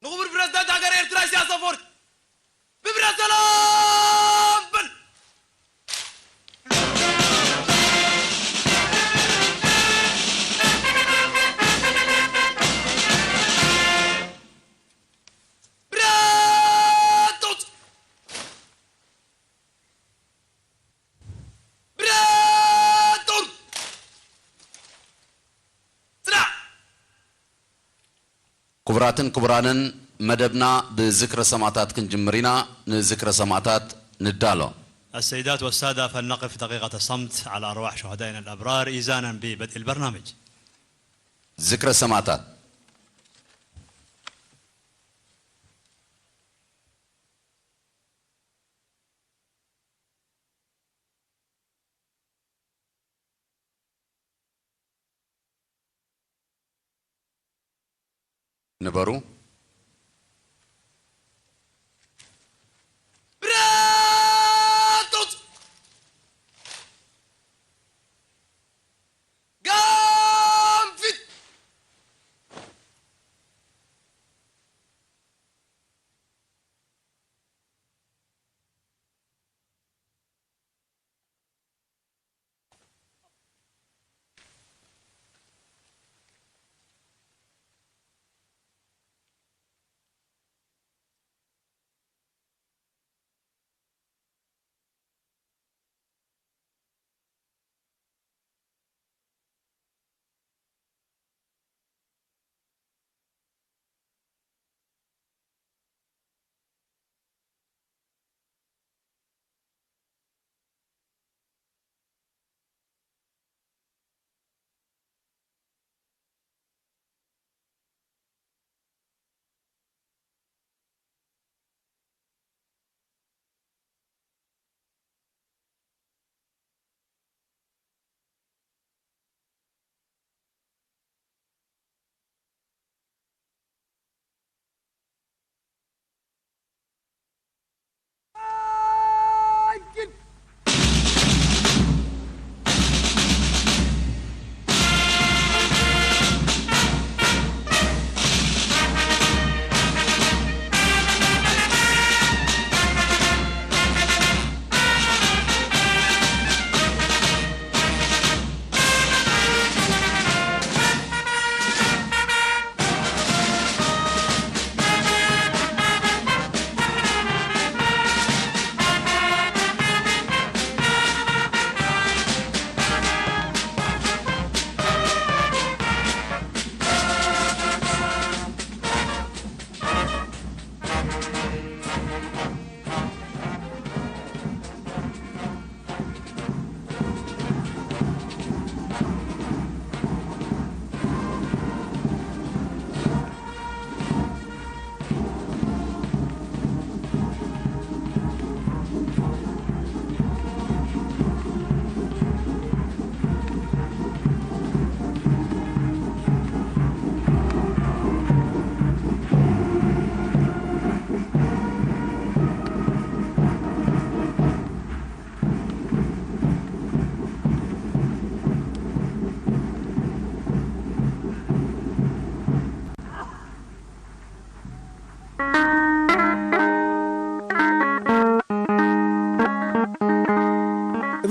ንኽቡር ፕረዚደንት ሃገር ኤርትራ ኢሳያስ ኣፈወርቂ ብብረት ሰላም በል። ብረት ኣውጽእ! ብረት ኣውርድ! ስራዕ! ክቡራትን ክቡራንን፣ መደብና ብዝክረ ሰማእታት ክንጅምር ኢና። ንዝክረ ሰማእታት ንዳሎ። السيدات والسادة، فلنقف دقيقة صمت على أرواح شهدائنا الأبرار إيذانا ببدء البرنامج. ዝክረ ሰማእታት። ንበሩ። ብረት ኣውጽእ! ጋም ፊት!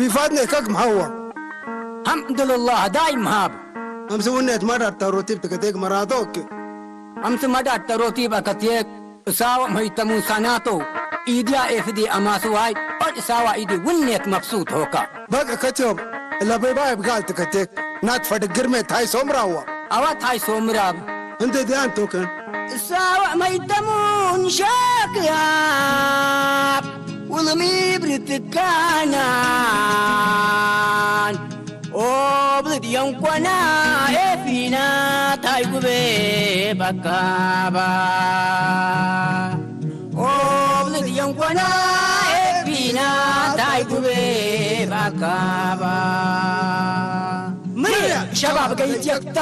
ቢፋት ነካክ ምሃዋ። الحمد لله دايم هاب. أمس ونيت مرة تروتيب تكتيك مراتوك. أمس مدى التروتيب أكتيك. እሳወ መይተሙን ሳናቶ ኢድያ ኤፍዲ ኣማስዋይ ኦድ እሳዋ ኢዲ ውኔት መብሱት ሆካ። በቅ ከትዮም እለ በይባይ ብጋል ትከቴክ ናት ፈድግርሜ ታይ ሶምራዋ። ኣዋ ታይ ሶምራብ። እንደ ዲያን ቶከን። እሳወ መይተሙን ሸክያብ ውልሚ ብርትካናን ኦብልድ የንኮና ኤፊና ታይጉቤ ባካባ። ኦብልድ የንኮና ኤፊና ታይጉቤ ባካባ። ምርያ ሸባብ ገይት የክታ።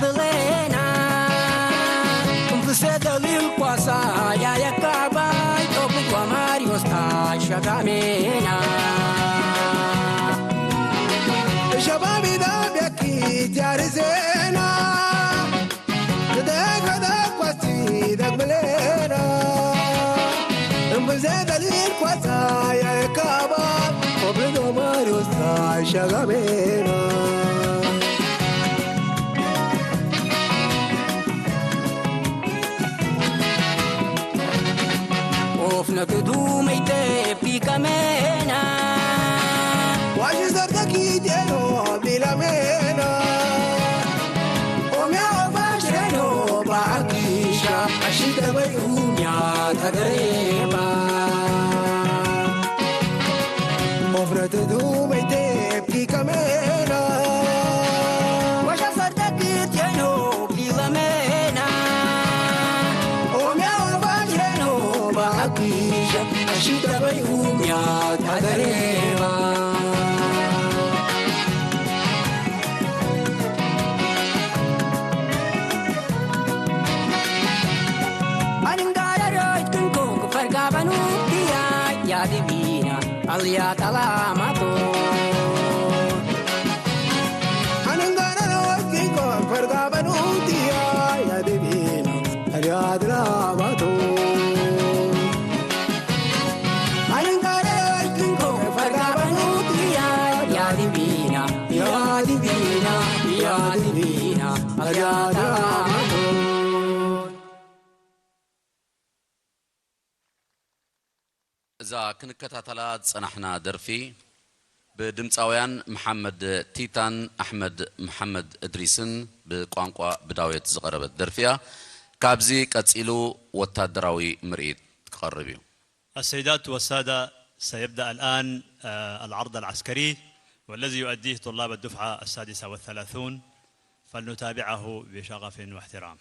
ብሌና ክንፍሰ ደሊል ኳሳ ያየካባይ ጦብቋ ማሪዮስ ታሸጋሜና ሸባቢ ዳብያኪ ቲያርዜና ክደገደ ኳስቲ ደግብሌና እምብዘ ደሊል ኳሳ ያየካባይ ጦብቋ ማሪዮስ ታሸጋሜና ኦፍ ነግዱ መይተብቲ ከመና ዋሽ ዘርተኪቴኖ ቢለሜና ኦሚያ ኦፋሽሬኖ ባጊሻ ኣሽደበይ ኡሚያ ተገሬባ ኦፍ ነግዱ መይተብቲ ከመና ዋሽ ዘርተኪ Alya talamato. Anangara wajiko farga banutia ya divina alya talamato. Anangara wajiko farga banutia ya divina ya divina ya divina alya talamato. እዛ ክንከታተላ ዝጸናሕና ደርፊ ብድምጻውያን መሓመድ ቲታን ኣሕመድ መሓመድ እድሪስን ብቋንቋ ብዳውየት ዝቐረበት ደርፊ እያ። ካብዚ ቀጺሉ ወታደራዊ ምርኢት ክቐርብ እዩ። السيدات والسادة، سيبدأ الآن آه، العرض العسكري، والذي يؤديه طلاب الدفعة السادسة والثلاثون، فلنتابعه بشغف واحترام.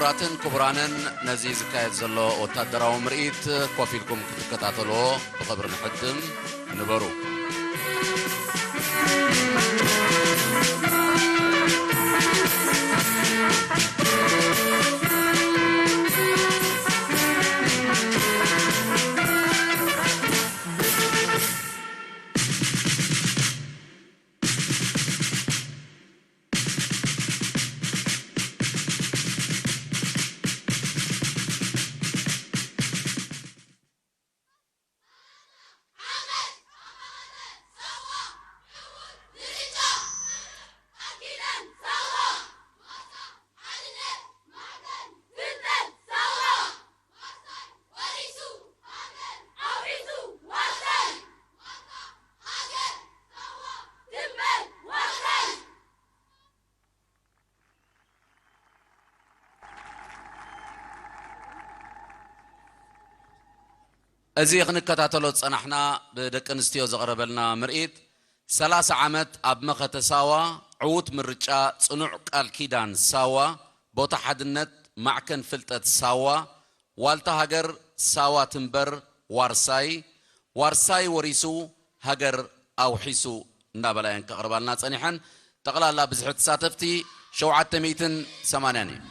ክቡራትን ክቡራንን፣ ነዚ ዝካየድ ዘሎ ወታደራዊ ምርኢት ኮፍ ኢልኩም ክትከታተልዎ ብኽብሪ ንሕትም። ንበሩ። እዚ ክንከታተሎ ዝጸናሕና ብደቂ ኣንስትዮ ዝቐረበልና ምርኢት፣ ሰላሳ ዓመት ኣብ መኸተ ሳዋ፣ ዕዉት ምርጫ፣ ጽኑዕ ቃል ኪዳን ሳዋ፣ ቦታ ሓድነት፣ ማዕከን ፍልጠት ሳዋ፣ ዋልታ ሃገር ሳዋ ትንበር፣ ዋርሳይ፣ ዋርሳይ ወሪሱ ሃገር ኣውሒሱ እናበላ እየን ከቕርባልና ጸኒሐን። ጠቕላላ ብዝሒ ተሳተፍቲ ሸውዓተ ሚእትን ሰማንያን እዩ።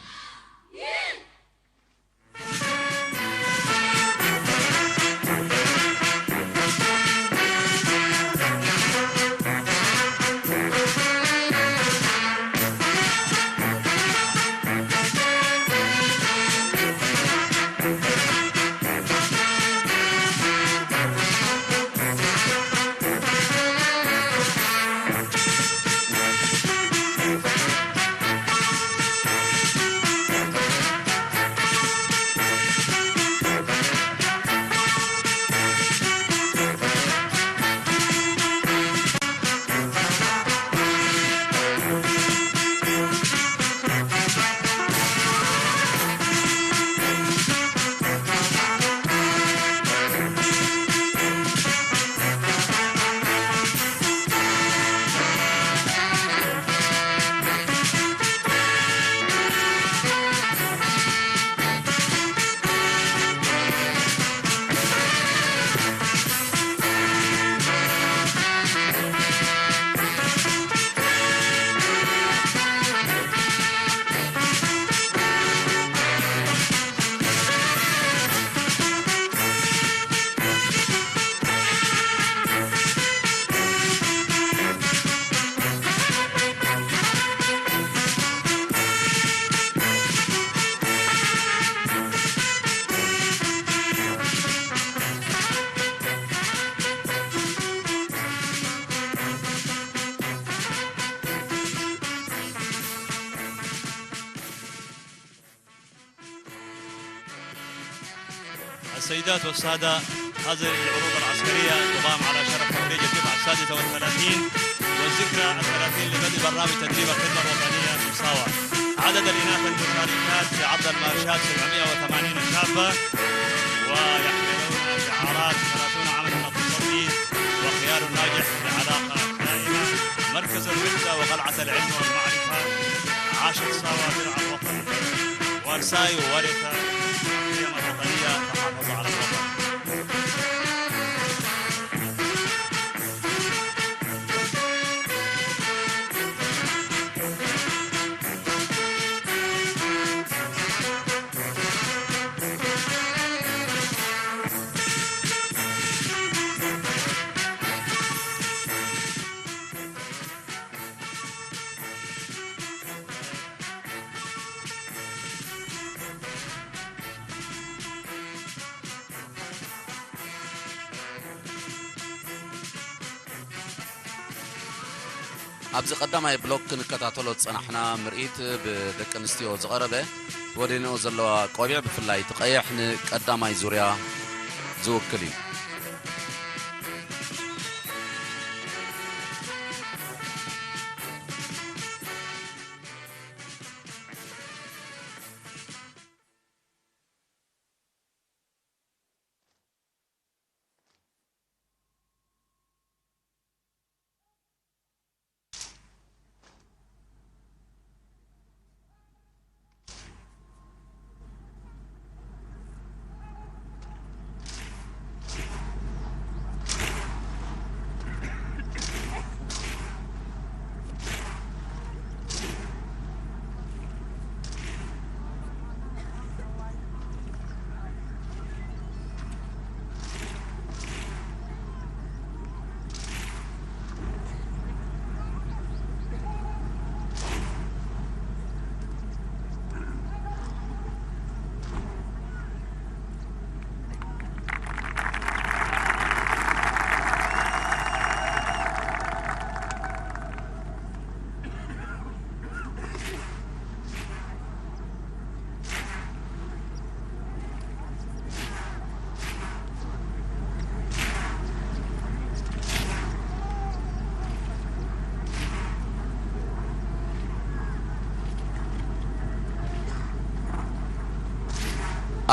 السيدات والسادة، هذه العروض العسكرية تقام على شرف تخريج الدفعة السادسة والثلاثين والذكرى الثلاثين لبدء برنامج تدريب الخدمة الوطنية في ساوا. عدد الإناث المشاركات في عرض المارشات سبعمية وثمانين شابة، ويحملون شعارات ثلاثون عاما على التصدي وخيار ناجح لعلاقة دائمة. مركز الوحدة وقلعة العلم والمعرفة. عاشت ساوا درع الوطن. وارساي وورثة القيم الوطنية تحافظ على الوطن. ኣብዚ ቀዳማይ ብሎክ ክንከታተሎ ዝጸናሕና ምርኢት፣ ብደቂ ኣንስትዮ ዝቐረበ፣ ተወዲነኦ ዘለዋ ቆቢዕ ብፍላይ እቲ ቀይሕ ንቀዳማይ ዙርያ ዝውክል እዩ።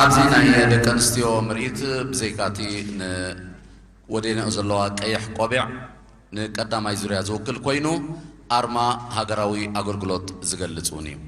ኣብዚ ናይ ደቂ ኣንስትዮ ምርኢት ብዘይካቲ ንወዴንኡ ዘለዋ ቀይሕ ቆቢዕ ንቀዳማይ ዙርያ ዝውክል ኮይኑ፣ ኣርማ ሃገራዊ ኣገልግሎት ዝገልጽ እውን እዩ።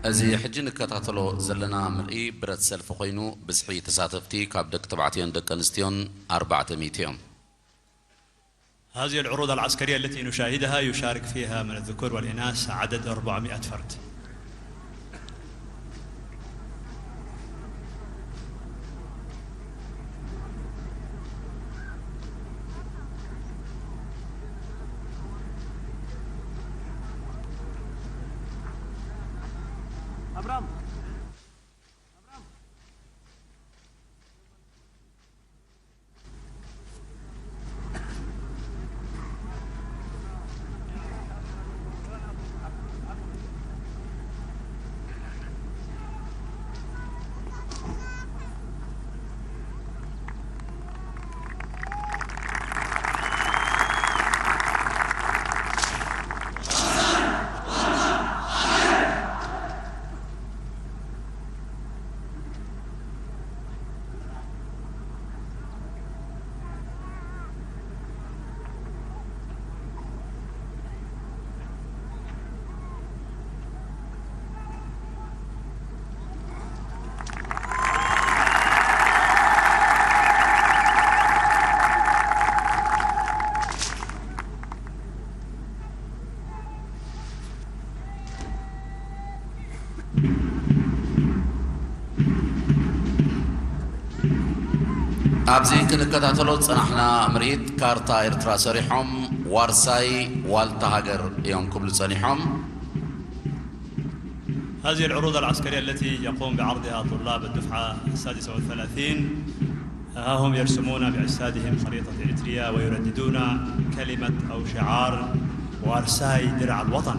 እዚ ሕጂ ንከታተሎ ዘለና ምርኢት ብረት ሰልፊ ኮይኑ፣ ብዝሒ ተሳተፍቲ ካብ ደቂ ተባዕትዮን ደቂ ኣንስትዮን ኣርባዕተ ሚእቲ እዮም። هذه العروض العسكرية التي نشاهدها يشارك فيها من الذكور والإناث عدد أربعمائة فرد. ኣብዚ ክንከታተሎ ዝጸናሕና ምርኢት፣ ካርታ ኤርትራ ሰሪሖም፣ ዋርሳይ ዋልታ ሃገር እዮም ክብሉ ጸኒሖም። هذه العروض العسكرية التي يقوم بعرضها طلاب الدفعة السادسة والثلاثين، ها هم يرسمون بأجسادهم خريطة إريتريا ويرددون كلمة أو شعار وارساي درع الوطن.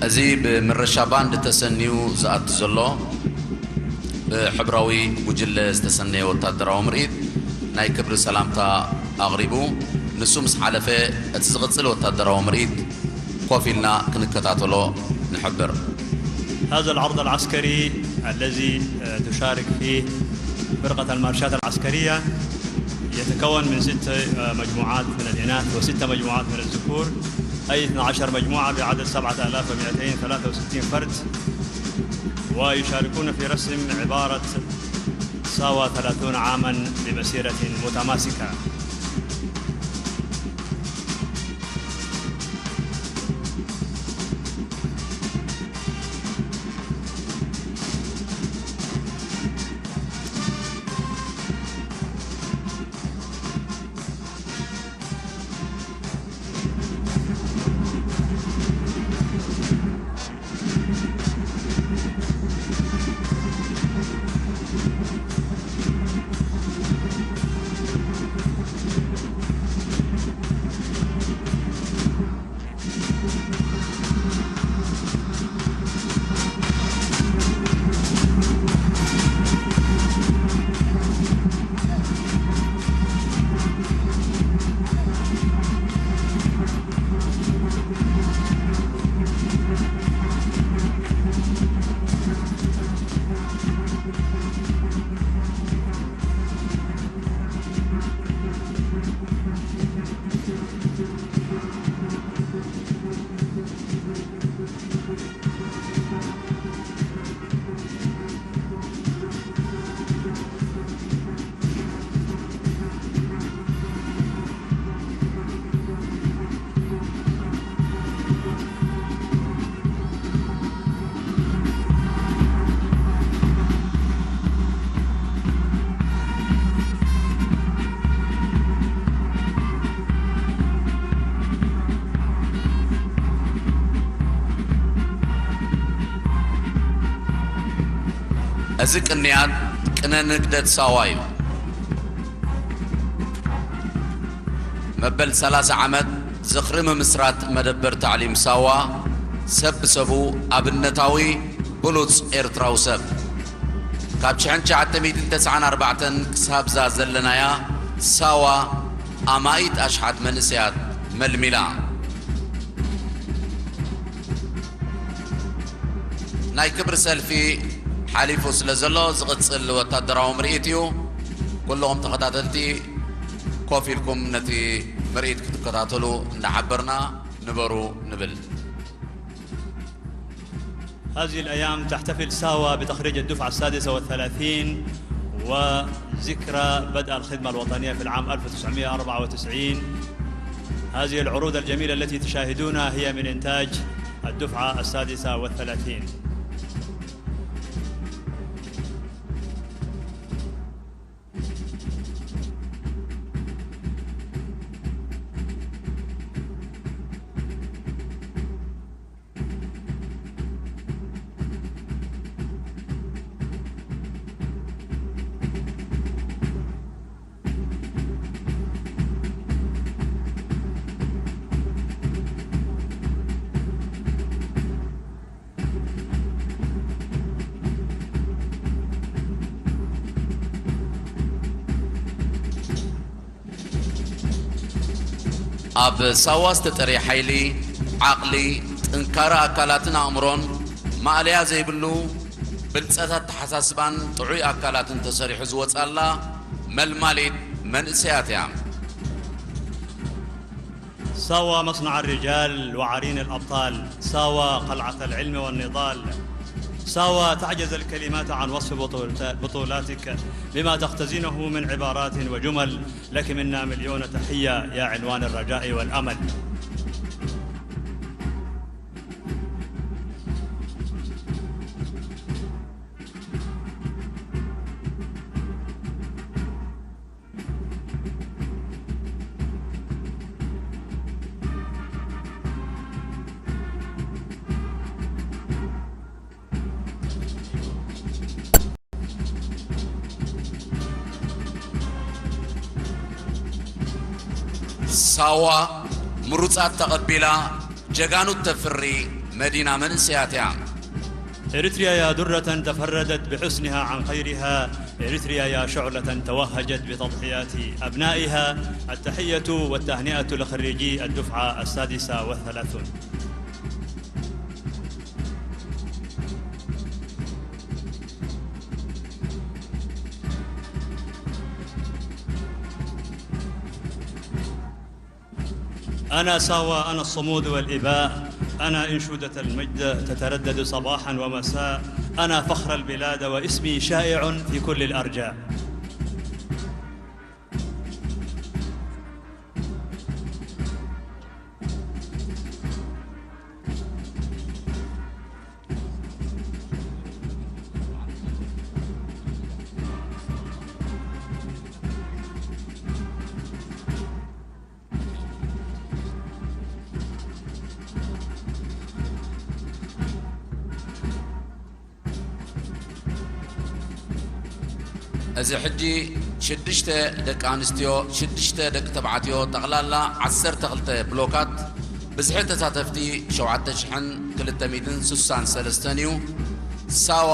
እዚ ብምረሻ ባንድ ተሰንዩ ዝኣቱ ዘሎ ብሕብራዊ ጉጅለ ዝተሰነየ ወታደራዊ ምርኢት ናይ ክብሪ ሰላምታ ኣቕሪቡ፣ ንሱ ምስ ሓለፈ እቲ ዝቕጽል ወታደራዊ ምርኢት ኮፍ ኢልና ክንከታተሎ ንሕብር። هذا العرض العسكري الذي تشارك فيه فرقة المارشات العسكرية يتكون من ست مجموعات من الإناث وست مجموعات من الذكور، أي اثنتا عشرة مجموعة بعدد سبعة آلاف ومائتين وثلاثة وستين فرد، ويشاركون في رسم عبارة ساوا ثلاثون عاما بمسيرة متماسكة. እዚ ቅንያት ቅነ ንግደት ሳዋ እዩ። መበል ሰላሳ ዓመት ዝኽሪ ምምስራት መደበር ታዕሊም ሳዋ ሰብ ብሰቡ ኣብነታዊ ብሉጽ ኤርትራዊ ሰብ። ካብ ሽሕን ትሽዓተ ሚእትን ተስዓን ኣርባዕተን ክሳብ እዛ ዘለናያ ሳዋ ኣማኢት ኣሽሓት መንእሰያት መልሚላ። ናይ ክብሪ ሰልፊ ሓሊፉ ስለ ዘሎ ዝቕጽል ወታደራዊ ምርኢት እዩ። ኩልኹም ተኸታተልቲ ኮፍ ኢልኩም ነቲ ምርኢት ክትከታተሉ እንዳሓበርና ንበሩ ንብል። هذه الأيام تحتفل ساوا بتخريج الدفعة السادسة والثلاثين وذكرى بدء الخدمة الوطنية في العام ألف وتسعمائة وأربعة وتسعين. هذه العروض الجميلة التي تشاهدونها هي من إنتاج الدفعة السادسة والثلاثين. ኣብ ሳዋ ዝተጠርየ ሓይሊ፣ ዓቕሊ፣ ጥንካረ ኣካላትን ኣእምሮን፣ ማእለያ ዘይብሉ ብልጸት ኣተሓሳስባን ጥዑይ ኣካላትን ተሰሪሑ ዝወጻላ መልማሊት መንእሰያት እያ። ساوا مصنع الرجال وعرين الأبطال، ساوا قلعة العلم والنضال، ساوا تعجز الكلمات عن وصف بطولت-، بطولاتك بما تختزنه من عبارات وجمل. لك منا مليون تحية يا عنوان الرجاء والأمل. ሳዋ ምሩጻት ተቐቢላ ጀጋኑ ተፍሪ መዲና መንእሰያት እያ። إريتريا يا درة تفردت بحسنها عن غيرها، إريتريا يا شعلة توهجت بتضحيات أبنائها. التحية والتهنئة لخريجي الدفعة السادسة والثلاثون. أنا ساوا، أنا الصمود والإباء، أنا إنشودة المجد تتردد صباحا ومساء، أنا فخر البلاد واسمي شائع في كل الأرجاء. እዚ ሕጂ ሽዱሽተ ደቂ ኣንስትዮ፣ ሽዱሽተ ደቂ ተባዕትዮ፣ ጠቕላላ ዓሰርተ ክልተ ብሎካት፣ ብዝሒ ተሳተፍቲ ሸውዓተ ሽሕን ክልተ ሚእትን ስሳን ሰለስተን እዩ። ሳዋ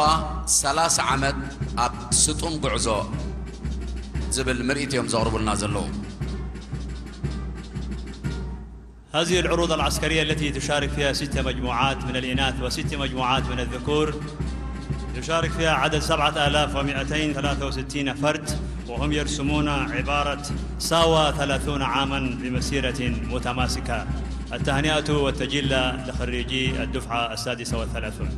ሰላሳ ዓመት ኣብ ስጡም ጉዕዞ ዝብል ምርኢት እዮም ዘቕርቡልና ዘለዉ። هذه العروض العسكرية التي تشارك فيها ست مجموعات من الإناث وست مجموعات من الذكور، يشارك فيها عدد سبعة آلاف ومائتين وثلاثة وستين فرد، وهم يرسمون عبارة ساوا ثلاثون عاما بمسيرة متماسكة. التهنئة والتجلة لخريجي الدفعة السادسة والثلاثون.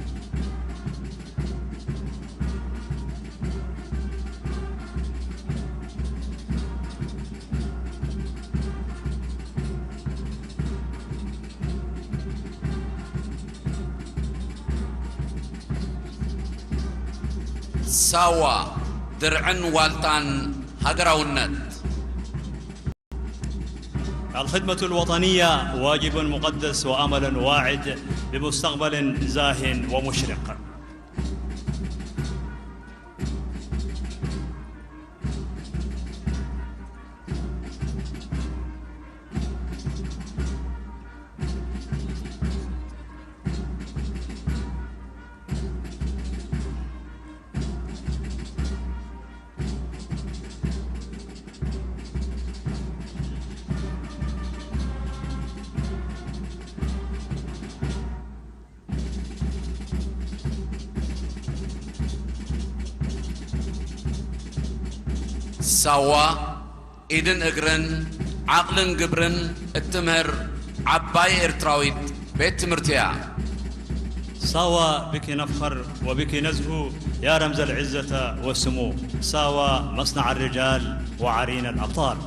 ሳዋ፣ ድርዕን ዋልታን ሃገራውነት። الخدمة الوطنية واجب مقدس وأمل واعد بمستقبل زاه ومشرق. ሳዋ ኢድን እግርን ዓቕልን ግብርን እትምህር ዓባይ ኤርትራዊት ቤት ትምህርቲ እያ። ሳዋ ብኪ ነፍኸር ወብኪ ነዝሁ ያ ረምዘ ልዕዘተ ወስሙ። ሳዋ መስናዕ ርጃል ወዓሪነ ልኣብጣል።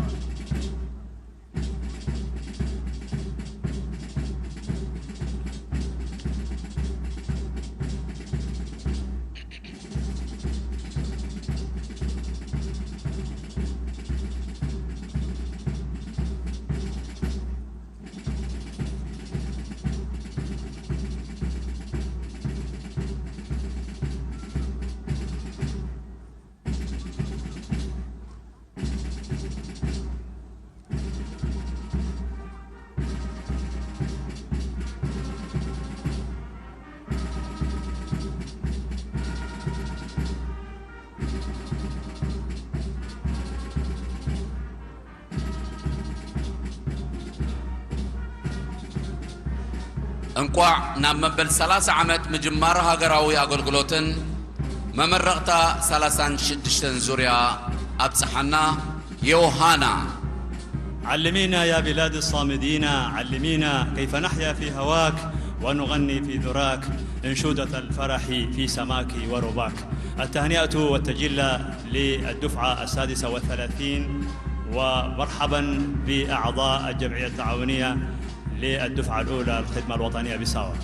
እንቋዕ ናብ መበል ሰላሳ ዓመት ምጅማር ሃገራዊ ኣገልግሎትን መመረቕታ ሰላሳን ሽዱሽተን ዙርያ ኣብጽሓና። ዮሃና። علمينا يا بلاد الصامدين، علمينا كيف نحيا في هواك ونغني في ذراك أنشودة الفرح في سماك ورباك. التهنئة والتجلة للدفعة السادسة والثلاثين، ومرحبا بأعضاء الجمعية التعاونية للدفعة الأولى الخدمة الوطنية بساوا.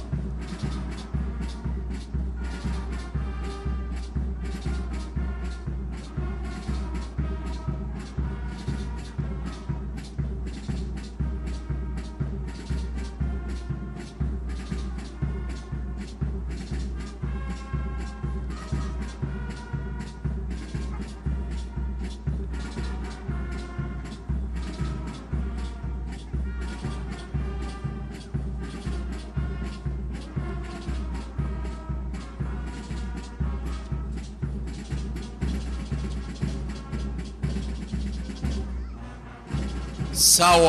ሳዋ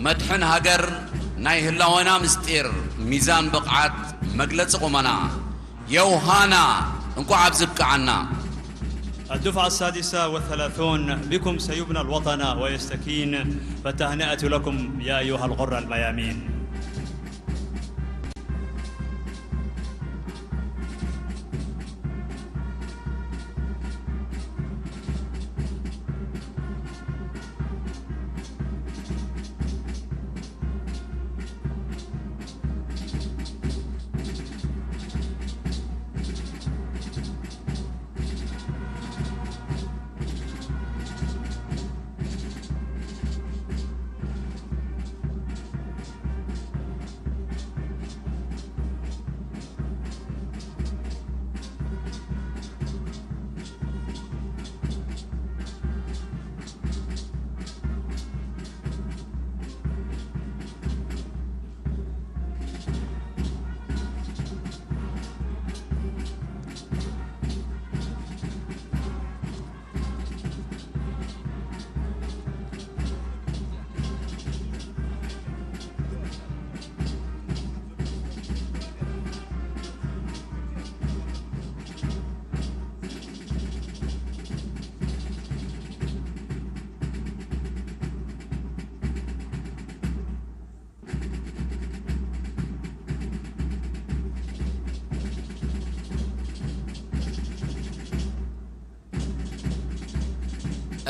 መድሕን ሃገር፣ ናይ ህላወና ምስጢር፣ ሚዛን ብቕዓት፣ መግለጺ ቁመና። የውሃና፣ እንኳዕ ኣብዚ ብቅዓና። الدفعة السادسة والثلاثون بكم سيبنى الوطن ويستكين، فالتهنئة لكم يا أيها الغر الميامين.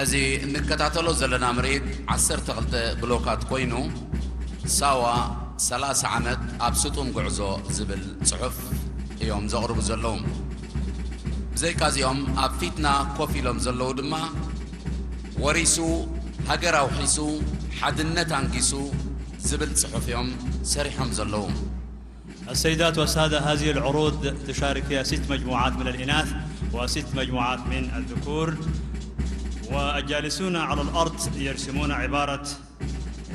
እዚ እንከታተሎ ዘለና ምርኢት ዓሰርተ ክልተ ብሎካት ኮይኑ፣ ሳዋ ሰላሳ ዓመት ኣብ ስጡም ጉዕዞ ዝብል ጽሑፍ እዮም ዘቕርቡ ዘለዉ። ብዘይካዚኦም ኣብ ፊትና ኮፍ ኢሎም ዘለዉ ድማ፣ ወሪሱ፣ ሃገር ኣውሒሱ፣ ሓድነት ኣንጊሱ ዝብል ጽሑፍ እዮም ሰሪሖም ዘለዉ። السيدات والسادة، هذه العروض تشارك فيها ست مجموعات من الإناث وست مجموعات من الذكور، والجالسون على الأرض يرسمون عبارة: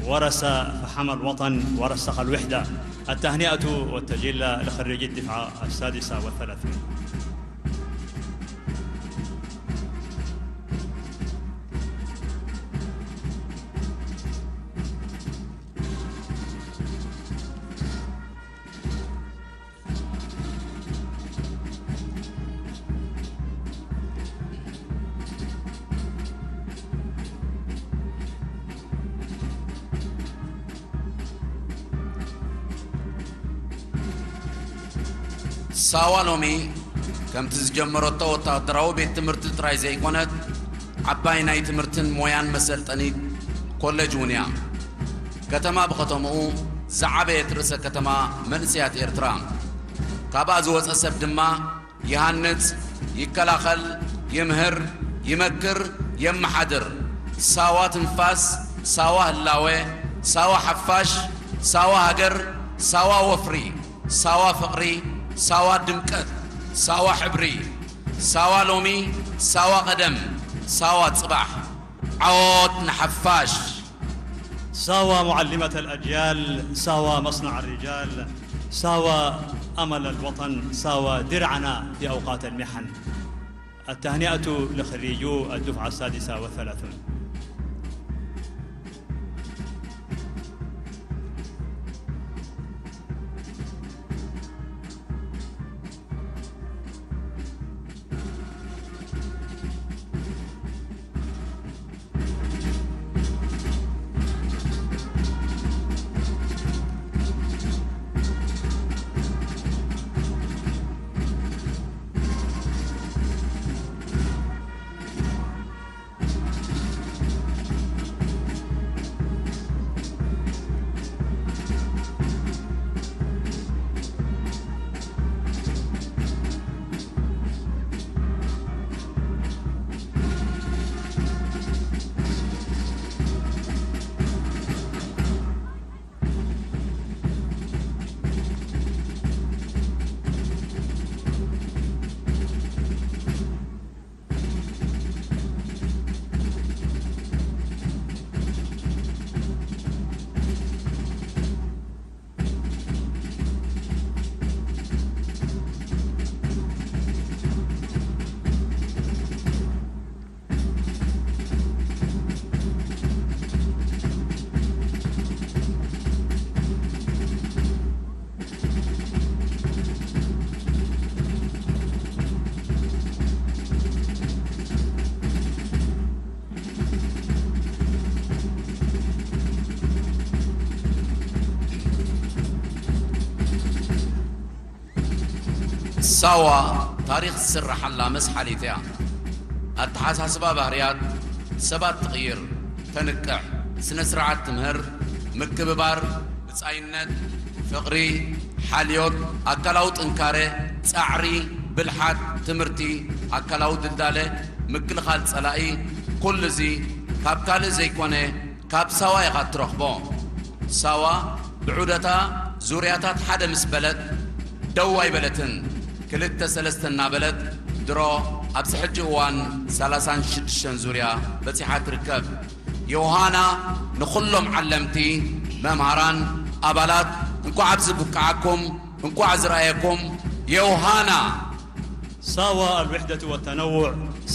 ورث فحمى الوطن ورسخ الوحدة. التهنئة والتجلة لخريجي الدفعة السادسة والثلاثين. ሳዋ ሎሚ ከምቲ ዝጀመረቶ ወታደራዊ ቤት ትምህርቲ ጥራይ ዘይኮነት፣ ዓባይ ናይ ትምህርትን ሞያን መሰልጠኒት ኮሌጅ እውን እያ። ከተማ ብኸተምኡ ዝዓበየት ርእሰ ከተማ መንእሰያት ኤርትራ። ካብኣ ዝወጸ ሰብ ድማ ይሃንጽ፣ ይከላኸል፣ ይምህር፣ ይመክር፣ የመሓድር። ሳዋ ትንፋስ፣ ሳዋ ህላወ፣ ሳዋ ሓፋሽ፣ ሳዋ ሃገር፣ ሳዋ ወፍሪ፣ ሳዋ ፍቕሪ፣ ሳዋ ድምቀት፣ ሳዋ ሕብሪ፣ ሳዋ ሎሚ፣ ሳዋ ቀደም፣ ሳዋ ጽባሕ። ዓወት ንሓፋሽ! ساوى معلمة الأجيال، ساوى مصنع الرجال، ساوى أمل الوطن، ساوى درعنا في أوقات المحن. التهنئة لخريجو الدفعة السادسة والثلاثون. ሳዋ ታሪኽ ዝስረሓላ መስሓሊት እያ። ኣተሓሳስባ ባህርያት ሰባት ትቕይር፣ ተንቅሕ፣ ስነ ስርዓት ትምህር፣ ምክብባር፣ ብጻይነት፣ ፍቕሪ፣ ሓልዮት፣ ኣካላዊ ጥንካረ፣ ጻዕሪ፣ ብልሓት፣ ትምህርቲ፣ ኣካላዊ ድልዳለ፣ ምክልኻል ጸላኢ፣ ኩሉ እዚ ካብ ካልእ ዘይኮነ ካብ ሳዋ ኢኻ እትረኽቦ። ሳዋ ብዑደታ ዙርያታት ሓደ ምስ በለት ደው ኣይበለትን። ክልተ ሰለስተ እናበለት ድሮ ኣብዚ ሕጂ እዋን ሰላሳን ሽዱሽተን ዙርያ በጺሓ ትርከብ። ዮሃና ንኹሎም ዓለምቲ፣ መምሃራን፣ ኣባላት እንኳዕ ኣብዚ ብቃዓኩም፣ እንኳዕ ዝረኣየኩም። ዮሃና! ساوى الوحدة والتنوع،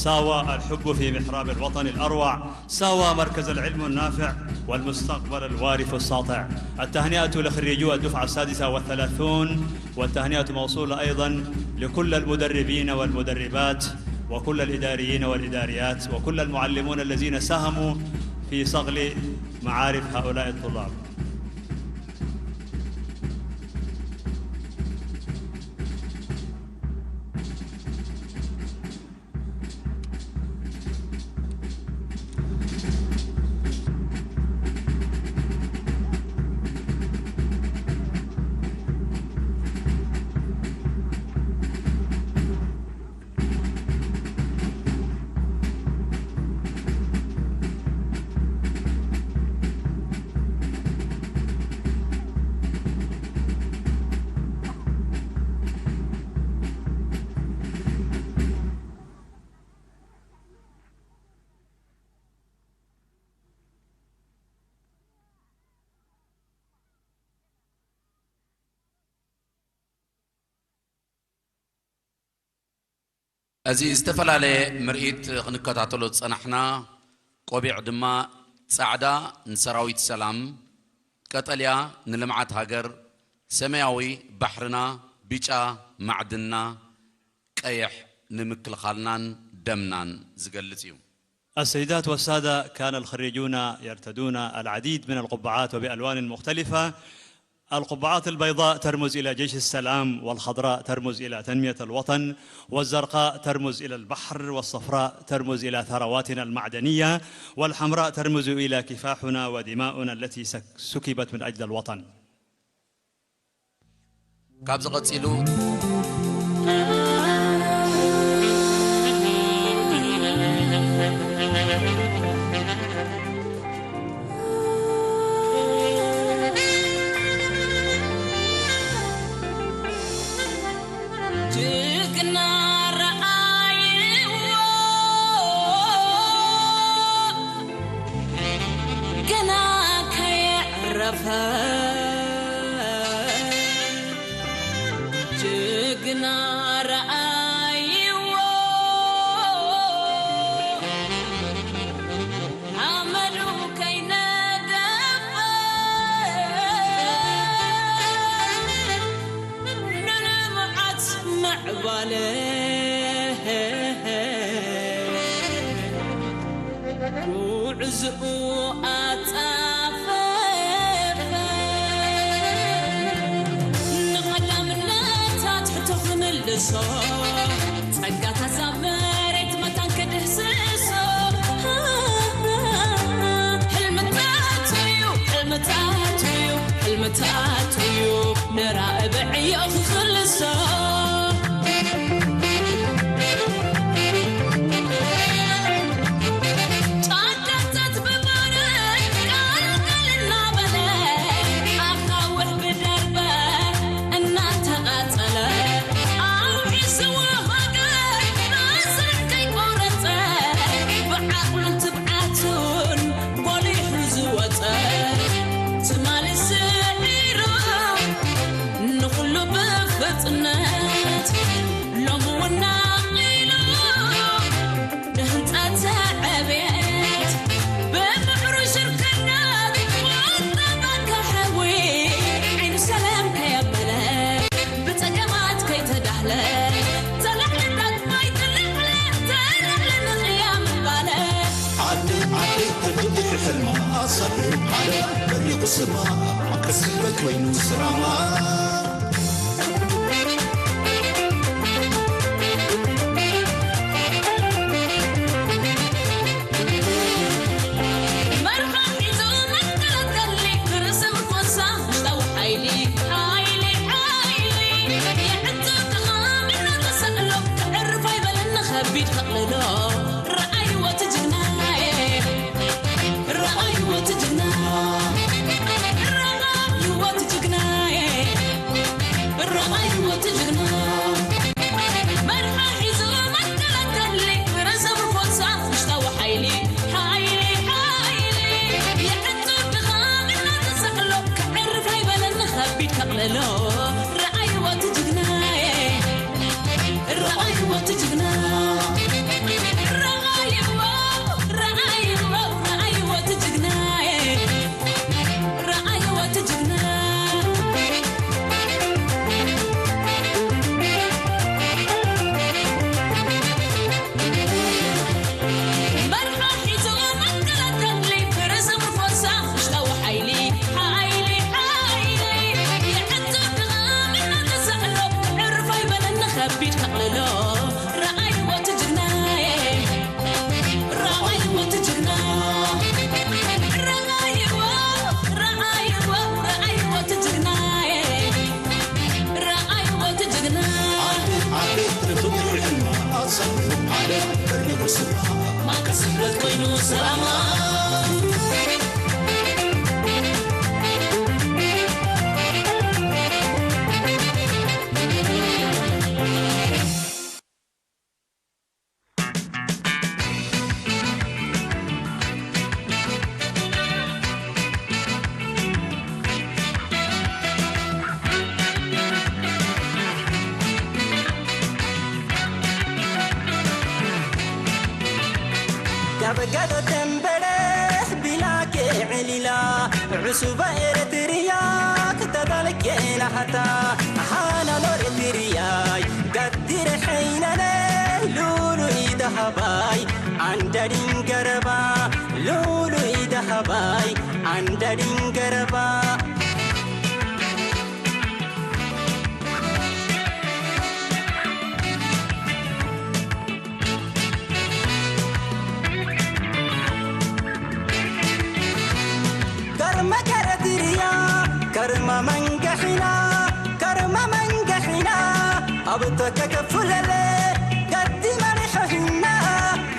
ساوى الحب في محراب الوطن الأروع، ساوى مركز العلم النافع والمستقبل الوارف الساطع. التهنئة لخريجو الدفعة السادسة والثلاثون، والتهنئة موصولة أيضًا لكل المدربين والمدربات وكل الإداريين والإداريات وكل المعلمون الذين ساهموا في صقل معارف هؤلاء الطلاب. እዚ ዝተፈላለየ ምርኢት ክንከታተሎ ዝጸናሕና፣ ቆቢዕ ድማ ጻዕዳ ንሰራዊት ሰላም፣ ቀጠልያ ንልምዓት ሃገር፣ ሰማያዊ ባሕርና፣ ቢጫ ማዕድንና፣ ቀይሕ ንምክልኻልናን ደምናን ዝገልጽ እዩ። السيدات والسادة، كان الخريجون يرتدون العديد من القبعات وبألوان مختلفة. القبعات البيضاء ترمز إلى جيش السلام، والخضراء ترمز إلى تنمية الوطن، والزرقاء ترمز إلى البحر، والصفراء ترمز إلى ثرواتنا المعدنية، والحمراء ترمز إلى كفاحنا ودماؤنا التي سك-، سكبت من أجل الوطن. ካብዚ ቀጺሉ ጅግና ረኣይዎ ገና ከየዕረፈ ጅግና ረኣይዎ ሓመዱ ከይነገፈ ንልምዓት ምዕባለ ጉዕዝኡ ኣጻፈፈ። ንቐዳምነት ኣትሕቶ ክምልሶ፣ ጸጋታት ኣብ መሬት መታን ክድህስሶ። ሕልምታቱ እዩ፣ ሕልምታቱ እዩ፣ ሕልምታቱ እዩ፣ ንራእብዕዮ ክኽልሶ። ጫካታት ብባርዕ ቃልቃል እናበለ፣ ኣኻውሕ ብደርበ እናተቓጸለ፣ ኣውሒስዎ ሃገር መስርሕ ከይቆረጸ፣ ብዓቕሉን ትብዓቱን ጎሊሑ ዝወጸ፣ ትማሊ ስዒሩ ንኹሉ ብፍጽነት ሎሚ እውን ናቒሉ ንህንጸት ዕብየት ብምዕሩይ ሽርክነት ቁጠባ ከሕዊ ዓይኑ ሰላም ከየበለ ብጸገማት ከይተዳህለ ተላዕለ ዳግማይ ተላዕለ ተላዕለ ንቕያ ምባለ ዓዲ ዓዲ ተብድሕ ሕልማ ኣሳልፍ ዓለም በሊቑ ስማ ዓቀስ ዝበል ኮይኑ ስራማ ከቢድ ከቕልሎ። ረኣይዎ እቲ ጅግናየ፣ ረኣይዎ እቲ ጅግና፣ ረኣይዎ እቲ ጅግናየ፣ ረኣይዎ እቲ ጅግና። መርሓ ሒዙ መከላከሊ፣ ብረሰብ ርፎሳ ውሽጣዊ ሓይሊ፣ ሓይሊ፣ ሓይሊ። የዕጹ ድኻም እናተሳእሎ፣ ከዕርፍ ኣይበለን ከቢድ ከቕልሎ። ረኣይዎ እቲ ጅግናየ፣ ረኣይዎ እቲ ጅግና። ረኣይዎ፣ ረኣይዎ፣ ረኣይዎ እቲ ጅግናየ። ረኣይዎ እቲ ጅግና። መርሓ ሒዙ መከላከሊ ብረሰብ ርፎሳ ውሽጣዊ ሓይሊ፣ ሓይሊ፣ ሓይሊ። የዕጹ ድኻም እናተሳእሎ፣ ዕርፍ ኣይበለን ከቢድ ከቕልሎ። ረኣይዎ እቲ ጅግናየ፣ ረኣይዎ እቲ ጅግና። ረኣይዎ፣ ረኣይዎ፣ ረኣይዎ እቲ ጅግናየ። ረኣይዎ እቲ ጅግና። ዓዲ ዓዲ ርቱዕ ይሕልና፣ ኣሰብ ዓለም በርኒቑ ስማ። ማንቀ ስሕበት ኮይኑ ሰላማ። ጋበጋዶ ተንበረ ቢላኬ ዕሊላ ዕሱባ ኤረትርያ ክተዳለኬ ናሃታ ሃናኖ ኤረትርያይ ጋዲረ ሐይናነ ሉሉይ ደሃባይ ዓንዳዲን ገረባ ሉሉይ ደሃባይ ዓንዳዲን ገረባ ከርመ ከረትርያ ከርመ መንገሕና ከርመ መንገሕና ኣብ ተከከፉለለ ገዲ መሪሖ ህና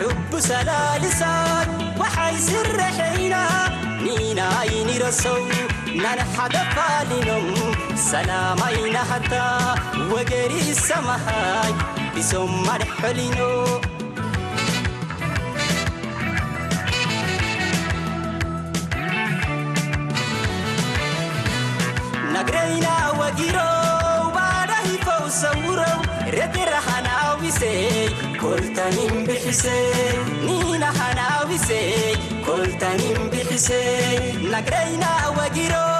ሕቡ ሰላልሳት ወሓይ ስረሐይና ኒናይ ኒረሰው ናንሓደ ፋሊኖም ሰላማይ ናሃታ ወገሪ ሰማሃይ ቢሶም ማድሐሊኖ ናግረይና ወጊረው ባዳ ሂፈው ሰውረው ረትራሃና ዊሰይ ኮልታኒም ብሒሰይ ኒናሃና ዊሰይ ኮልታኒም ብሒሰይ ናግረይና ወጊረው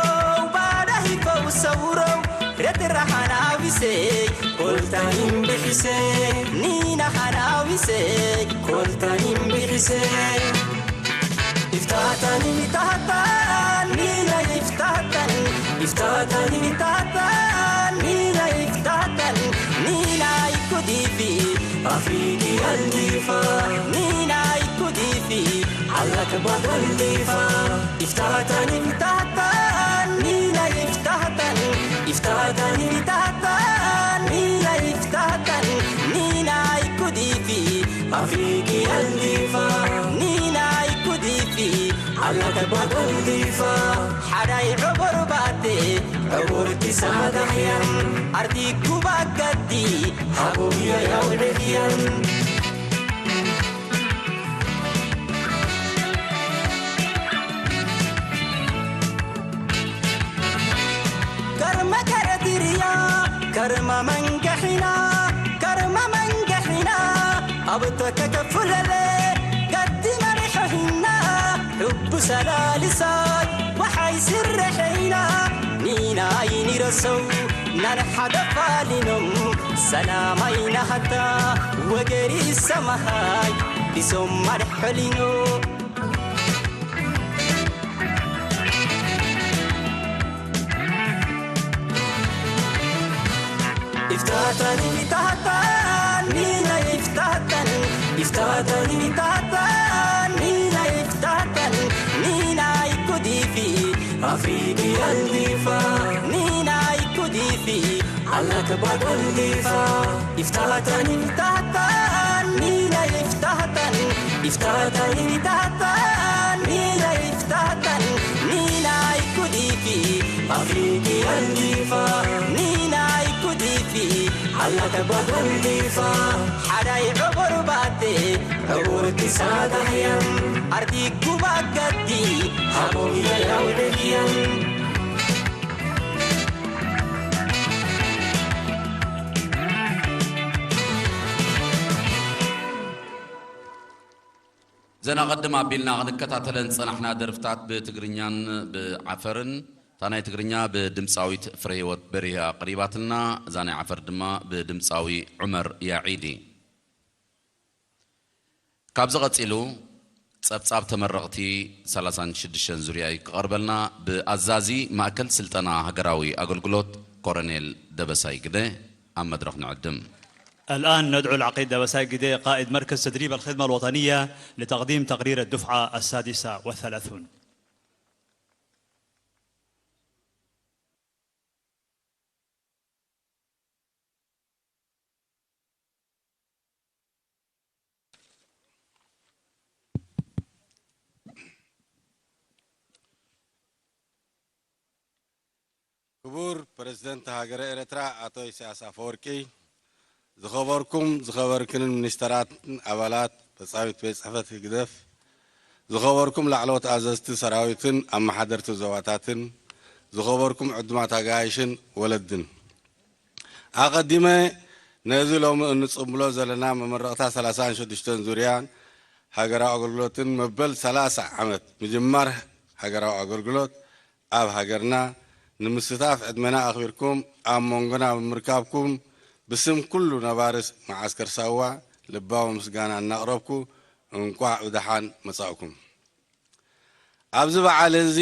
ባዳ ሂፈው ሰውረው ረትራሃና ዊሰይ ኮልታኒም ብሒሰይ ኒናሃና ዊሰይ ኮልታኒም ብሒሰይ Iftaatani taatan miila iftaatan iftaatani taatan miila iftaatan miila ikkudiifi afriiki alliifa miila ikkudiifi allak badalliifa iftaatani taatan miila iftaatan iftaatani taatan miila iftaatan miila ikkudiifi Afriki allifa nina ikkudifi alaka badallifa haday cobor bate cobor kisagahyan ardi kubagadi habuya yawriyan Karma karatiriya karma mangahina karma mangahina abto kakafulale gatti marihahina hubbu salalisat waxay sirrahayna nina ayni rasow nan hadafalinom salamaina hatta wageri samahay bisom madhalino Iftahatani iftahatani nina iftahatani iftahatani iftahatani nina iftahatani nina ikudifi Afriki aldifa nina ikudifi Nakba goldifa, iftahtan, iftahtan, nina iftahtan, iftahtan, iftahtan, nina iftahtan, nina ikudifi, Afriki andifa, nina ikudifi, Allah kabagol difa, hadai obor bate, obor kisada yam, ardi kubagati, habo ya yam. ዘና ቅድም ኣቢልና ክንከታተለን ዝጸናሕና ደርፍታት ብትግርኛን ብዓፈርን፣ እታ ናይ ትግርኛ ብድምጻዊት ፍረህይወት በሪህ ኣቕሪባትና፣ እዛ ናይ ዓፈር ድማ ብድምጻዊ ዑመር ያዒዲ። ካብዚ ቀጺሉ ጸብጻብ ተመረቕቲ ሰላሳን ሽዱሽተን ዙርያ እዩ ክቐርበልና፣ ብኣዛዚ ማእከል ስልጠና ሃገራዊ ኣገልግሎት ኮረኔል ደበሳይ ግደ ኣብ መድረኽ ንዕድም። الآن ندعو العقيد دبساي جدي، قائد مركز تدريب الخدمة الوطنية، لتقديم تقرير الدفعة السادسة والثلاثون. ክቡር ፕረዚደንት ሃገረ ኤረትራ ኣቶ ኢሳያስ ኣፈወርቂ፣ ዝኸበርኩም ዝኸበርክንን ሚኒስተራትን ኣባላት ፈጻሚት ቤት ጽሕፈት ህግደፍ፣ ዝኸበርኩም ላዕለዎት ኣዘዝቲ ሰራዊትን ኣመሓደርቲ ዞባታትን፣ ዝኸበርኩም ዕዱማት ኣጋይሽን ወለድን፣ ኣቐዲመ ነዚ ሎሚ እንጽምብሎ ዘለና መመረቕታ ሰላሳን ሽዱሽተን ዙርያን ሃገራዊ ኣገልግሎትን መበል ሰላሳ ዓመት ምጅማር ሃገራዊ ኣገልግሎት ኣብ ሃገርና ንምስታፍ ዕድመና ኣኽቢርኩም ኣብ መንጎና ብምርካብኩም ብስም ኩሉ ነባሪ መዓስከር ሳዋ ልባዊ ምስጋና እናቕረብኩ እንቋዕ ብደሓን መጻእኩም። ኣብዚ በዓል እዚ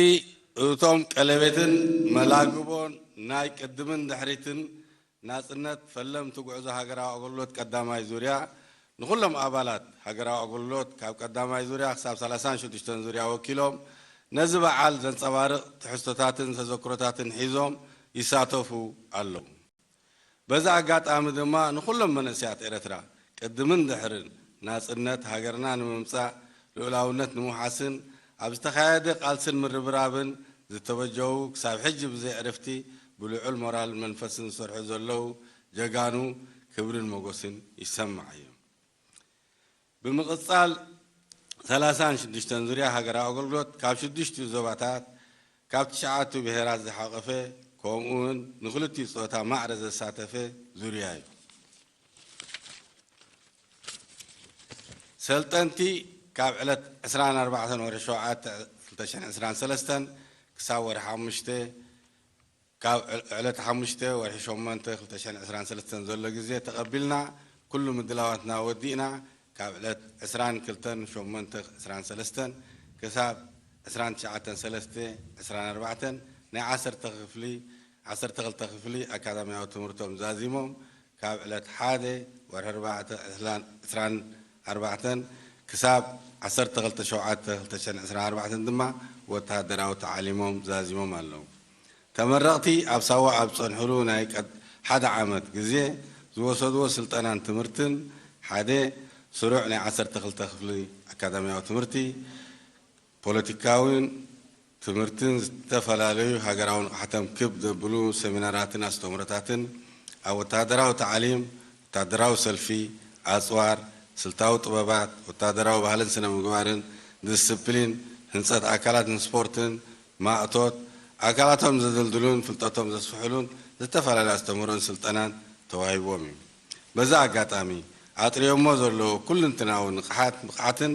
እቶም ቀለቤትን መላግቦን ናይ ቅድምን ድሕሪትን ናጽነት ፈለምቲ ጉዕዞ ሃገራዊ ኣገልግሎት ቀዳማይ ዙርያ ንኹሎም ኣባላት ሃገራዊ ኣገልግሎት ካብ ቀዳማይ ዙርያ ክሳብ ሰላሳን ሽዱሽተን ዙርያ ወኪሎም ነዚ በዓል ዘንጸባርቕ ትሕዝቶታትን ተዘክሮታትን ሒዞም ይሳተፉ ኣለዉ። በዚ ኣጋጣሚ ድማ ንኹሎም መንእሰያት ኤረትራ ቅድምን ድሕርን ናጽነት ሃገርና ንምምጻእ ልኡላውነት ንምውሓስን ኣብ ዝተኻየደ ቃልስን ምርብራብን ዝተበጀዉ ክሳብ ሕጂ ብዘይ ዕርፍቲ ብልዑል ሞራልን መንፈስን ዝሰርሑ ዘለዉ ጀጋኑ ክብርን ሞጎስን ይሰማዕ እዩ። ብምቕጻል ሰላሳን ሽዱሽተን ዙርያ ሃገራዊ ኣገልግሎት ካብ ሽዱሽቲኡ ዞባታት ካብ ትሽዓቱ ብሄራት ዝሓቐፈ ከምኡ እውን ንክልቲኡ ጾታ ማዕረ ዘሳተፈ ዙርያ እዩ። ሰልጠንቲ ካብ ዕለት ዕስራን ኣርባዕተን ወርሒ ሸውዓተ ክልተ ሽሕን ዕስራን ሰለስተን ክሳብ ወርሒ ሓሙሽተ ካብ ዕለ-፣ ዕለት ሓሙሽተ ወርሒ ሸሞንተ ክልተ ሽሕን ዕስራን ሰለስተን ዘሎ ግዜ ተቐቢልና፣ ኩሉ ምድላዋትና ወዲእና፣ ካብ ዕለት ዕስራን ክልተን ሸሞንተ ዕስራን ሰለስተን ክሳብ ዕስራን ትሽዓተን ሰለስተ ዕስራን ኣርባዕተን ናይ ዓሰርተ ክፍሊ፣ ዓሰርተ ክልተ ክፍሊ ኣካዳሚያዊ ትምህርቶም ዛዚሞም፣ ካብ ዕለት ሓደ ወርሒ ኣርባዕተ ዕስራን ኣርባዕተን ክሳብ ዓሰርተ ክልተ ሸውዓተ ክልተ ሽሕን ዕስራን ኣርባዕተን ድማ ወተሃደራዊ ተዓሊሞም ዛዚሞም ኣለዉ። ተመረቕቲ ኣብ ሳዋ ኣብ ዝጸንሕሉ ናይ ቀድ-፣ ሓደ ዓመት ግዜ ዝወሰድዎ ስልጠናን ትምህርትን፣ ሓደ ስሩዕ ናይ ዓሰርተ ክልተ ክፍሊ ኣካዳሚያዊ ትምህርቲ፣ ፖለቲካውን ትምህርትን፣ ዝተፈላለዩ ሃገራዊ ንቕሓቶም ክብ ዘብሉ ሰሚናራትን ኣስተምህሮታትን፣ ኣብ ወተሃደራዊ ታዕሊም፣ ወተሃደራዊ ሰልፊ፣ ኣጽዋር፣ ስልታዊ ጥበባት፣ ወተሃደራዊ ባህልን ስነ ምግባርን፣ ዲስፕሊን፣ ህንጸት ኣካላትን ስፖርትን፣ ማእቶት፣ ኣካላቶም ዘደልድሉን ፍልጠቶም ዘስፍሕሉን ዝተፈላለዩ ኣስተምህሮን ስልጠናን ተዋሂብዎም እዩ። በዚ ኣጋጣሚ፣ ኣጥርዮሞ ዘለዉ ኩልንትናዊ ንቕሓት፣ ብቕዓትን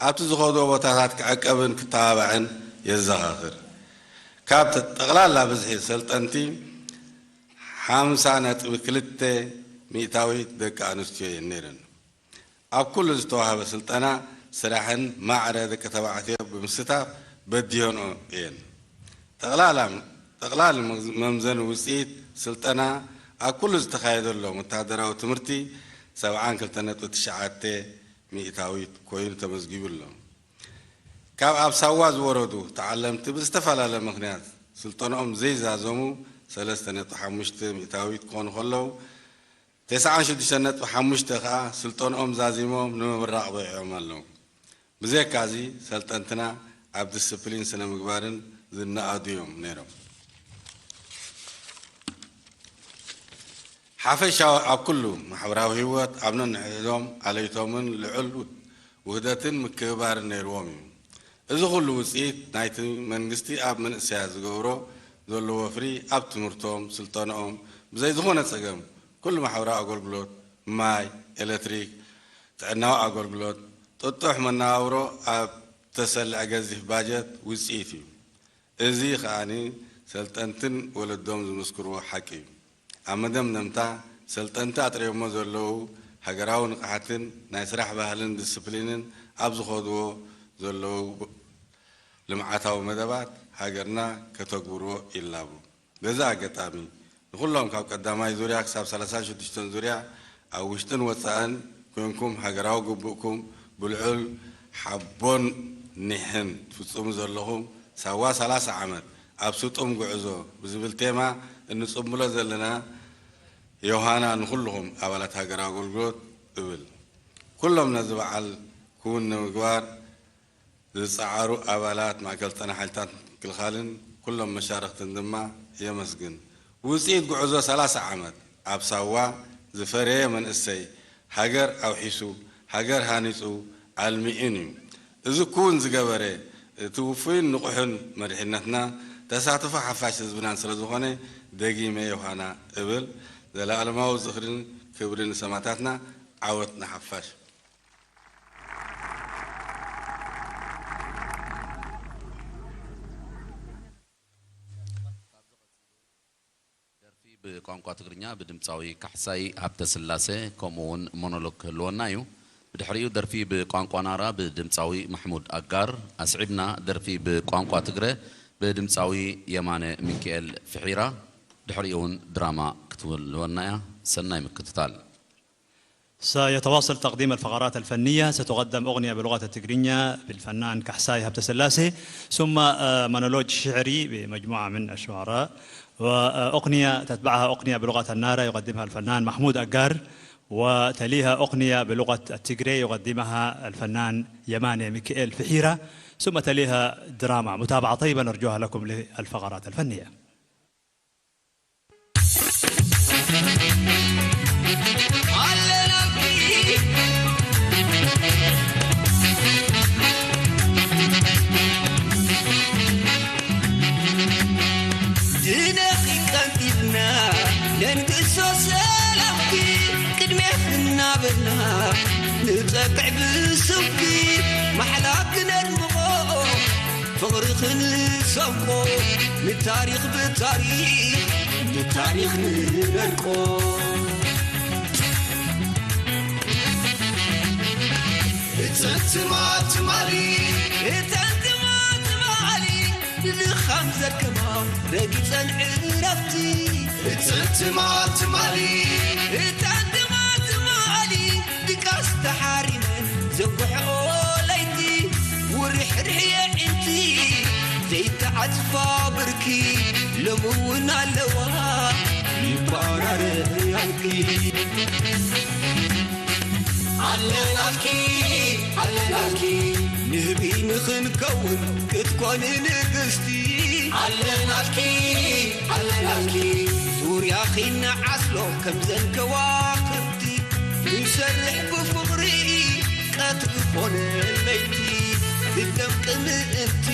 ኣብቲ ዝኸድዎ ቦታታት ክዕቀብን ክተባባዕን የዘኻኽር። ካብ ተ-፣ ጠቕላላ ብዝሒ ሰልጠንቲ፣ ሓምሳ ነጥቢ ክልተ ሚእታዊት ደቂ ኣንስትዮ እየን ነይረን። ኣብ ኩሉ ዝተዋህበ ስልጠና ስራሕን ማዕረ ደቂ ተባዕትዮ ብምስታፍ በዲሆንኦ እየን። ጠቕላላ፣ ጠቕላሊ መዝ-፣ መምዘኒ ውፅኢት ስልጠና ኣብ ኩሉ ዝተኻየደሎም ወታደራዊ ትምህርቲ ሰብዓን ክልተ ነጥቢ ትሽዓተ ሚእታዊት ኮይኑ ተመዝጊቡ ኣሎ። ካብ ኣብ ሳዋ ዝወረዱ ተዓለምቲ ብዝተፈላለየ ምኽንያት ስልጠንኦም ዘይዛዘሙ ሰለስተ ነጥቢ ሓሙሽተ ሚእታዊት ክኾኑ ከለዉ፣ ተስዓን ሽዱሽተን ነጥቢ ሓሙሽተ ከኣ ስልጠንኦም ዛዚሞም ንምምራቕ በቒዖም ኣለዉ። ብዘይካዚ፣ ሰልጠንትና ኣብ ዲስፕሊን ስነ ምግባርን ዝነኣዱ እዮም ነይሮም። ሓፈሻዊ ኣብ ኩሉ ማሕበራዊ ህይወት ኣብ ነንሕድሕዶም ኣለይቶምን ልዑል ውህደትን ምክብባርን ነይርዎም እዩ። እዚ ኩሉ ውፅኢት ናይቲ መንግስቲ ኣብ መንእሰያት ዝገብሮ ዘሎ ወፍሪ ኣብ ትምህርቶም፣ ስልጠንኦም ብዘይ ዝኾነ ፀገም ኩሉ ማሕበራዊ ኣገልግሎት፣ ማይ፣ ኤሌክትሪክ፣ ጥዕናዊ ኣገልግሎት፣ ጥጡሕ መነባብሮ ኣብ ተሰልዐ ገዚፍ ባጀት ውፅኢት እዩ። እዚ ከኣኒ ሰልጠንትን ወለዶም ዝምስክርዎ ሓቂ እዩ። ኣብ መደምደምታ፣ ሰልጠንቲ ኣጥርዮሞ ዘለዉ ሃገራዊ ንቕሓትን ናይ ስራሕ ባህልን ዲስፕሊንን ኣብ ዝኸድዎ ዘለዉ ልምዓታዊ መደባት ሃገርና ከተግብርዎ ይላቡ። በዚ ኣጋጣሚ፣ ንኹሎም ካብ ቀዳማይ ዙርያ ክሳብ ሰላሳን ሽዱሽተን ዙርያ ኣብ ውሽጥን ወጻእን ኮንኩም ሃገራዊ ግቡእኩም ብልዑል ሓቦን ኒሕን ትፍጽሙ ዘለኹም፣ ሳዋ ሰላሳ ዓመት ኣብ ስጡም ጉዕዞ ብዝብል ቴማ እንጽምብሎ ዘለና ዮሃና ንኹልኹም ኣባላት ሃገራዊ ኣገልግሎት እብል። ኩሎም ነዚ በዓል ክውን ንምግባር ዝጸዓሩ ኣባላት ማእከል ጸና ሓይልታት ምክልኻልን ኩሎም መሻርኽትን ድማ የመስግን። ውጽኢት ጉዕዞ ሰላሳ ዓመት ኣብ ሳዋ ዝፈረየ መንእሰይ፣ ሃገር ኣውሒሱ፣ ሃገር ሃኒጹ፣ ኣልሚዑን እዩ። እዚ ክውን ዝገበረ እቲ ውፉይን ንቑሕን መሪሕነትና፣ ተሳትፎ ሓፋሽ ህዝብናን ስለ ዝኾነ፣ ደጊመ ዮሃና እብል። ዘለኣለማዊ ዝኽርን ክብርን ንሰማእታትና። ዓወት ንሓፋሽ። ደርፊ ብቋንቋ ትግርኛ ብድምጻዊ ካሕሳይ ሃብተስላሴ፣ ከምኡ እውን ሞኖሎግ ክህልወና እዩ። ብድሕሪኡ ደርፊ ብቋንቋ ናራ ብድምጻዊ ማሕሙድ ኣጋር፣ ኣስዒብና ደርፊ ብቋንቋ ትግረ ብድምጻዊ የማነ ሚኪኤል ፍሒራ፣ ድሕሪኡ እውን ድራማ ክትህልወና እያ። ሰናይ ምክትታል። سيتواصل تقديم الفقرات الفنية. ستقدم أغنية بلغة التجرينية بالفنان كحساي هبتسلاسي، ثم آه، مونولوج شعري بمجموعة من الشعراء، وأغنية تتبعها أغنية بلغة النارا يقدمها الفنان محمود أجار، وتليها أغنية بلغة التجري يقدمها الفنان يماني ميكائيل فحيرة، ثم تليها دراما. متابعة طيبة نرجوها لكم للفقرات الفنية. ድነኺ ቀንጢብና ነንግሶ ሰላምኪ ቅድሜኺ እናበልና ንጸቅዕ ብስምኪ ማሕላ ክነድምቖ ፍቕሪ ክንሰብኮ ንታሪኽ ብታሪኽ ንታሪኽ ንነድቆ እተን ትማል ትማሊ እተን ትማል ትማሊ ድኻም ዘርከባ ረጊጸን ዕረፍቲ እተን ትማል ትማሊ እተን ትማል ትማሊ ድቃስ ተሓሪመን ዘጉሕኦ ለይቲ ውርሕርሕ የዒንቲ ዘይተዓጽፋ ብርኪ ሎሚ እውን ኣለዋ ይባራረያልኪ ኣለናልኪ ኣለናልኪ ንህቢ ንኽንከውን ክትኮኒ ንግስቲ ኣለናልኪ ኣለናልኪ ዙርያኺ ንዓስሎ ከምዘን ከዋኽብቲ ንሰርሕ ብፍቕሪ ቀትሪ ኮነ ለይቲ ክትደምቂ ምእንቲ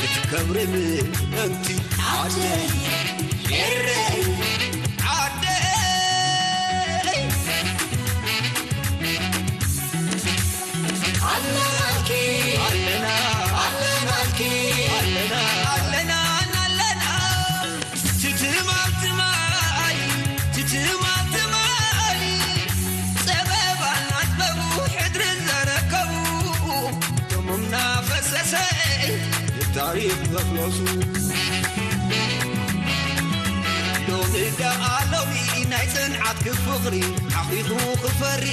ክትከብሪ ምእንቲ ዓደይ ኤረይ ዓደይ ኣለናልኪ ኣለና ኣለናልኪ ኣለና ኣለና ኣለና ትትማል ትማሊ ትትማል ትማሊ ጸበባና ጥበቡ ሕድሪ ዘረከቡ ደሞምና ፈሰሰ ንታሪኽ ዘፍለሱ ሎሚ ደኣ ሎሚ ናይ ጽንዓት ክፍቕሪ ሓኺኹ ክፈሪ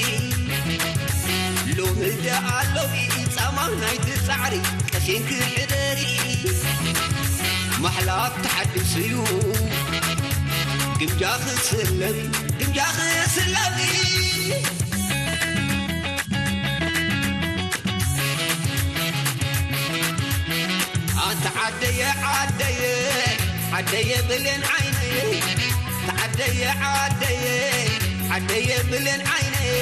ሎሚ ደኣ ሎሚ ጻማ ናይቲ ጻዕሪ ቀሲንኪ ሕደሪ ማሕላ ተሓድስ እዩ ግምጃኺ ስለሚ፣ ግምጃኺ ስለሚ። ኣንቲ ዓደየ፣ ዓደየ፣ ዓደየ ብሌን ዓይነይ። ኣንቲ ዓደየ፣ ዓደየ፣ ዓደየ ብሌን ዓይነይ።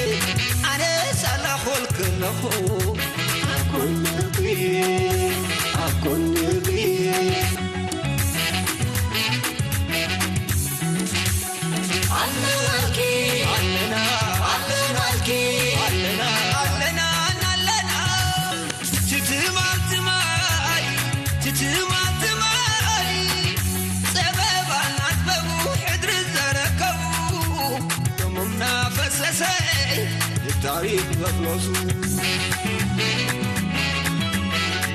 ኣነ ሳላኾል ከለኹ ኣብ ጎንኺ፣ ኣብ ጎንኺ። ኣለናልኪ፣ ኣለና፣ ኣለናልኪ፣ ኣለና፣ ኣለና፣ ኣለና። ትትማል ትማል፣ ትትማል ትማል። ጸበባ እናጥበቡ ሕድሪ ዘረከቡ፣ ደሞም እናፈሰሰ ታሪኽ መፍለሱ።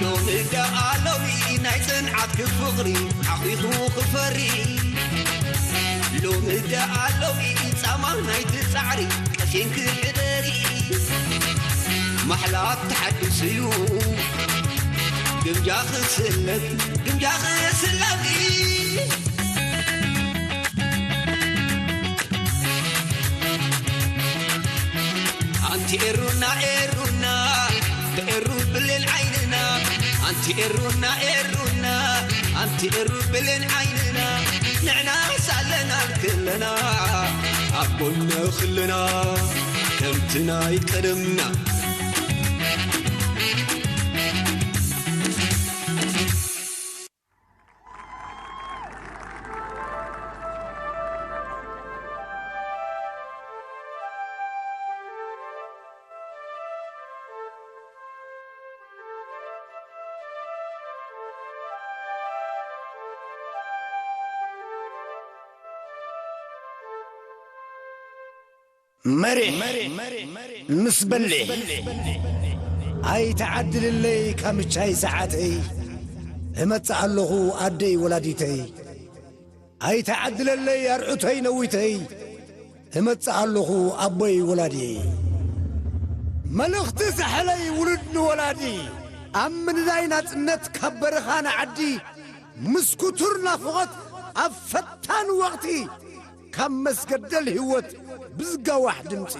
ሎሚ ደኣ ሎሚ ናይ ጽንዓትኪ ፍቕሪ ዓኺኹ ክፈሪ። ሎሚ ደኣ ሎሚ ጻማ ናይቲ ጻዕሪ ቀሲንኪ ሕደሪ። ማሕላ ተሓድስ እዩ ግምጃኺ ስለሚ፣ ግምጃኺ ስለሚ። ኣንቲ ኤሩና ኤሩና፣ ኤሩ ብሌን ዓይንና። ኣንቲ ኤሩና ኤሩና፣ ኣንቲ ኤሩ ብሌን ዓይንና። ንዕናስ ኣለና ክለና፣ ኣብ ጎንኺ ኣለና ከምቲ ናይ ቀደምና። መሪሕ ምስ በሊሕ። ኣይትዓድልለይ ካምቻይ ሰዓተይ፣ እመጽእ ኣለኹ ኣደይ ወላዲተይ። ኣይትዓድለለይ ኣርዑተይ ነዊተይ፣ እመጽእ ኣለኹ ኣቦይ ወላዲየይ። መልእኽቲ ሳሕለይ ውሉድ ንወላዲ፣ ኣብ ምንዳይ ናጽነት ካብ በረኻ ንዓዲ፣ ምስ ክቱር ናፍቖት ኣብ ፈታኒ ወቕቲ፣ ካብ መስገደል ህይወት ብዝጋዋሕ ድምጺ።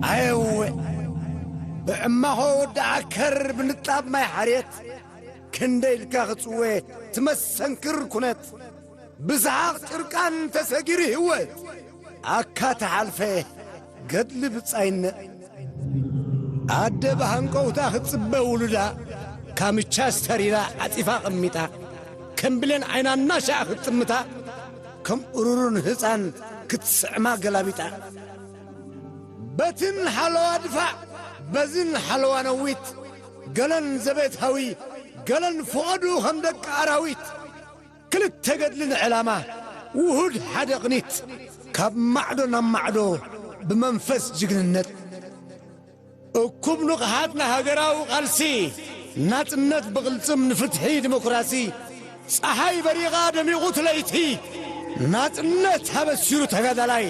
ኣየውዕ ብዕማኾ ወዲ ዓከር ብንጣብ ማይ ሓርየት፣ ክንደይ ኢልካ ክጽወ ትመሰንክር ኩነት፣ ብሰሓቕ ጭርቃን ተሰጊሩ ህይወት፣ ኣካ ተሓልፈ ገድሊ ብጻይነት። ኣደ ብሃንቀውታ ክትጽበ ውሉዳ፣ ካምቻ ስተሪራ ዓጺፋ ቀሚጣ፣ ከም ብሌን ዓይና እናሻዕ ክትጥምታ፣ ከም እሩሩን ህጻን ክትስዕማ ገላቢጣ። በትን ሓለዋ ድፋዕ፣ በዝን ሓለዋ ነዊት፣ ገለን ዘቤታዊ፣ ገለን ፍቐዱ ከም ደቂ ኣራዊት። ክልተ ገድልን ዕላማ፣ ውሁድ ሓደ ቅኒት፣ ካብ ማዕዶ ናብ ማዕዶ ብመንፈስ ጅግንነት። እኩብ ንቕሓት ንሃገራዊ ቃልሲ፣ ናጽነት ብቕልጽም ንፍትሒ ዲሞክራሲ፣ ጸሓይ በሪቓ ደሚቑ እቲ ለይቲ፣ ናጽነት ኣበሲሩ ተጋዳላይ፣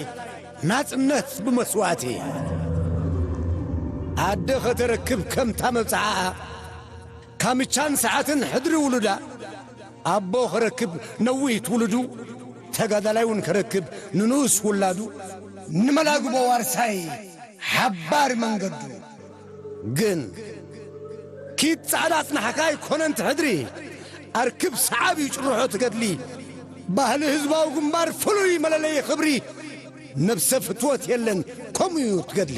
ናጽነት ብመስዋእቲ። ኣደ ኸተረክብ ከምታ መብጽዓኣ፣ ካምቻን ሰዓትን ሕድሪ ውሉዳ፣ ኣቦ ኸረክብ ነዊት ውሉዱ፣ ተጋዳላይ እውን ከረክብ ንንኡስ ውላዱ፣ ንመላግቦ ዋርሳይ ሓባር መንገዱ። ግን ኪድ ጻዕዳ ኣጽናሕካ ኣይኮነን ትሕድሪ፣ ኣርክብ ሰዓብ እዩ ጭርሖ ትገድሊ። ባህሊ ህዝባዊ ግንባር ፍሉይ መለለዪ ክብሪ፣ ነብሰ ፍትወት የለን ከምኡ እዩ ትገድሊ።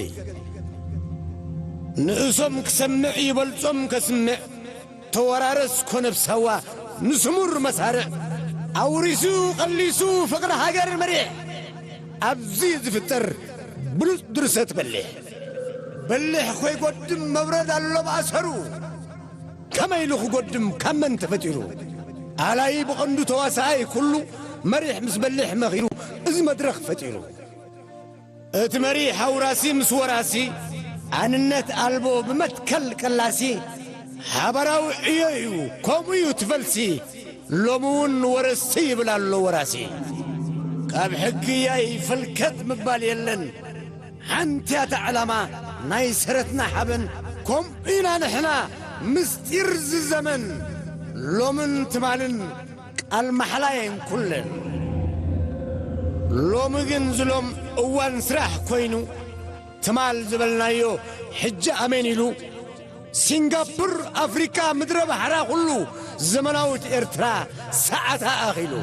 ንእሶም ክሰምዕ ይበልጾም ከስምዕ፣ ተወራረስ ኮነ ብሳዋ ንስሙር መሳርዕ፣ ኣውሪሱ ቀሊሱ ፍቕሪ ሃገር መሪሕ፣ ኣብዚ ዝፍጠር ብሉጽ ድርሰት በሊሕ። በሊሕ ኮይጎድም መብረድ ኣሎ ብኣሰሩ፣ ከመይ ኢሉ ክጎድም ካብ መን ተፈጢሩ? ኣላይ ብቐንዱ ተዋሳኣይ ኩሉ መሪሕ ምስ በሊሕ መኺሩ እዚ መድረኽ ፈጢሩ። እቲ መሪሕ ኣውራሲ ምስ ወራሲ፣ ኣንነት ኣልቦ ብመትከል ቀላሲ፣ ሓባራዊ ዕዮ እዩ፣ ከምኡ እዩ እቲ ፈልሲ። ሎሚ እውን ወረስቲ ይብል ኣሎ ወራሲ። ካብ ሕጊ ያይ ፈልከት ምባል የለን፣ ሓንቲ እያ እታ ዕላማ ናይ ሰረትና ሓበን። ከምኡ ኢና ንሕና ምስጢር ዝዘመን፣ ሎምን ትማልን ቃል ማሕላ የን ኩለን። ሎሚ ግን ዝሎም እዋን ስራሕ ኮይኑ፣ ትማል ዝበልናዮ ሕጂ ኣሜን ኢሉ፣ ሲንጋፑር ኣፍሪካ ምድረ ባሕራ ኩሉ ዘመናዊት ኤርትራ ሰዓታ ኣኺሉ።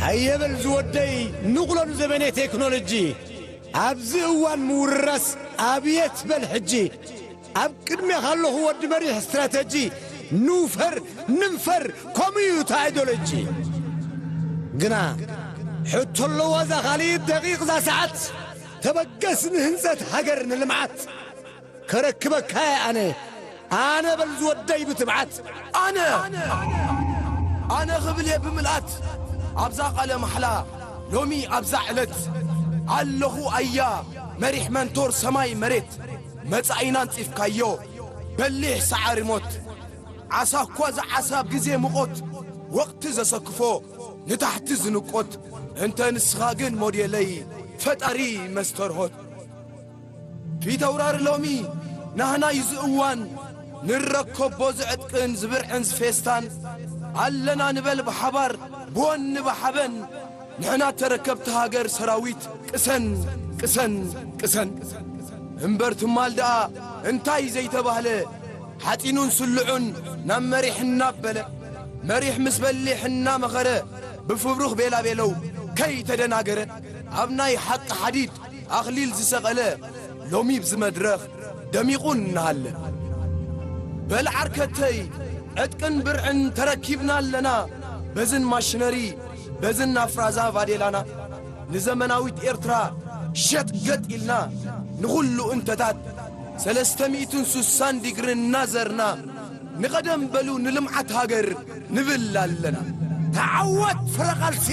ሃየበል ዝወደይ ንቕሎ ንዘበነ ቴክኖሎጂ፣ ኣብዚ እዋን ምውርራስ ኣብየት በል ሕጂ። ኣብ ቅድሜኻ ኣለኹ ወዲ መሪሕ ስትራተጂ፣ ንውፈር፣ ንንፈር፣ ከምኡ እዩ እቲ ኣይዲዮሎጂ። ግና ሕቶ ኣለዋ እዛ ካልእ ደቂቕ እዛ ሰዓት፣ ተበገስ ንህንጸት ሃገር ንልምዓት። ከረክበካ እየ ኣነ፣ ኣነ በል ዝወደይ ብትብዓት። ኣነ፣ ኣነ ክብል እየ ብምልኣት፣ ኣብዛ ቃለ ማሕላ ሎሚ ኣብዛ ዕለት ኣለኹ ኣያ መሪሕ መንቶር ሰማይ መሬት። መጻኢና ኣንጺፍካዮ በሊሕ ሰዓሪ ሞት። ዓሳ እኳ ዝዓሳ ኣብ ግዜ ምቖት፣ ወቕቲ ዘሰክፎ ንታሕቲ ዝንቆት፣ እንተ ንስኻ ግን ሞዴለይ ፈጣሪ መስተርሆት። ፊተውራሪ ሎሚ ናህና እዩ ዝእዋን፣ ንረከቦ ዝዕጥቅን ዝብርዕን ዝፌስታን፣ ኣለና ንበል ብሓባር ብወኒ ብሓበን፣ ንሕና ተረከብቲ ሃገር ሰራዊት ቅሰን፣ ቅሰን፣ ቅሰን። እምበር ትማል ደኣ እንታይ ዘይተባህለ፣ ሓጺኑን ስልዑን ናብ መሪሕ እናበለ፣ መሪሕ ምስ በሊሕ እናመኸረ፣ ብፍብሩኽ ቤላቤለው ከይተደናገረ፣ ኣብ ናይ ሓቂ ሓዲድ ኣኽሊል ዝሰቐለ፣ ሎሚ ብዚ መድረኽ ደሚቑ እናሃለ። በል ዓርከተይ፣ ዕጥቅን ብርዕን ተረኪብና ኣለና፣ በዝን ማሽነሪ፣ በዝን ናፍራዛ ቫዴላና። ንዘመናዊት ኤርትራ ሸጥ ገጥ ኢልና፣ ንኹሉ እንተታት ሰለስተ ሚእትን ሱሳን ዲግሪ እናዘርና፣ ንቐደም በሉ ንልምዓት ሃገር ንብል ኣለና። ተዓወት ፍረ ቃልሲ፣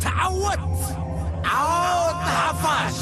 ተዓወት ዓወት ንሓፋሽ።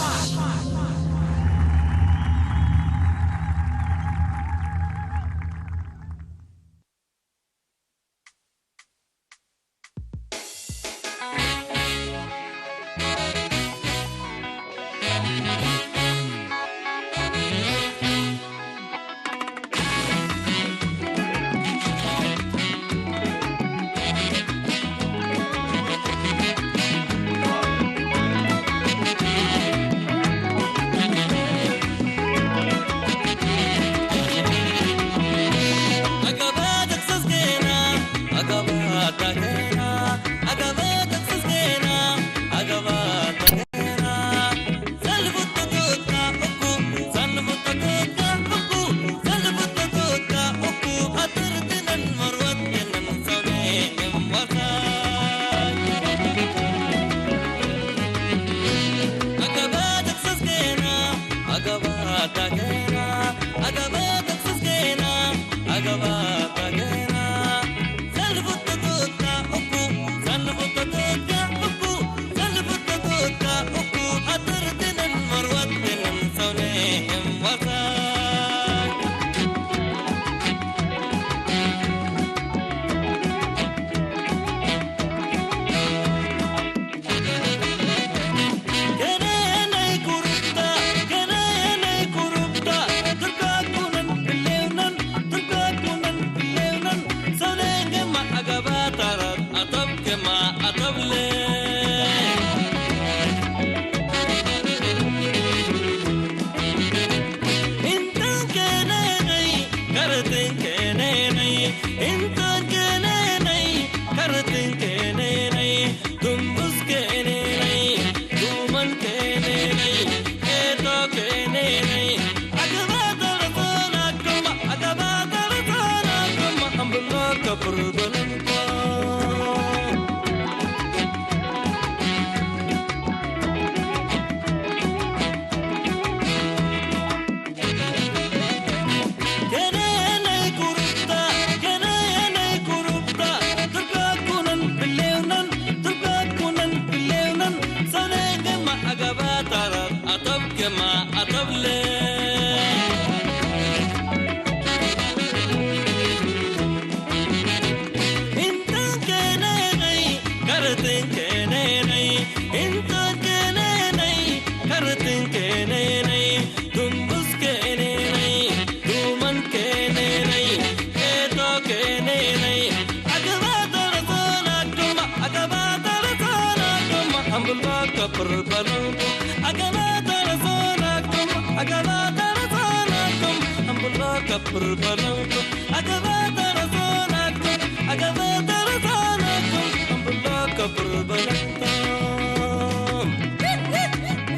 Balongo, agala tara zona kum, agala tara zona kum, ambula kapur balongo, agala tara zona kum, agala tara zona kum, ambula kapur balongo.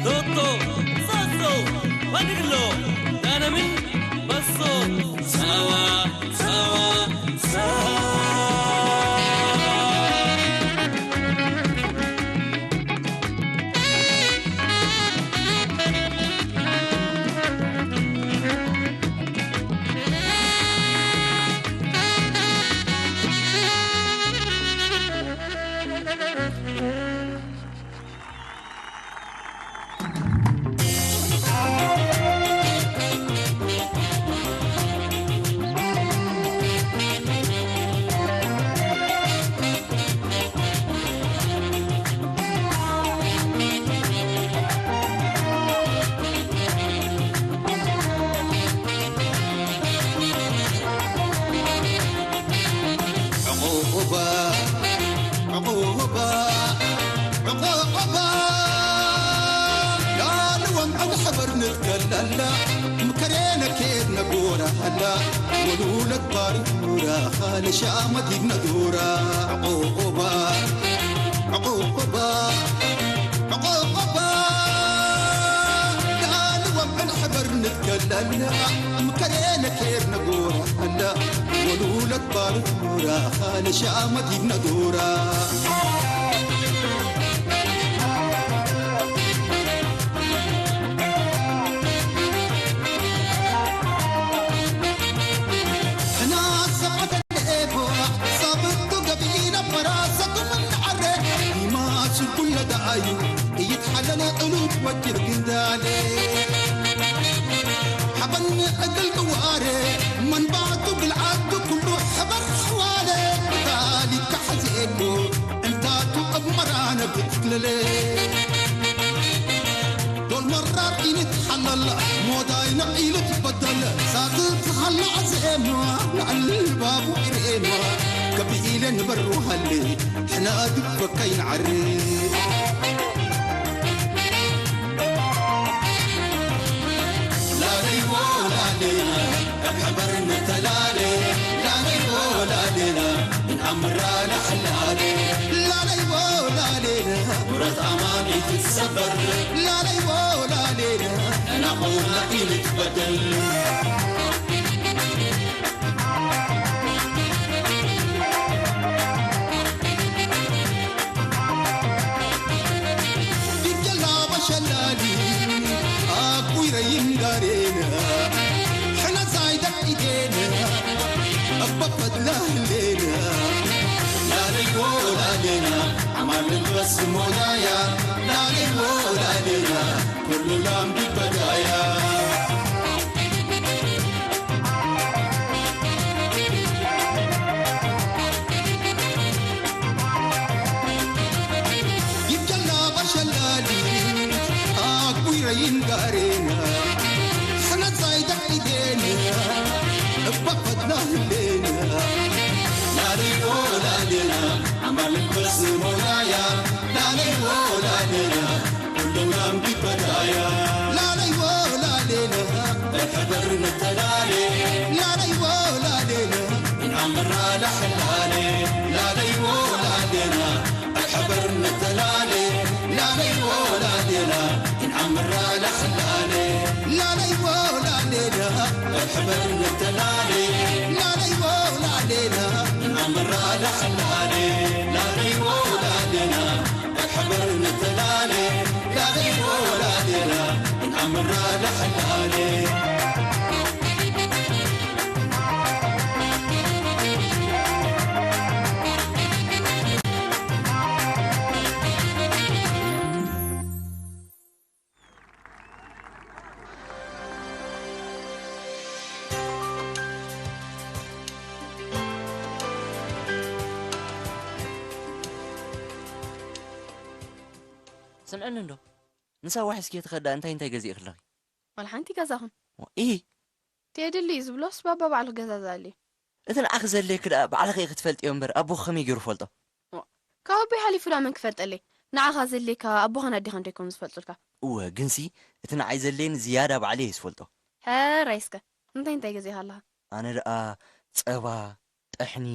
Dotto, Sasso, Waniglo, Danamin, Basso, Sawa, Sawa, Sawa. ዕቑባ፣ ዕቑባ፣ ዕቑባ። ላልዎም ዕንሕበር ንትከለላ፣ ምከሬነ ኬድ ነጎራ ኣላ፣ ወሉለት ባሪ ኑራ፣ ኻልሻ መዲብ ነዱራ። ዕቑባ፣ ዕቑባ፣ ዕቑባ። ላልዎም ዕንሕበር ንትከለላ፣ ምከሬነ ኬድ ነጎራ ኣላ፣ ወሉለት ባሪ ኑራ፣ ኻልሻ መዲብ ነዱራ። ሕና ሰዓተ ለኤቦ ሳብቱ ገቢና በራሰኩም እንዓረ ይማሱ ኩለ ደኣዩ እይትሓለለ እሉት ወጅር ግንዳለ ሓበን እግል ቅዋረ መንባቱ ብልዓቱ ኩሉ ሕበር ሕዋለ ታሊካ ሓዚኤኮ እንታቱ እብ መራነ ብትክልለ ዶል መራር ኢንትሓለል ሞዳይ ነዒሉ ትበደል ሳትት ሃላ ኣዘኤማ ንኣልባቡ ኢርኤማ ከብኢለ ንበሩ ሃለ ሕና ድበካ ይንዓር ላለይዎ ላለና ካብ ሕበር ንተላለ ላለይዎ ላለና እንኣምራ ላሕላለ ላለይዎ ላለና ብረት ኣማን ይትሰበር ላለይዎ ላለና እናቆና ኢልትበደል ዲጀላ በሸላሊ ኣኩይረይን ጋሬና ሕና ዛይዳ ኢዴና እበፈድላ ህሌና ላለይዎ ላለና ኣማን ንልበስ ሞላያ ላለይዎ ላለና ኩሉ ላም ቢበዳያ ይብጀላ ባሸላሊ ኣኩይረይን ጋሬና ሕነጻይ ደቂዴና እባ ፈድላ ህሌና ላለይዎ ላለና ኣማልክ በስ ሞላያ ላለይዎ ላለና ኩሉም ቢበዳያ ላለይዎ ላለና ብሕበር ንተላለ ላለይዎ ላለና እንኣምራ ላሕላለ ላለይዎ ላለና ብሕበር ንተላለ ላለይዎ ላለና እንኣምራ ላሕላለ ላለይዎ ላለና ብሕበር ንተላለ ላለይዎ ላለና እንኣምራ ላሕላለ ላለይዎ ላለና ብሕበር ንተላለ ላለይዎ ላለና እንኣምራ ላሕላለ ስምዕኒ እንዶ ንሳ ዋሒስኪ ትኸዳ እንታይ እንታይ ገዚእክለኺ? ዋላ ሓንቲ ገዛኹም። ኢ ቴድሊ እዩ ዝብሎስ ባባ ባዕሉ ክገዛዝኣሉ እዩ። እቲ ንዓኺ ዘድልየኪ ደኣ ባዕልኺ ኢኺ ትፈልጥዮ እምበር ኣቦኺ ከመይ ገይሩ ፈልጦ? ዋ፣ ካብ ኣቦይ ሓሊፉ ደኣ መን ክፈልጠለይ? ንዓኻ ዘድልየካ ኣቦኻን ኣዴኻን ዶ ኣይኮኑን ዝፈልጡልካ? እወ፣ ግንሲ እቲ ንዓይ ዘድልየኒ ዝያዳ ባዕለይ እየ ዝፈልጦ። ሕራይ እስከ፣ እንታይ እንታይ ገዚእኻ ኣለኻ? ኣነ ደኣ ጸባ፣ ጥሕኒ፣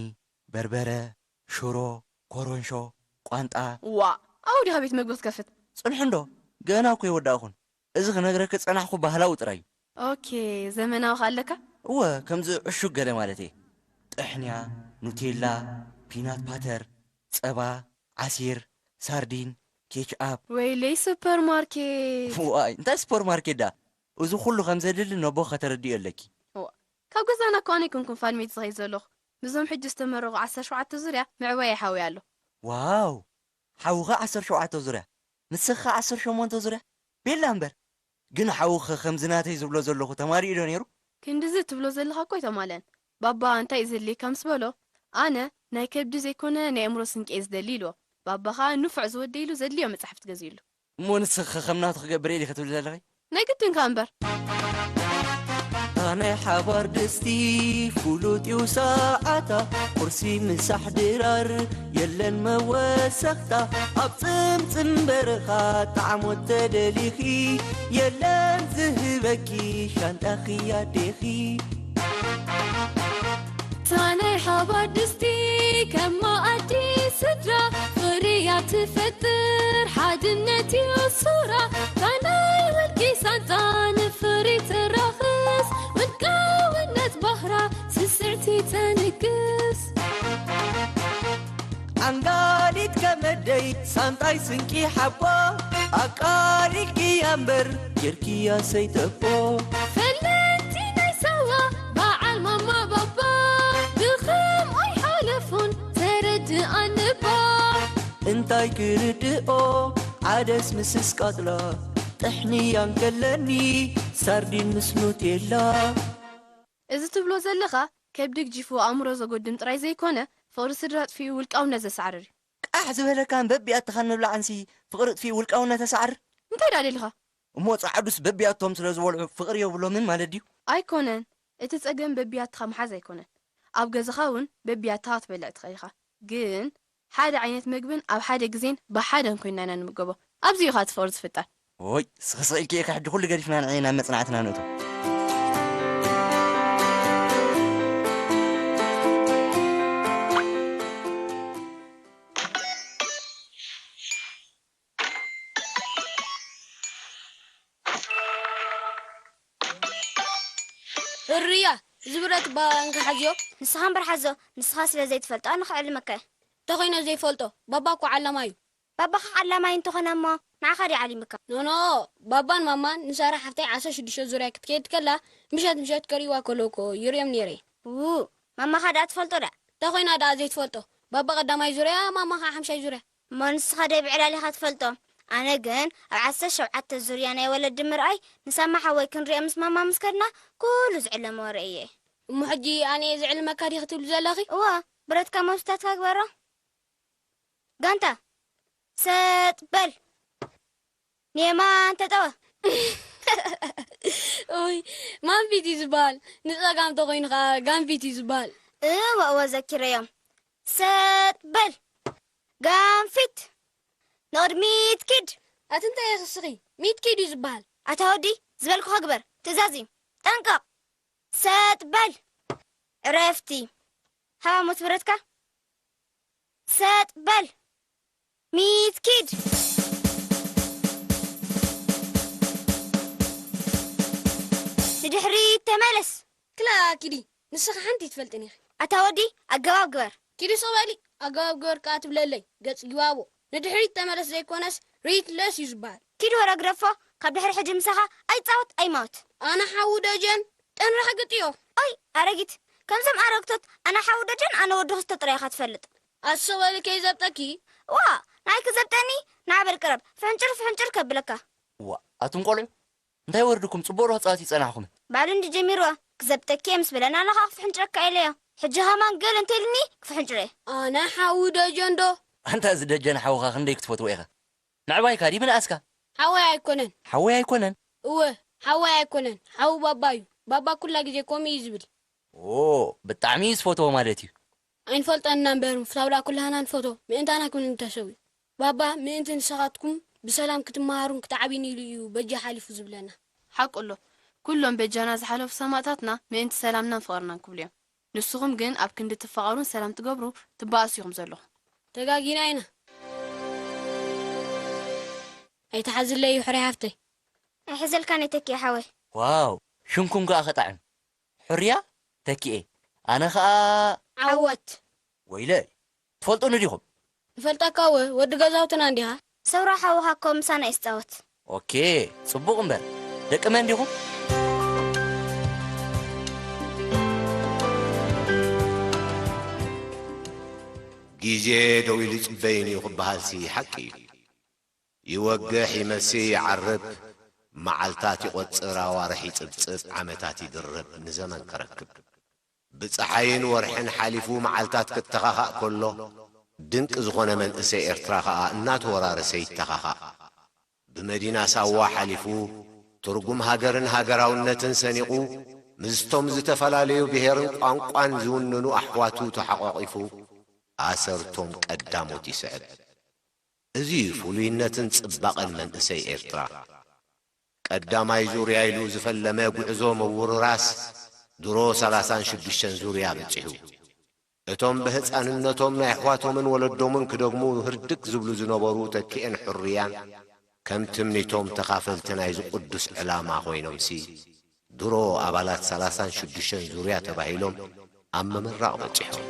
በርበረ፣ ሽሮ፣ ኮረንሾ፣ ቋንጣ። ዋእ፣ ኣብኡ ዲኻ ቤት መግቢ ክትከፍት? ጽንሑ እንዶ፣ ገና እኮ ኣይወዳእኹን። እዚ ክነግረኪ ዝጸናሕኩ ባህላዊ ጥራይ እዩ። ኦኬ፣ ዘመናዊ ከ ኣለካ? እወ፣ ከምዚ ዕሹግ ገለ ማለት እየ። ጥሕንያ፣ ኑቴላ፣ ፒናት ፓተር፣ ጸባ፣ ዓሲር፣ ሳርዲን፣ ኬችኣፕ። ወይለይ ሱፐርማርኬት! ዋይ፣ እንታይ ሱፐርማርኬት ደኣ? እዚ ኩሉ ከም ዘድሊ ነቦ ከተረድዮ ኣለኪ። እዋ፣ ካብ ገዛና እኮ ኣነ ኣይኮንኩን ፋልሜት ዝኸይድ ዘለኹ። ምስዞም ሕጂ ዝተመረቑ ዓሰርተ ሸውዓተ ዙርያ ምዕባይ ይሓውየ ኣሎ። ዋው! ሓውኻ ዓሰርተ ሸውዓተ ዙርያ፣ ንስኻ ዓሰርተ ሸሞንተ ዙርያ? ቤላ እምበር! ግን ሓውኺ ከምዚ ናተይ ዝብሎ ዘለኹ ተማሊኡ ዶ ነይሩ? ክንድዚ ትብሎ ዘለኻ እኮ ኣይተማልአን። ባባ እንታይ እዩ ዘድልየካ ምስ በሎ፣ ኣነ ናይ ከብዲ ዘይኮነ ናይ ኣእምሮ ስንቂ እየ ዝደሊ ኢልዎ። ባባ ኸኣ ንፉዕ ዝወደ ኢሉ ዘድልዮ መጻሕፍቲ ገዚኡሉ። እሞ ንስኺ ኸ ከም ናቱ ክገብር እየ ዲኺ ትብሊ ዘለኺ? ናይ ግድን ከኣ እምበር። እታ ናይ ሓባር ድስቲ ፍሉጥ እዩ ሰዓታ፣ ቁርሲ ምሳሕ ድራር የለን መወሰኽታ። ኣብ ጽምጽም በረኻ ጣዕሞት ተደሊኺ፣ የለን ዝህበኪ ሻንጣኺ ኣዴኺ። እታ ናይ ሓባር ድስቲ ከም መኣዲ ስድራ፣ ፍቕሪ እያ ትፈጥር፣ ሓድነት እዩ ሱራ። እታ ናይ ወልቂ ሳንጣ ንፍቕሪ ተራኽስ፣ ውልቃውነት ባህራ ስስዕቲ ተንግስ። ዓንጋሊት ከመደይ ሳንጣይ ስንቂ ሓቦ፣ ኣቃሊልኪያ እምበር ጌርክያ ሰይተቦ። ፈለጥቲ ናይ ሳዋ በዓል ማማ ባባ፣ ብኸምኡ ኣይሓለፉን ተረድኣኒ እባ። እንታይ ክርድኦ ዓደስ ምስስ ቃጥላ፣ ጥሕንያ እንከለኒ ሳርዲን ምስ ኑቴላ። እዚ ትብሎ ዘለኻ ከብዲ ግጂፉ ኣእምሮ ዘጎድም ጥራይ ዘይኮነ፣ ፍቕሪ ስድራ ኣጥፊኡ ውልቃውነት ዘሳዕርር እዩ። ቃሕ ዝበለካን በቢኣትኻን ምብላዕንሲ ፍቕሪ ኣጥፊኡ ውልቃውነት የሳዕርር? እንታይ ደኣ ደሊኻ? እሞ ጸዓዱስ በቢኣቶም ስለ ዝበልዑ ፍቕሪ የብሎምን ማለት ድዩ? ኣይኮነን። እቲ ጸገም በቢኣትኻ ምሓዝ ኣይኮነን። ኣብ ገዛኻ እውን በቢኣትኻ ክትበልዕ ትኽእል ኢኻ። ግን ሓደ ዓይነት መግብን ኣብ ሓደ ግዜን ብሓደን ኮይንና ኢና ንምገቦ። ኣብዚ እዩ ኸኣ እቲ ፍቕሪ ዝፍጠር። ኦይ፣ ስቕ ስቕ ኢልኪ ኢኺ፣ ሕጂ ኩሉ ገዲፍና ንዒ ናብ መጽናዕትና ንእቶ። እርያ፣ እዚ ብረት እባ እንካ ሓዝዮ። ንስኻ እምበር ሓዞ፣ ንስኻ ስለ ዘይትፈልጦ ኣነ ክዕልመካ እየ። እንተኾይነ ዘይፈልጦ፣ ባባ እኮ ዓላማይ እዩ። ባባኻ ዓላማይ እንተኾነ እሞ ንዓኻ ድዩ ዓሊምካ? ኖኖ፣ ባባን ማማን ንሳራ ሓፍተይ ዓሰርተ ሽዱሽተ ዙርያ ክትከይድ ከላ ምሸት ምሸት ከርእይዋ ከለዉ እኮ ይርእዮም ነይረ። ው፣ ማማኻ ደኣ ትፈልጦ ደኣ? እንተኾይና ደኣ ዘይትፈልጦ? ባባ ቀዳማይ ዙርያ፣ ማማ ኸዓ ሓምሻይ ዙርያ። እሞ ንስኻ ደይ ብዕላል ኢኻ ትፈልጦ። ኣነ ግን ኣብ ዓሰርተ ሸውዓተ ዙርያ ናይ ወለዲ ምርኣይ ንሳማ ሓወይ ክንሪኦ ምስ ማማ ምስ ከድና ኩሉ ዝዕለመ ወረ እየ። እሞ ሕጂ ኣነ እየ ዝዕልመካ ዲኺ ትብሊ ዘለኺ? እወ፣ ብረትካ መብስታትካ ግበሮ። ጋንታ፣ ሰጥ በል። ንየማን ተጠወ። ኡይ፣ ማንፊት እዩ ዝበሃል። ንጸጋም ተኾይኑ ኸዓ ጋንፊት እዩ ዝበሃል። እወ፣ እወ፣ ዘኪረዮም። ሰጥ በል። ጋንፊት። ንቕድሚት ኪድ። ኣቲ እንታይ ኢኺ እስኺ? ሚት ኪድ እዩ ዝበሃል። ኣታ ወዲ፣ ዝበልኩኻ ግበር። ትእዛዝ እዩ። ጠንቀቕ። ሰጥ በል። ዕረፍቲ። ሃባ ሞት ብረትካ። ሰጥ በል። ሚት ኪድ። ንድሕሪት ተመለስ። ክላ ኪዲ፣ ንስኺ ሓንቲ ትፈልጥን ኢኺ። ኣታ ወዲ፣ ኣገባብ ግበር። ኪዲ ስቕ በሊ፣ ኣገባብ ግበር ከኣ ትብለለይ፣ ገጽ ጊባቦ። ንድሕሪት ተመለስ ዘይኮነስ፣ ሪትለስ እዩ ዝበሃል። ኪድ ወረ ግደፎ፣ ካብ ድሕሪ ሕጂ ምሳኻ ኣይጻወት ኣይማወት። ኣነ ሓዉ ደጀን፣ ጠንራሕ ግጥዮ። ኦይ፣ ኣረጊት፣ ከምዞም ኣረግቶት፣ ኣነ ሓዉ ደጀን፣ ኣነ ወዲ ክስቶ ጥራይ ኢኻ ትፈልጥ። ኣስቕ በሊ ከይዘብጠኪ። ዋ፣ ናይ ክዘብጠኒ፣ ንዓ በል ቅረብ፣ ፍሕንጭር ፍሕንጭር ከብለካ። ዋ፣ ኣቱም ቆልዑ፣ እንታይ ወርድኩም? ጽቡቕ ዶ ክጻወት ይጸናሕኩምን? ባሉ እንዲ ጀሚርዎ፣ ክዘብጠኪ እየ ምስ በለ፣ ኣነ ኸኣ ክፍሕንጭረካ ኢለዮ። ሕጂ ኸማን ገል እንተኢልኒ፣ ክፍሕንጭረ እየ። ኣነ ሓዉ ደጀን ዶ? ኣንታ እዚ ደጀን ሓውኻ ክንደይ ክትፈትዎ ኢኻ? ምዕባይካ ድዩ ምንኣስካ? ሓወይ ኣይኮነን። ሓወይ ኣይኮነን? እወ፣ ሓወይ ኣይኮነን። ሓዉ ባባ እዩ። ባባ ኩላ ግዜ ከምኡ እዩ ዝብል። ኦ፣ ብጣዕሚ እዩ ዝፈትዎ ማለት እዩ። ኣይንፈልጦን ኢና እምበር፣ ምፍታው ደኣ ኩላህና ንፈትዎ። ምእንታና ክብል እንተሰው እዩ። ባባ ምእንቲ ንስኻትኩም ብሰላም ክትመሃሩን ክትዓብዩን ኢሉ እዩ በጃ ሓሊፉ ዝብለና። ሓቁ ኣሎ። ኩሎም በጃና ዝሓለፉ ሰማእታትና ምእንቲ ሰላምናን ፍቕርናን ክብሉ እዮም። ንስኹም ግን ኣብ ክንዲ ትፋቐሩን ሰላም ትገብሩ ትበኣሱ ኢኹም ዘለኹም። ተጋጊና ኢና። ኣይትሓዝለይ ሕራይ ሓፍተይ። ኣይሕዘልካን እየ ተኪኤ ሓወይ። ዋው፣ ሽምኩም ከኣ ክጥዕም። ሕርያ፣ ተኪኤ። ኣነ ከኣ ዓወት። ወይለይ፣ ትፈልጡኒ ዲኹም? ንፈልጠካ እወ፣ ወዲ ገዛውትና እንዲኻ። ሰውራ ሓውኻ እኮ ምሳና እዩ ዝጻወት። ኦኬ፣ ጽቡቕ እምበር። ደቂ መን ዲኹም? ግዜ ደው ኢሉ ይጽበይን እዩ ክበሃልሲ ሓቂ እዩ። ይወግሕ ይመሲ ይዓርብ፣ መዓልታት ይቖጽር ኣዋርሕ ይጽብጽብ፣ ዓመታት ይድርብ ንዘመን ከረክብ። ብጸሓይን ወርሕን ሓሊፉ መዓልታት ክተኻኻእ ከሎ፣ ድንቂ ዝኾነ መንእሰይ ኤርትራ ኸኣ እናተወራረሰ ይተኻኻእ። ብመዲና ሳዋ ሓሊፉ፣ ትርጉም ሃገርን ሃገራውነትን ሰኒቑ፣ ምስቶም ዝተፈላለዩ ብሄርን ቋንቋን ዝውንኑ ኣሕዋቱ ተሓቋቒፉ፣ ኣሰርቶም ቀዳሞት ይስዕብ። እዚ እዩ ፍሉይነትን ጽባቐን መንእሰይ ኤርትራ። ቀዳማይ ዙርያ ኢሉ ዝፈለመ ጉዕዞ ምውርራስ ድሮ ሰላሳን ሽዱሽተን ዙርያ በጺሑ። እቶም ብህጻንነቶም ናይ ኣሕዋቶምን ወለዶምን ክደግሙ ህርድግ ዝብሉ ዝነበሩ ተኪኤን ሕሩያን ከም ትምኒቶም ተኻፈልቲ ናይዚ ቅዱስ ዕላማ ኮይኖምሲ ድሮ ኣባላት ሰላሳን ሽዱሽተን ዙርያ ተባሂሎም ኣብ ምምራቕ በጺሖም።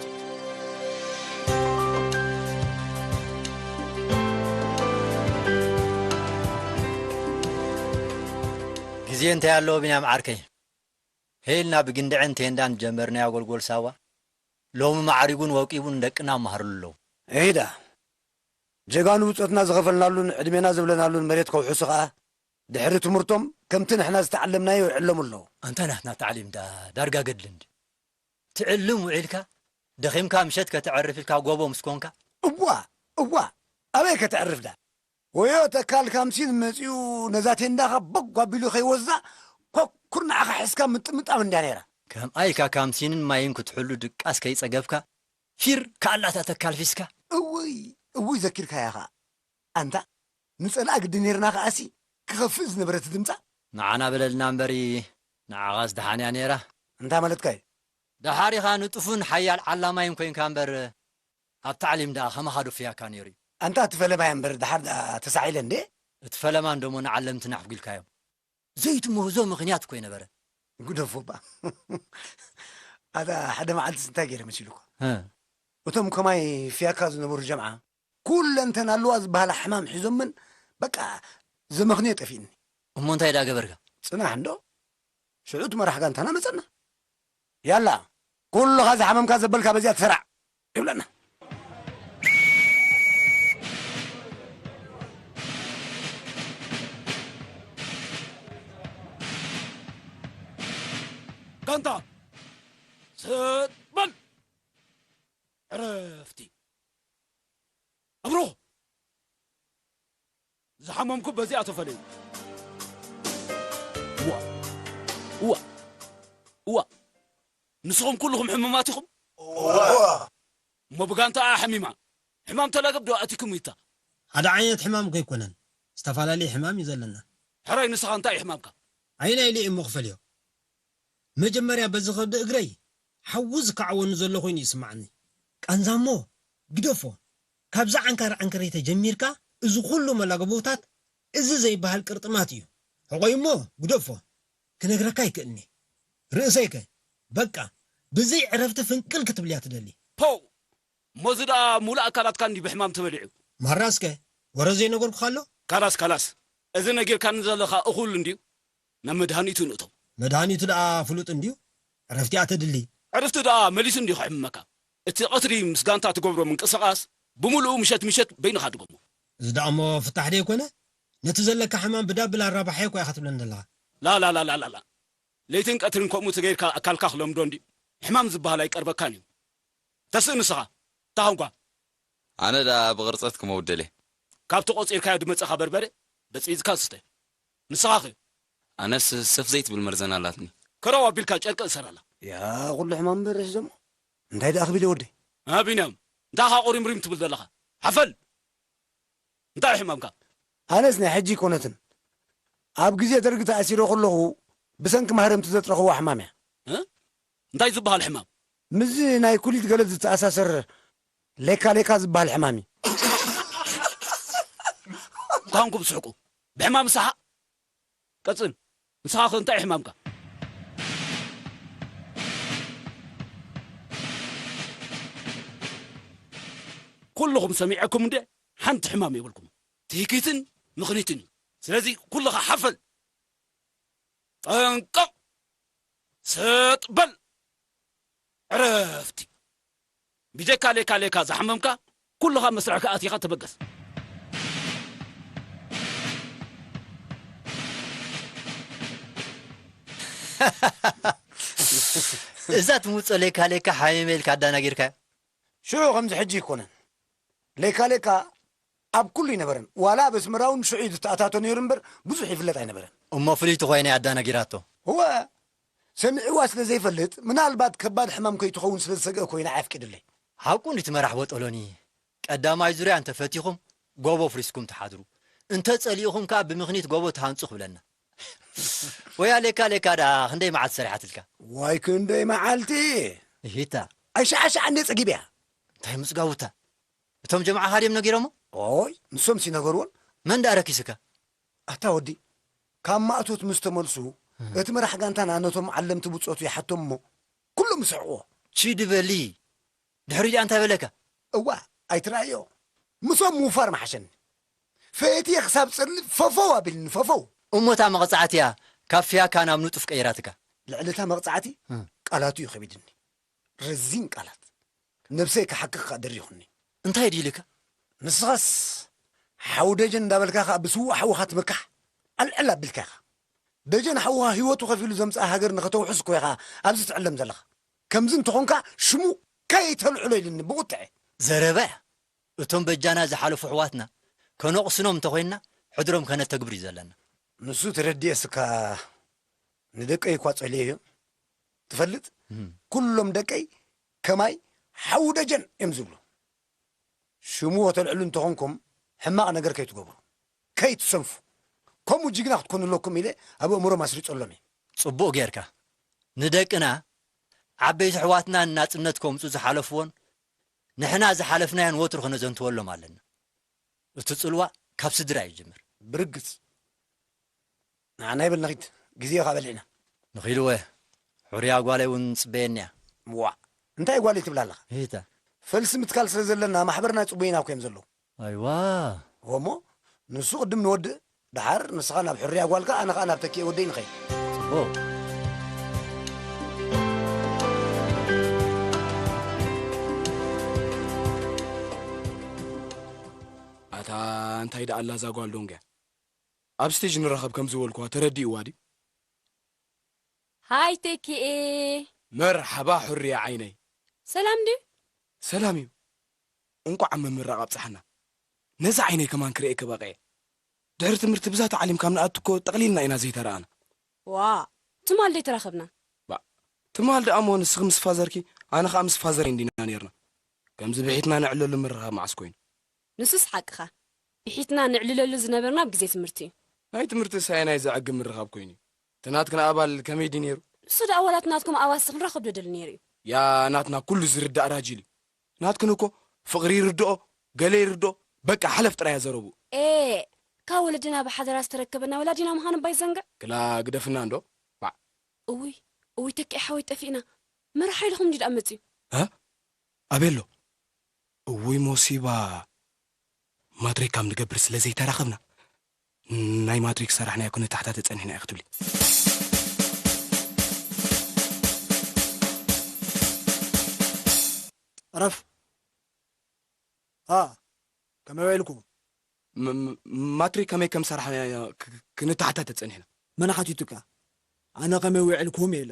ግዜ እንታይ ኣለዎ ቢንያም ዓርከይ? ሄልና ብግንድዕን ቴንዳን ጀመርናዮ ጎልጎል ሳዋ ሎሚ ማዕሪጉን ወቂቡን ደቅና መሃርሉ ኣለዉ። ኤዳ፣ ጀጋኑ ብጾትና ዝኸፈልናሉን ዕድሜና ዘብለናሉን መሬት ከውሕሱ ኸኣ ድሕሪ ትምህርቶም ከምቲ ንሕና ዝተዓለምናዮ ይዕለሙ ኣለዉ። ኣንታ ናትና ታዕሊም ዳ ዳርጋ ገድሊ እንዲ። ትዕልም ውዒልካ ደኺምካ ምሸት ከተዕርፍ ኢልካ ጎቦ ምስ ኮንካ። እዋ፣ እዋ፣ ኣበይ ከተዕርፍ ዳ? ወዮ ተካል ካምሲን መጺኡ ነዛ ቴንዳኻ ቦግ ኣቢሉ ከይወዛ ኮኩር ንዓኻ ሒዝካ ምጥምጣም እንድያ ነይራ። ከምኣ ኢልካ ካምሲንን ማይን ክትሕሉ ድቃስ ከይጸገብካ ፊር ከኣላታ ተካል ፊስካ። እውይ፣ እውይ ዘኪርካያ ኸኣ። ኣንታ ንጸልኣ ግዲ ነይርና ከኣሲ ክኸፍእ ዝነበረ እቲ ድምጻ። ንዓና በለልና እምበሪ ንዓኻስ ደሓን እያ ነይራ። እንታይ ማለትካ እዩ? ደሓር ኢኻ ንጡፉን ሓያል ዓላማይን ኮይንካ እምበር ኣብ ታዕሊም ደኣ ከማኻ ዶ ፍያካ ነይሩ እዩ? ኣንታ እቲ ፈለማይ እምበር ደሓር ደኣ ተሳዒለ እንዴ? እቲ ፈለማ እንዶሞ ንዓለምቲ ናሕፍ ጒልካዮም። ዘይትምህዞ ምኽንያት እኮ ኣይነበረ። ግደፎ እባ። ኣታ ሓደ መዓልትስ እንታይ ገይረ መሲሉካ? እ። እቶም ከማይ ፍያካ ዝነበሩ ጀምዓ ኩለንተን ኣለዋ ዝበሃላ ሕማም ሒዞምን በቃ ዘመኽንዮ ጠፊእኒ። እሞ እንታይ ደኣ ገበርካ? ጽናሕ እንዶ። ሽዑ እቲ መራሕ ጋንታና መጸና። ያላ ኩልኻ ዝሓመምካ ዘበልካ በዚኣ ትሰራዕ ይብለና። ጋንታ ሰጥ በል። ዕረፍቲ። ኣብሮ ዝሓመምኩ በዚኣ ተፈለዩ። እዋ፣ እዋ፣ እዋ። ንስኹም ኩልኹም ሕሙማት ኢኹም? እዋ። እሞ ብጋንታኣ ሓሚማ። ሕማም ተላገብ ዶ ኣቲኩም ይታ? ሓደ ዓይነት ሕማም እኮ ኣይኮነን። ዝተፈላለየ ሕማም እዩ ዘለና። ሕራይ ንስኻ እንታይ እዩ ሕማምካ? ዓይና ኢለ እሞ ክፈልዮ። መጀመርያ በዚ ከብዲ እግረይ ሓዊ ዝከዓወኒ ዘሎ ኮይኑ ይስማዓኒ። ቃንዛ እሞ ግደፎ። ካብዛ ዓንካር ዓንከረይ ተጀሚርካ እዚ ኩሉ መላገቦታት እዚ ዘይበሃል ቅርጥማት እዩ። ሕቆይ እሞ ግደፎ። ክነግረካ ኣይክእልኒ። ርእሰይከ በቃ ብዘይ ዕረፍቲ ፍንቅል ክትብልያ ትደሊ። ፖው! እሞ እዚ ደኣ ሙሉእ ኣካላትካ እንዲ ብሕማም ተበሊዑ። ማራ እስከ ወረ ዘይነገርኩኻ ኣሎ? ካላስ፣ ካላስ። እዚ ነጊርካኒ ዘለኻ እኹል እንድዩ። ናብ መድሃኒቱ ንእቶ። መድሃኒቱ ደኣ ፍሉጥ እንድዩ። ዕረፍቲ እያ ተድሊ። ዕረፍቲ ደኣ መሊሱ እንድዩ ከሕምመካ። እቲ ቀትሪ ምስ ጋንታ ትገብሮ ምንቅስቓስ ብምሉኡ ምሸት ምሸት በይንኻ ድገሞ። እዚ ደኣ እሞ ፍታሕ ደይኮነ? ነቲ ዘለካ ሕማም ብዳብል ኣራባሕዮ እኮ ኢኻ ትብለኒ ዘለኻ። ላላላላላላ። ለይትን ቀትርን ከምኡ ተገይርካ ኣካልካ ክለምዶ እንድዩ። ሕማም ዝበሃል ኣይቀርበካን እዩ። ተስእ ንስኻ፣ ታሃንኳ። ኣነ ደኣ ብቕርጸት ክመውደል እየ። ካብቲ ቆጺርካዮ ድመጸኻ በርበረ በጽቢጽካ ስተ። ንስኻኸ? ኣነስ ሰፍ ዘይትብል መርዘን ኣላትኒ። ከረው ኣቢልካ ጨርቂ እሰራላ። ያ፣ ኩሉ ሕማም በርሕ ዘሞ። እንታይ ደኣ ክብል እየ ወደይ? እ፣ ቢንያም፣ እንታይ ኢኻ ቁሪምሪም ትብል ዘለኻ? ሓፈል! እንታይ ሕማምካ? ኣነስ ናይ ሕጂ ኣይኮነትን፣ ኣብ ግዜ ደርጊ ተኣሲረ ከለኹ ብሰንኪ ማህረምቲ ዘጥረኽዋ ሕማም እያ። እንታይ ዝበሃል ሕማም? ምስዚ ናይ ኩሊት ገለል ዝተኣሳሰር ሌካ ሌካ ዝበሃል ሕማም እዩ። እንኳንኩም ስሕቁ ብሕማም ሰሓ ቀጽል። ንስኻ ኸ እንታይ ሕማምካ? ኩልኹም ሰሚዐኩም እንደ ሓንቲ ሕማም የብልኩም። ትህኪትን ምኽኒትን እዩ። ስለዚ ኩልኻ ሓፈል፣ ጠንቀቕ፣ ሰጥ በል፣ ዕረፍቲ። ብጀካ ሌካ ሌካ ዝሓመምካ ኩልኻ መስርሕካ ኣቲኻ ተበገስ። እዛ ትምውፆ ሌካ ሌካ ሓሚመ ኢልካ ኣዳናጊርካ። ሽዑ ከምዚ ሕጂ ኣይኮነን። ሌካ ሌካ ኣብ ኩሉ ኣይነበረን። ዋላ ኣብ ኣስመራ እውን ሽዑ እዩ ዝተኣታቶ ነይሩ እምበር ብዙሕ ይፍለጥ ኣይነበረን። እሞ ፍልይቲ ኮይና እያ ኣዳናጊራቶ። እወ፣ ሰሚዕዋ ስለ ዘይፈልጥ፣ ምናልባት ከባድ ሕማም ከይትኸውን ስለ ዝሰግአ ኮይና ኣየፍቂድለይ። ሓቁ እንዲ እቲ መራሕ ቦጦሎኒ፣ ቀዳማይ ዙርያ እንተፈቲኹም ጎቦ ኣፍሪስኩም ትሓድሩ፣ እንተጸሊእኹም ከኣ ብምኽኒት ጎቦ ትሃንጹ ክብለና። ወያ ሌካ ሌካ ደኣ ክንደይ መዓልቲ ሰሪሓትልካ? ዋይ ክንደይ መዓልቲ! እሂታ። ኣይሸዓሸዓ እንደ ጸጊብ እያ። እንታይ ምጽጋቡታ? እቶም ጀምዓኻ ድዮም ነጊሮሞ? ኦይ፣ ንሶምሲ ነገርዎን። መን ደኣ ረኪስካ? ኣታ ወዲ፣ ካብ ማእቶት ምስ ተመልሱ፣ እቲ መራሕ ጋንታና ነቶም ዓለምቲ ብጾቱ ይሓቶም እሞ፣ ኩሎም ይስሕቕዎ። ቺድ በሊ፣ ድሕሪኡ ደኣ እንታይ በለካ? እዋ፣ ኣይትረኣዮ። ምሶም ምውፋር ምሓሸኒ። ፈእትየ ክሳብ ጸልእ ፈፈው ኣቢልኒ፣ ፈፈው። እሞ እታ መቕጻዕቲ እያ ካብ ፍያካ ናብ ንጡፍ ቀይራትካ። ልዕሊ እታ መቕጻዕቲ ቃላቱ እዩ ከቢድኒ። ረዚን ቃላት። ነብሰይ ክሓክኽ ከኣ ደሪኹኒ። እንታይ ድዩ ኢልካ? ንስኻስ ሓው ደጀን እንዳበልካ ከኣ ብስዉእ ሓውኻ ትምካሕ። ኣልዕል ኣቢልካ ኢኻ። ደጀን ሓውኻ ህይወቱ ከፊሉ ዘምጽኣ ሃገር ንኸተውሕስ እኮ ኢኻ ኣብዚ ትዕለም ዘለኻ። ከምዚ እንተኾንካ ሽሙ ከይተልዕሎ ኢልኒ ብቑጥዐ። ዘረባ እያ። እቶም በጃና ዝሓለፉ ኣሕዋትና ከነቕስኖም እንተኾይንና ሕድሮም ከነተግብር እዩ ዘለና። ንሱ ተረዲኤ እስካ ንደቀይ እኳ ጸልየዮም ትፈልጥ? ኩሎም ደቀይ ከማይ ሓው ደጀን እዮም ዝብሉ። ሽሙ ወተልዕሉ እንተኾንኩም ሕማቕ ነገር ከይትገብሩ፣ ከይትሰንፉ። ከምኡ ጅግና ክትኮኑ ኣለኩም ኢለ ኣብ ኣእምሮም ኣስሪጸሎም እየ። ጽቡቕ ጌርካ። ንደቅና ዓበይቲ ኣሕዋትና ንናጽነት ከምጹ ዝሓለፍዎን ንሕና ዝሓለፍናዮን ወትሩ ከነዘንትወሎም ኣለና። እቲ ጽልዋ ካብ ስድራ እዩ ዝጅምር። ብርግጽ። ንዓና ይበል ንኺድ፣ ግዜ እኻ በሊዕና። ንኺድ ወ፣ ሕሩያ ጓለይ እውን ትጽበየኒ እያ። ዋእ፣ እንታይ ጓለይ ትብል ኣለኻ? እታ። ፈልሲ ምትካል ስለ ዘለና ማሕበርና ይጽበዩና እኮ እዮም ዘለዉ። ኣይዋ። እሞ ንሱ ቅድም ንወድእ፣ ደሓር ንስኻ ናብ ሕሩያ ጓልካ፣ ኣነ ኸኣ ናብ ተኪኤ ወደይ ንኸይድ። ጽቡቕ። ኣታ እንታይ ደኣ ኣላ እዛ ጓል ዶንግያ? ኣብ ስቴጅ ንራኸብ ከም ዝበልኩዋ ተረዲእዋ ድዩ? ሃይ ተኪኤ። መርሓባ ሑርያ ዓይነይ። ሰላም ድዩ? ሰላም እዩ። እንቋዕ ኣብ ምምራቕ ኣብጽሓና። ነዛ ዓይነይ ከማን ክርእየኪ በቒዐ። ድሕሪ ትምህርቲ ብዛ ተዓሊም ካብ ንኣቱ እኮ ጠቕሊልና ኢና ዘይተረኣና። ዋእ፣ ትማል ደይተራኸብና? ባእ፣ ትማል ደኣ እሞ ንስኺ ምስ ፋዘርኪ፣ ኣነ ኸኣ ምስ ፋዘረይ እንዲና ኔርና። ከምዚ ብሒትና ንዕለሉ ምርኻብ መዓስ ኮይኑ? ንሱስ ሓቅኻ። ብሒትና ንዕልለሉ ዝነበርና ኣብ ግዜ ትምህርቲ እዩ። ናይ ትምህርትስ ኣየናይ ዘዕግብ ምርኻብ ኮይኑ እዩ? እቲ ናትክን ኣባል ከመይ ድዩ ነይሩ? ንሱ ደኣ ዋላ እቲ ናትኩም ኣባልሲ ክንረኽብ ዶ ደሊ ነይሩ እዩ? ያ ናትና ኩሉ ዝርዳእ ራጂል እዩ። ናትክን እኮ ፍቕሪ ይርድኦ፣ ገለ ይርድኦ፣ በቃ ሓለፍ ጥራይ እያ ዘረብኡ። ኤእ፣ ካብ ወለድና ብሓደራ ዝተረከበና ወላዲና ምዃኑ እባ ይዘንግዕ። ክላ ግደፍና እንዶ። ባዕ። እውይ፣ እውይ ተኪኤ ሓወይ ጠፊእና። መርሓ ኢልኹም ድዩ ደኣ መጺኡ? እ? ኣበይ ኣሎ? እውይ ሞሲባ። ማትሪክ ካብ ንገብር ስለ ዘይተራኸብና ናይ ማትሪክ ሰራሕናዮ ክንተሓታተ ጸኒሕና እዩ ክትብሊ። ዕረፍ። ሃ፣ ከመይ ውዒልኩም? ም- ም- ማትሪክ ከመይ ከም ሰራሕናዮ ክ- ክ- ክንተሓታተ ጸኒሕና። መን ሓቲቱካ? ኣነ ከመይ ውዒልኩም ኢለ።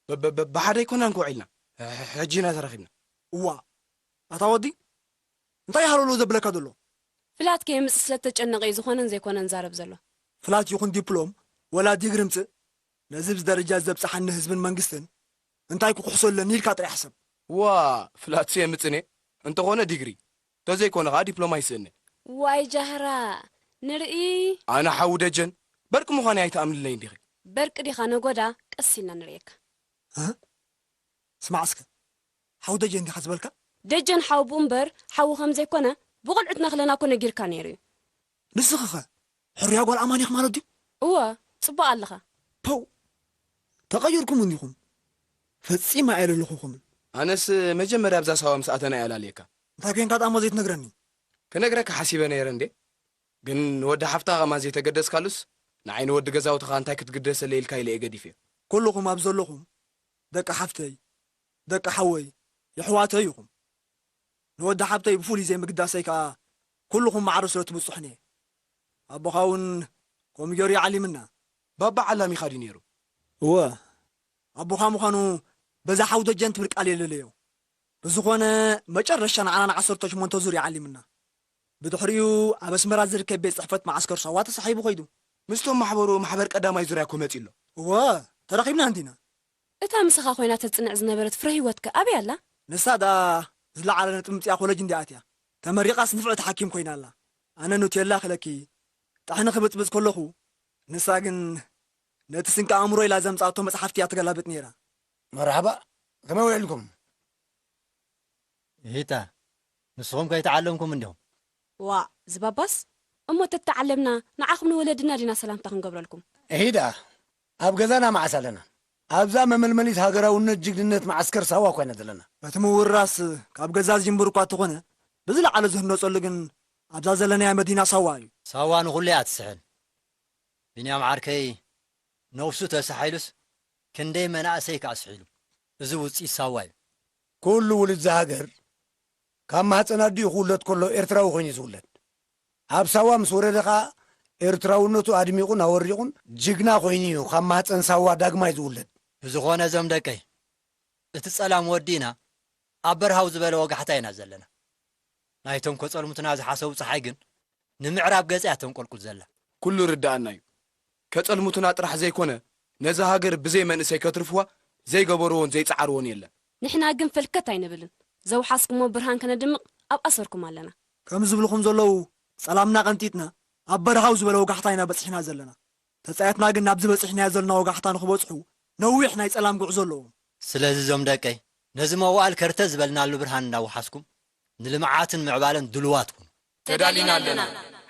ብ- ብ- ብ- ብሓደ ኣይኮናን ክውዒልና። ሕ- ሕ- ሕጂ ኢና ተራኺብና። እዋ፣ ኣታ ወዲ እንታይ ሃለሎ ዘብለካ ዘሎ? ፍላት ከየምጽእ ስለ እተጨነቐ እዩ ዝኾነን ዘይኮነን ዛረብ ዘሎ። ፍላት ይኹን ዲፕሎም ወላ ዲግሪ ምጽእ ነዚ ብዚ ደረጃ እዚ ዘብጽሓኒ ህዝብን መንግስትን እንታይ ክኩሕሶ ኣለኒ ኢልካ ጥራይ ሕሰብ። ዋ ፍላትሲ የምጽእኔ እንተኾነ ዲግሪ እንተዘይኮነ ኸዓ ዲፕሎም ኣይስእኔ። ዋይ ጃህራ፣ ንርኢ። ኣነ ሓዊ ደጀን በርቂ ምዃነይ ኣይትኣምንለይን ዲኺ? በርቂ ዲኻ ነጎዳ፣ ቀስ ኢልና ንርእየካ። እ? ስማዕ እስከ፣ ሓዊ ደጀን ዲኻ ዝበልካ? ደጀን ሓዊ ብኡ እምበር ሓዊ ከም ዘይኮነ ብቑልዕትና ክለና እኮ ነጊርካ ነይሩ እዩ። ንስኺኸ ሕሩያ ጓል ኣማን ኢኺ ማለት ድዩ? እወ፣ ጽቡቕ ኣለኻ። ፖው! ተቐይርኩም እንዲኹም። ፈጺመ ኣየለለኹኹምን። ኣነስ መጀመርያ ኣብዛ ሳዋ ምስ ኣተና እየ ኣላልየካ። እንታይ ኮይንካ ደኣ እሞ ዘይትነግረኒ? ክነግረካ ሓሲበ ነይረ እንዴ። ግን ንወዲ ሓፍታ ከማን ዘይተገደስካሉስ፣ ንዓይ ንወዲ ገዛውትኻ እንታይ ክትግደሰለይ ኢልካ ኢለ እየ ገዲፍዮ። ኩልኹም ኣብ ዘለኹም ደቂ ሓፍተይ፣ ደቂ ሓወይ፣ የሕዋተይ ኢኹም። ንወዲ ሓብተይ ብፍሉይ ዘይምግዳሰይ ከኣ ኩልኹም ማዕረ ስለ ትብጽሑኒ እየ። ኣቦኻ እውን ከምኡ ገይሩ ይዓሊምና። ባባ ዓላሚኻ ድዩ ነይሩ? እወ፣ ኣቦኻ ምዃኑ በዛ ሓው ደጀን ትብል ቃል የለለዮ። ብዝኾነ መጨረሻ ንዓና ንዓሰርተ ሸሞንተ ዙር ይዓሊምና። ብድሕሪኡ ኣብ ኣስመራ ዝርከብ ቤት ጽሕፈት መዓስከር ሳዋ ተሳሒቡ ኸይዱ። ምስቶም ማሕበሩ ማሕበር ቀዳማይ ዙርያ እኮ መጺኡ ኣሎ። እወ፣ ተራኺብና እንዲና። እታ ምሳኻ ኮይና ተጽንዕ ዝነበረት ፍረ ህይወትከ ኣበይ ኣላ? ንሳ ደኣ ዝለዓለ ነጥቢ ምጽያ ኮለጅ እንድያ ኣትያ። ተመሪቓስ ንፍዕቲ ሓኪም ኮይና ኣላ። ኣነ ኑቴላ ክለኪ ጥሕኒ ክብጽብጽ ከለኹ፣ ንሳ ግን ነቲ ስንቂ ኣእምሮ ኢላ ዘምጽኣቶ መጽሓፍቲ እያ ትገላብጥ ነይራ። መርሓባ፣ ከመይ ውዒልኩም? ይታ፣ ንስኹም ከይተዓለምኩም እንዲኹም። ዋእ፣ ዝባባስ፣ እሞ ተተዓለምና ንዓኹም ንወለድና ዲና ሰላምታ ክንገብረልኩም? እሂ ደኣ፣ ኣብ ገዛና መዓስ ኣለና? ኣብዛ መመልመሊት ሃገራውነት ጅግንነት መዓስከር ሳዋ እኳ ኢና ዘለና። እቲ ምውርራስ ካብ ገዛ ዝጅምር እኳ እንተኾነ፣ ብዝለዓለ ዝህነጸሉ ግን ኣብዛ ዘለናያ መዲና ሳዋ እዩ። ሳዋ ንኹሉ እያ ትስሕል። ቢንያም ዓርከይ ነብሱ ተሳሒሉስ ክንደይ መናእሰይ ከኣ ኣስሒሉ። እዚ ውጽኢት ሳዋ እዩ። ኩሉ ውሉድ እዛ ሃገር ካብ ማህጸን ኣዲኡ ክውለድ ከሎ ኤርትራዊ ኮይኑ እዩ ዝውለድ። ኣብ ሳዋ ምስ ወረደ ከኣ ኤርትራውነቱ ኣድሚቑን ኣወሪቑን ጅግና ኮይኑ እዩ ካብ ማህጸን ሳዋ ዳግማይ ዝውለድ። ብዝኾነ እዞም ደቀይ፣ እቲ ጸላም ወዲእና ኣብ በርሃው ዝበለ ወጋሕታ ኢና ዘለና። ናይቶም ከጸልሙትና ዝሓሰቡ ጸሓይ ግን ንምዕራብ ገጻ እያ ተንቆልቁል ዘላ። ኩሉ ይርድኣና እዩ። ከጸልሙትና ጥራሕ ዘይኮነ፣ ነዛ ሃገር ብዘይ መንእሰይ ከትርፍዋ ዘይገበርዎን ዘይጸዓርዎን የለን። ንሕና ግን ፈልከት ኣይንብልን። ዘውሓስኩሞ ብርሃን ከነድምቕ ኣብ ኣሰርኩም ኣለና። ከም ዝብልኹም ዘለዉ፣ ጸላምና ቀንጢጥና ኣብ በርሃው ዝበለ ወጋሕታ ኢና በጺሕና ዘለና። ተጻየትና ግን ናብዚ በጺሕናዮ ዘለና ወጋሕታ ንኽበጽሑ ነዊሕ ናይ ጸላም ጉዕዞ ኣለዎም። ስለዚ እዞም ደቀይ፣ ነዚ መዋእል ከርተ ዝበልናሉ ብርሃን እናወሓስኩም፣ ንልምዓትን ምዕባለን ድሉዋት ኩኑ። ተዳሊና ኣለና።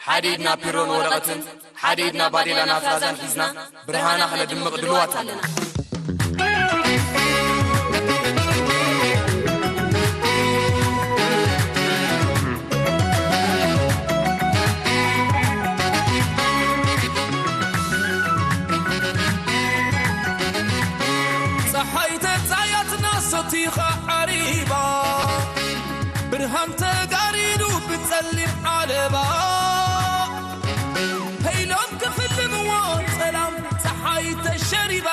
ሓደ ኢድና ፒሮን ወረቐትን፣ ሓደ ኢድና ባዴላን ኣፍራዛን ሒዝና፣ ብርሃና ክነድምቕ ድሉዋት ኣለና። ጸሓይ ተጻያትና ሰቲኻ ዓሪባ፣ ብርሃን ተጋሪዱ ብጸሊም ዓለባ። ሄሎም ክፍልምዎ ጸላም ጸሓይ ተሸሪባ።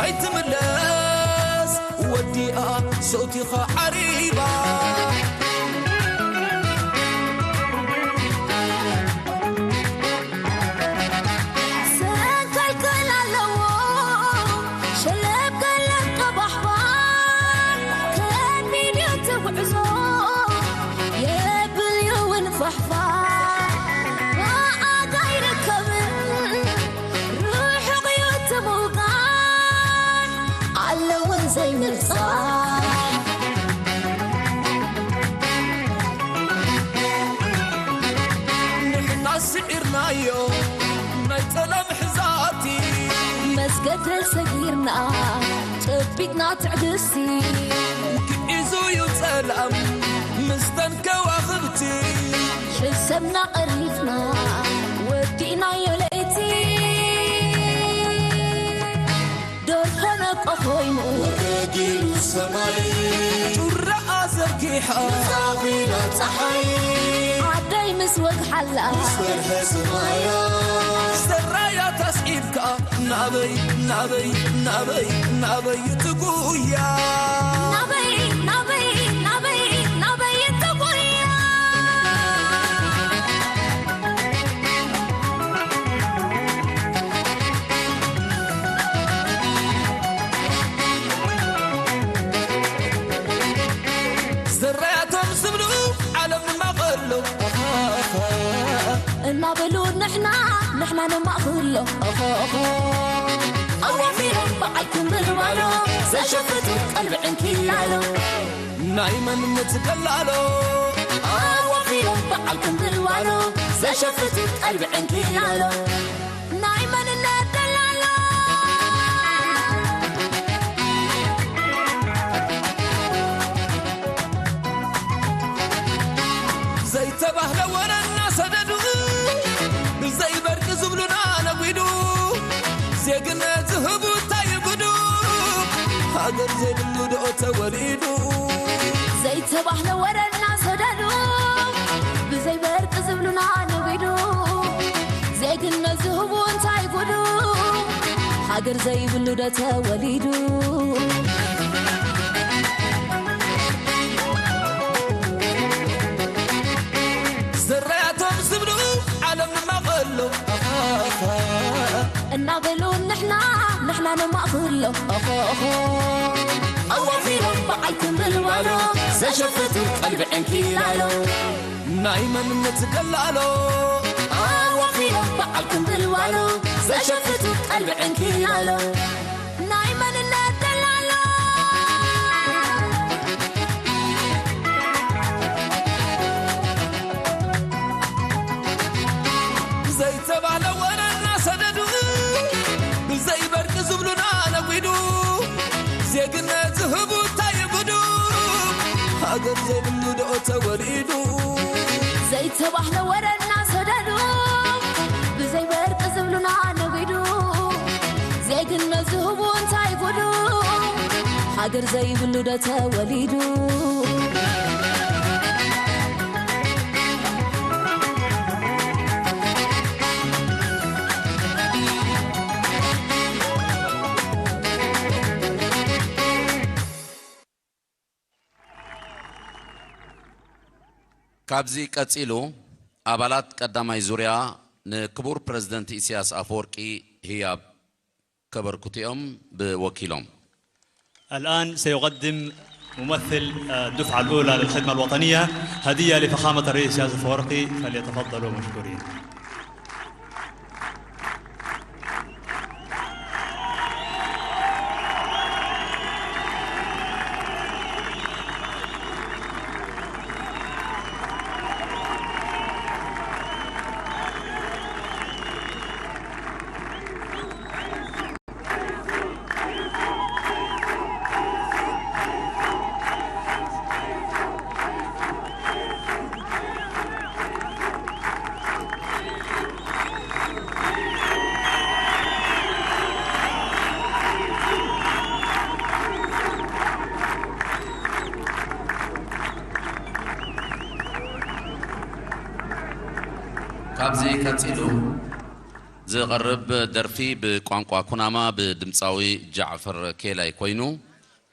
ኣይትምለስ ወዲኣ ሰቲኻ ዓሪባ። ሰንከልከል ኣለዎ ሸለብ ገለብ ቀባሕባሕ። ከቢድ እዩ እቲ ጉዕዞ የብል እዩ እውን ፋሕፋሕ። መኣጋ ኣይርከብን ርሑቕ እዩ እቲ ምውጋን። ኣለውን ዘይምርጻ። ንሕና ስዒርናዮ ናይ ጸላም ሕዛቲ። መስገደል ሰጊርና ጨቢጥና ትዕግስቲ። ግዒዙ እዩ ጸላም ምስተን ከዋኽብቲ። ሕሰምና ቀሪፍና ወዲእናዮ ለይቲ። ደርሆ ነቆ ኮይኑ ወረድ ኢሉ ሰማይ። ጩራኣ ዘርጊሓ ነጻኺና ጸሓይ። ዓደይ ምስ ወግሓላ ምስ በርሀ ሰማያ። ሰራያ ተስዒብካ ናበይ ናበይ ናበይ ናበይ ትጉያ። ናበይ ናበይ ናበይ ናበይ ትጉያ። ዘራያቶም ዝብሉ ዓለም ንማቐሎም። ንሕና ነማእኽሎ ኦኾ ኦኾ ኣዋፊሮም በዓል ክምብል ባሎ ዘሸፍቱ ቀልቢ ዕንኪላሎ ናይ መንነት ደላሎ ኣዋፊሮም በዓል ክምብል ባሎ ዘሸፍቱ ቀልቢ ዕንኪላሎ ናይ መንነት ደላሎ ዘይተባህለ ወረ እናሰደዱ ብዘይ በርቂ ዝብሉና ነጒዱ ዜግነት ዝህቡ እንታይ ይጉዱ ሃገር ዘይብሉ ዶ ተወሊዱ ዘይተባህለ ወረ እናሰደዱ ብዘይ በርቂ ዝብሉና ነጒዱ ዜግነት ዝህቡ እንታይ ጉዱ ሃገር ዘይብሉ ዶ ተወሊዱ ዝረያቶም ዝብሉ ዓለም ንማቐሎ እናበሉ ንሕና ንሕና ነማእኽሎ ኦኾ ኦኾ ኣዋፊሮም በዓል ክምብል ዋሎ ዘሸፍቱ ቀልቢ ዕንኪላሎ ናይ መንነት ደላሎ ኣዋፊሮም በዓል ክምብል ዋሎ ዘሸፍቱ ቀልቢ ዕንኪላሎ ናይ መንነት ደላሎ ብዘይተባህለ ወረ እናሰደዱ ብዘይ በርቂ ዝብሉና ነጒዱ ዜግነት ዝህቡ እንታይ ይጉዱ ሃገር ዘይብሉ ዶ ተወሊዱ ዘይተባህለ ወረ እናሰደዱ ብዘይ በርቂ ዝብሉና ነጒዱ ዜግነት ዝህቡ እንታይ ጉዱ ሃገር ዘይብሉ ዶ ተወሊዱ ካብዚ ቀጺሉ ኣባላት ቀዳማይ ዙርያ ንክቡር ፕረዚደንት ኢሳያስ ኣፈወርቂ ህያብ ከበርክቱ እዮም ብወኪሎም። الآن سيقدم ممثل الدفعة الأولى للخدمة الوطنية هدية لفخامة الرئيس إسياس أفورقي، فليتفضلوا مشكورين. ካብዚ ቀጺሉ ዝቐርብ ደርፊ ብቋንቋ ኩናማ ብድምጻዊ ጃዕፈር ኬላይ ኮይኑ፣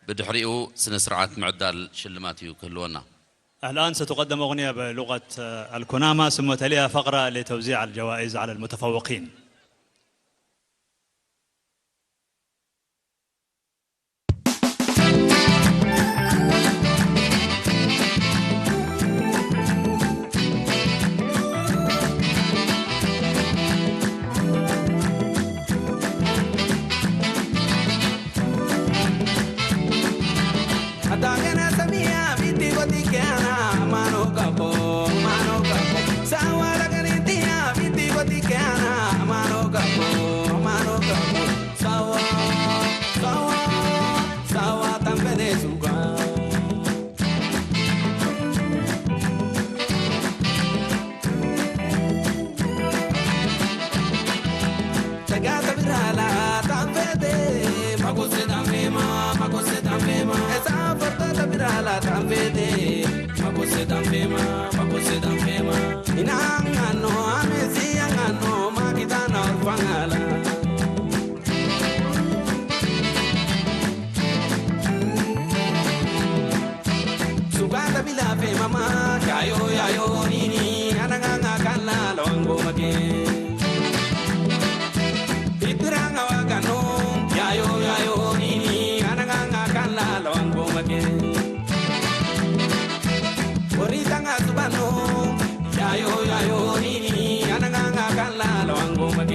ብድሕሪኡ ስነ ስርዓት ምዕዳል ሽልማት እዩ ክህልወና። الآن ستقدم أغنية بلغة الكنامة، ثم تليها فقرة لتوزيع الجوائز على المتفوقين. Suganda bila fe mama, yayo yayo nini, anaganga kala longo make. Itiranga wagano, yayo yayo nini, anaganga kala longo make. Oritanga tubano, yayo yayo nini, anaganga kala longo make.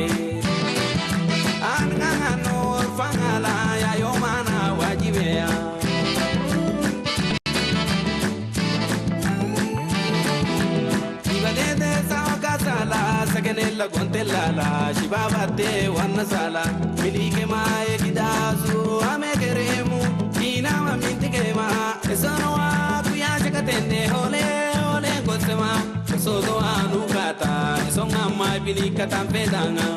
Lagonte lala, shibabate wanna sala. Milikema egidasu, amegeremu. Dinama mintikema, esonoa kuya shakatende hole, hole gosema. Sodo anukata, esonga mai bilikatan pedanga.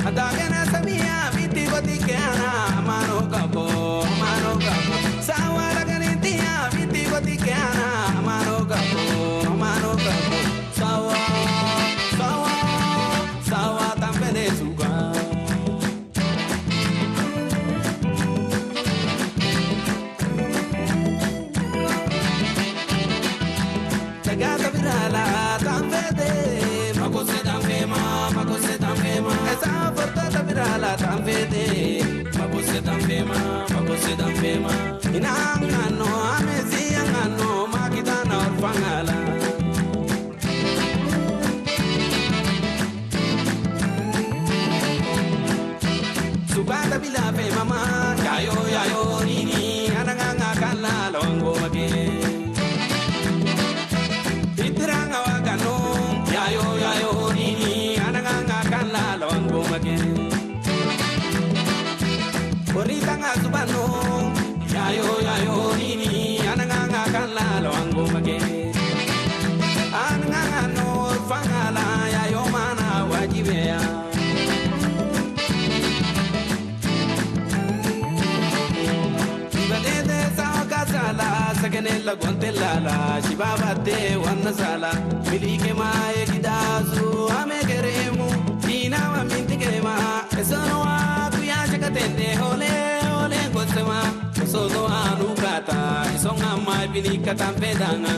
Adagana samia biti boti keana mano kapo, mano kapo. Sawa lagani tia biti boti keana mano kapo, mano kapo. Sawa, sawa, sawa tampele suga. Tagata birala tanfete, makose tanfema, makose tanfema. Esa fortata birala tanfete, makose tanfema, makose tanfema. Inangano, amesi angano, makitana orfangala. Subata bila fe mama, yayo yayo nini, ananganga kala longo mage. Itiranga wakano, yayo yayo nini, ananganga kala longo mage. Oritanga subano, yayo yayo nini, ananganga kala longo mage. Ananganga no fangala, yayo mana wajibeya. Ibadede sao kasala, sakenela gontelala, shibabate wanna sala, milikema egidasu, amegeremu, dinama mintikema, esonoa kuya shakatende hole, hole gosema, sodo anukata, esonga mai bilikatan pedanga.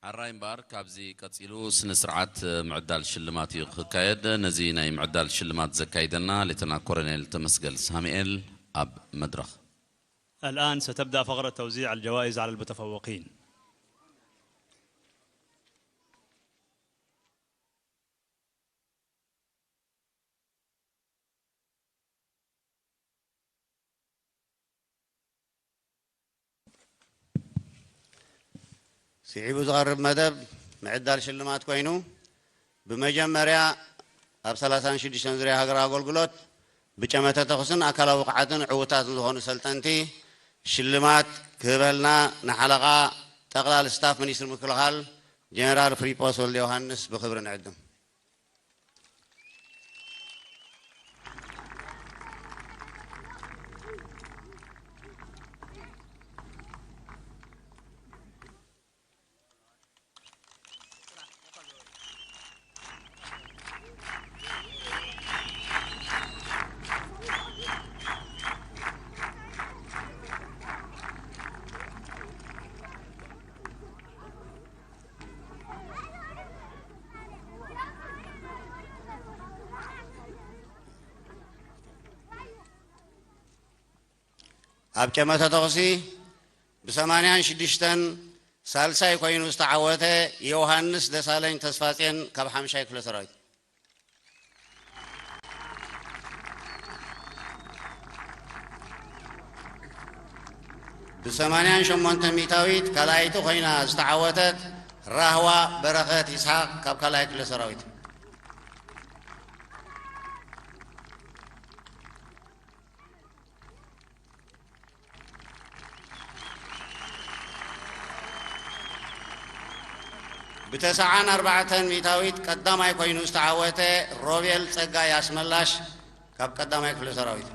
ኣራይ እምበኣር፣ ካብዚ ቀጺሉ ስነ ስርዓት ምዕዳል ሽልማት እዩ ክካየድ። ነዚ ናይ ምዕዳል ሽልማት ዘካይደና ሌተና ኮሎኔል ተመስገን ሳሙኤል ኣብ መድረኽ። الآن ستبدأ فقرة توزيع الجوائز على المتفوقين. ስዒቡ ዝቐርብ መደብ ምዕዳል ሽልማት ኮይኑ፣ ብመጀመርያ ኣብ ሰላሳን ሽዱሽተን ዙርያ ሃገራዊ ኣገልግሎት ብጨመተ ተኹስን ኣካላዊ ብቕዓትን ዕዉታት ዝኾኑ ሰልጠንቲ ሽልማት ክህበልና ንሓለቓ ጠቕላሊ ስታፍ ሚኒስትሪ ምክልኻል ጀነራል ፍሪጶስ ወልደ ዮሃንስ ብኽብሪ ንዕድም። ኣብ ጨመተ ተኹሲ ብሰማንያን ሽዱሽተን ሳልሳይ ኮይኑ ዝተዓወተ ዮሃንስ ደሳለኝ ተስፋጼን ካብ ሓምሻይ ክፍለ ሰራዊት። ብሰማንያን ሸሞንተ ሚእታዊት ካልኣይቲ ኮይና ዝተዓወተት ራህዋ በረኸት ይስሓቕ ካብ ካልኣይ ክፍለ ሰራዊት። ብተስዓን ኣርባዕተን ሚእታዊት ቀዳማይ ኮይኑ ዝተዓወተ ሮቤል ጸጋይ ኣስመላሽ ካብ ቀዳማይ ክፍለ ሰራዊት።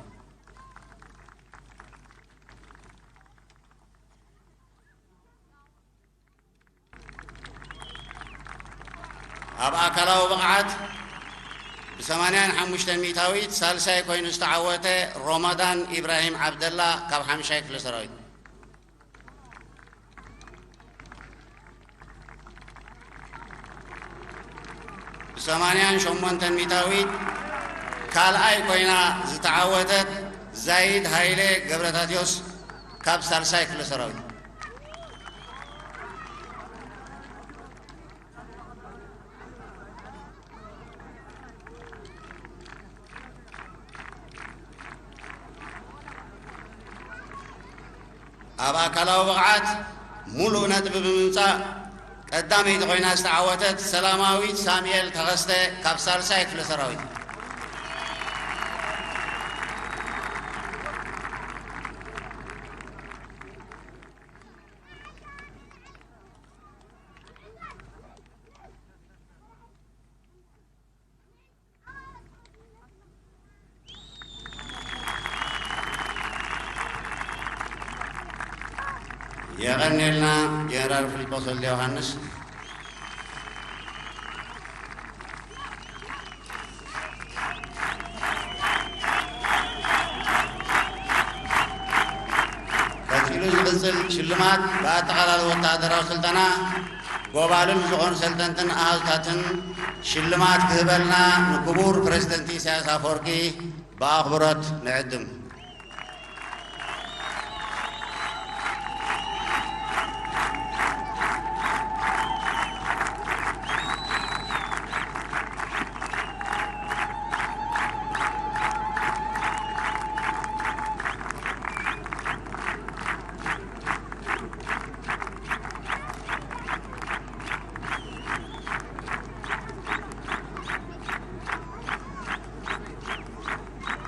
ኣብ ኣካላዊ ብቕዓት ብሰማንያን ሓሙሽተን ሚእታዊት ሳልሳይ ኮይኑ ዝተዓወተ ሮማዳን ኢብራሂም ዓብደላ ካብ ሓምሻይ ክፍለ ሰራዊት። ሰማንያን ሸሞንተን ሚታዊት ካልኣይ ኮይና ዝተዓወተት ዛይድ ሃይለ ገብረታትዮስ ካብ ሳልሳይ ክፍለ ሰራዊት። ኣብ ኣካላዊ ብቕዓት ሙሉእ ነጥቢ ብምምጻእ ቀዳመይቲ ኮይና ዝተዓወተት ሰላማዊት ሳሙኤል ተኸስተ ካብ ሳልሳይ ክፍለ ሰራዊት። የቐንየልና ጀነራል ፊሊጶስ ወልደ ዮሃንስ። ቀጺሉ ዝቕጽል ሽልማት ብኣጠቓላሊ ወተሃደራዊ ስልጠና ጎባልል ዝኾኑ ሰልጠንትን ኣሃዙታትን ሽልማት ክህበልና ንክቡር ፕረዚደንት ኢሳያስ ኣፈወርቂ ብኣኽብሮት ንዕድም።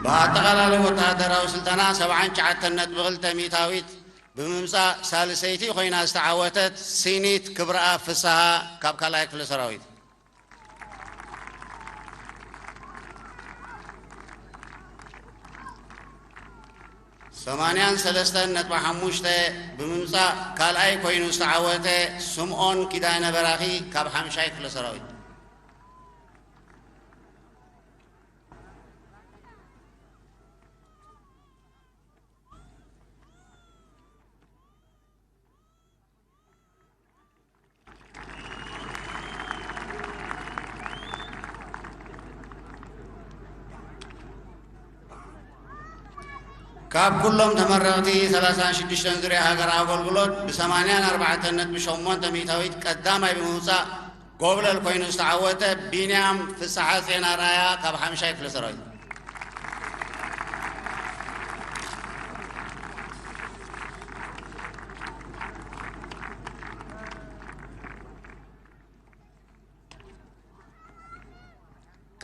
ብኣጠቓላሊ ወተሃደራዊ ስልጠና ሰብዓን ትሽዓተን ነጥቢ ክልተ ሚእታዊት ብምምጻእ ሳልሰይቲ ኮይና ዝተዓወተት ሲኒት ክብረኣብ ፍስሃ ካብ ካልኣይ ክፍለ ሰራዊት። ሰማንያን ሰለስተን ነጥቢ ሓሙሽተ ብምምጻእ ካልኣይ ኮይኑ ዝተዓወተ ስምኦን ኪዳነ በራኺ ካብ ሓምሻይ ክፍለ ሰራዊት። ካብ ኩሎም ተመረቕቲ ሰላሳን ሽዱሽተን ዙርያ ሃገራዊ ኣገልግሎት ብሰማንያን ኣርባዕተን ነጥቢ ሸሞንተ ሚእታዊት ቀዳማይ ብምውጻእ ጎብለል ኮይኑ ዝተዓወተ ቢንያም ፍስሓጽዮን ኣርኣያ ካብ ሓምሻይ ክፍለ ሰራዊት።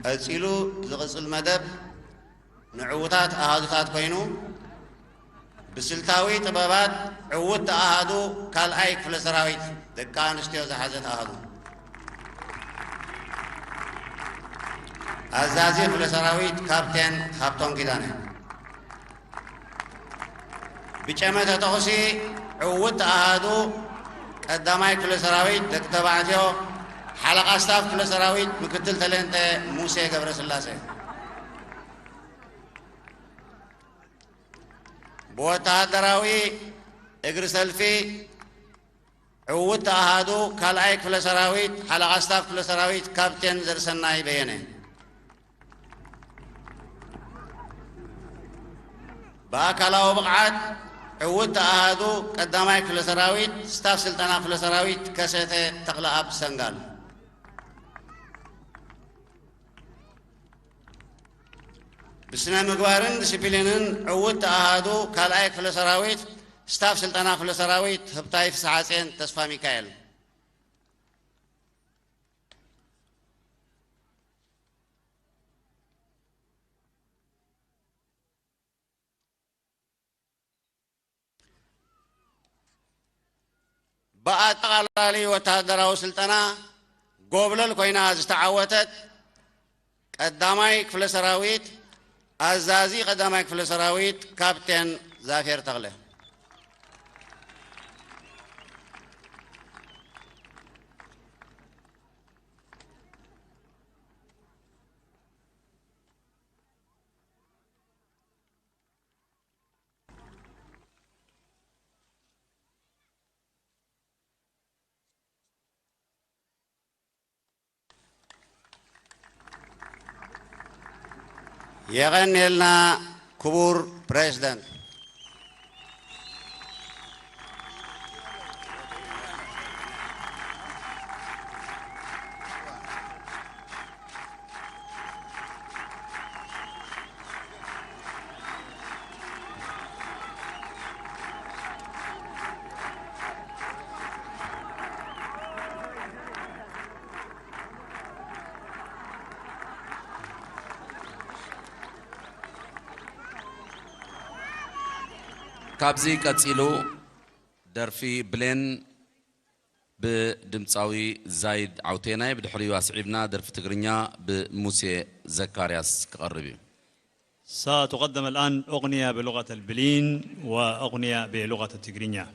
ቀጺሉ ዝቕጽል መደብ ንዕዉታት ኣሃዱታት ኮይኑ፣ ብስልታዊ ጥበባት ዕውት ኣሃዱ ካልኣይ ክፍለ ሰራዊት ደቂ ኣንስትዮ ዝሓዘት ኣሃዱ። ኣዛዚ ክፍለ ሰራዊት ካፕቴን ሃብቶም ኪዳነ። ብጨመተ ተኹሲ ዕውት ኣሃዱ ቀዳማይ ክፍለ ሰራዊት ደቂ ተባዕትዮ ሓለቓ ስታፍ ክፍለ ሰራዊት ምክትል ተሌንጠ ሙሴ ገብረስላሴ። ብወተሃደራዊ እግሪ ሰልፊ ዕውት ኣሃዱ ካልኣይ ክፍለ ሰራዊት ሓለቓ ስታፍ ክፍለ ሰራዊት ካፕቴን ዘርሰናይ በየነ። ብኣካላዊ ብቕዓት ዕውት ኣሃዱ ቀዳማይ ክፍለ ሰራዊት ስታፍ ስልጠና ክፍለ ሰራዊት ከሰተ ተኽለኣብ ሰንጋል። ብስነ ምግባርን ዲሲፕሊንን ዕውት ኣሃዱ ካልኣይ ክፍለ ሰራዊት ስታፍ ስልጠና ክፍለ ሰራዊት ህብታይ ፍስሓጽዮን ተስፋ ሚካኤል። ብኣጠቓላሊ ወተሃደራዊ ስልጠና ጎብለል ኮይና ዝተዓወተት ቀዳማይ ክፍለ ሰራዊት ኣዛዚ ቀዳማይ ክፍለ ሰራዊት ካፕቴን ዛፌር ተኽለ። የቐንየልና ክቡር ፕሬዝደንት። ካብዚ ቀጺሉ ደርፊ ብሌን ብድምጻዊ ዛይድ ዓውቴናይ፣ ብድሕሪኡ ኣስዒብና ደርፊ ትግርኛ ብሙሴ ዘካርያስ ክቐርብ እዩ። ستقدم الآن أغنية بلغة البلين وأغنية بلغة التجرينيا.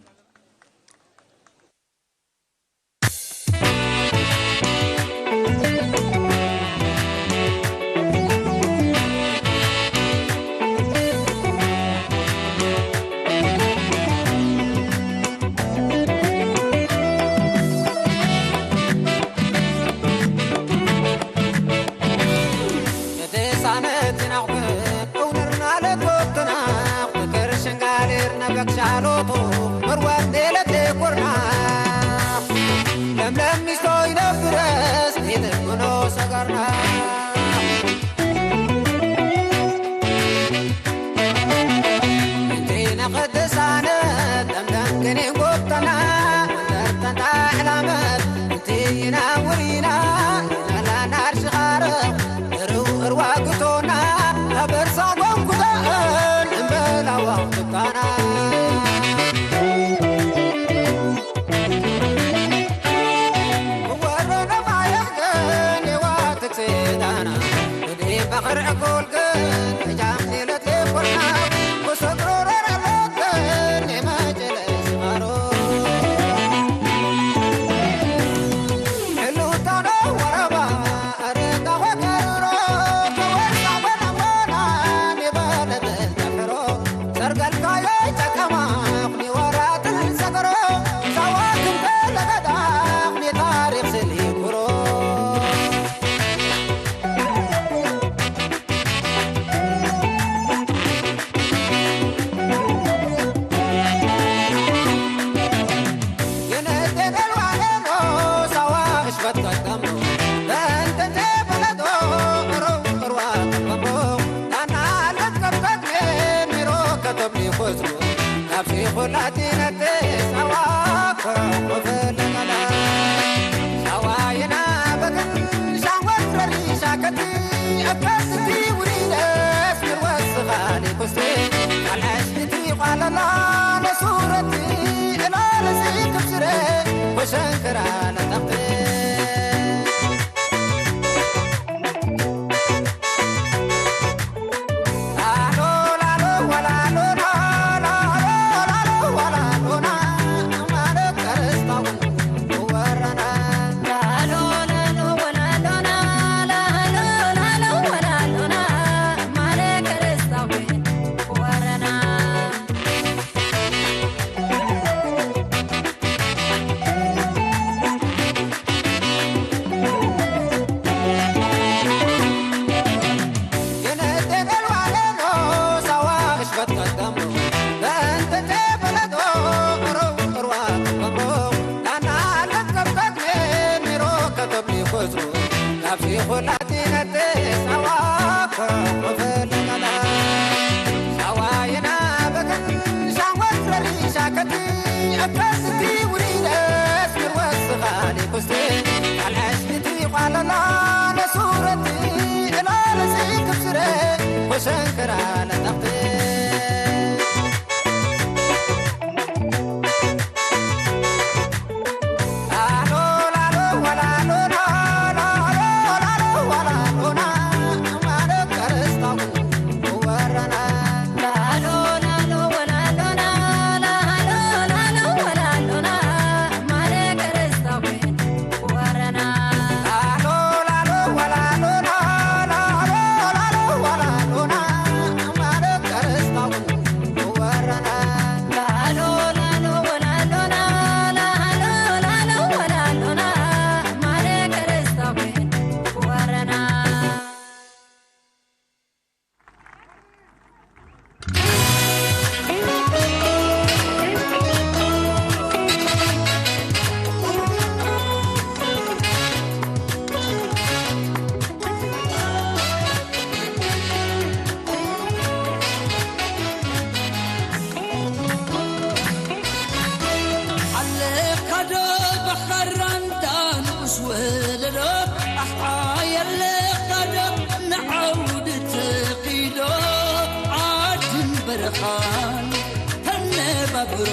ተነባብሮ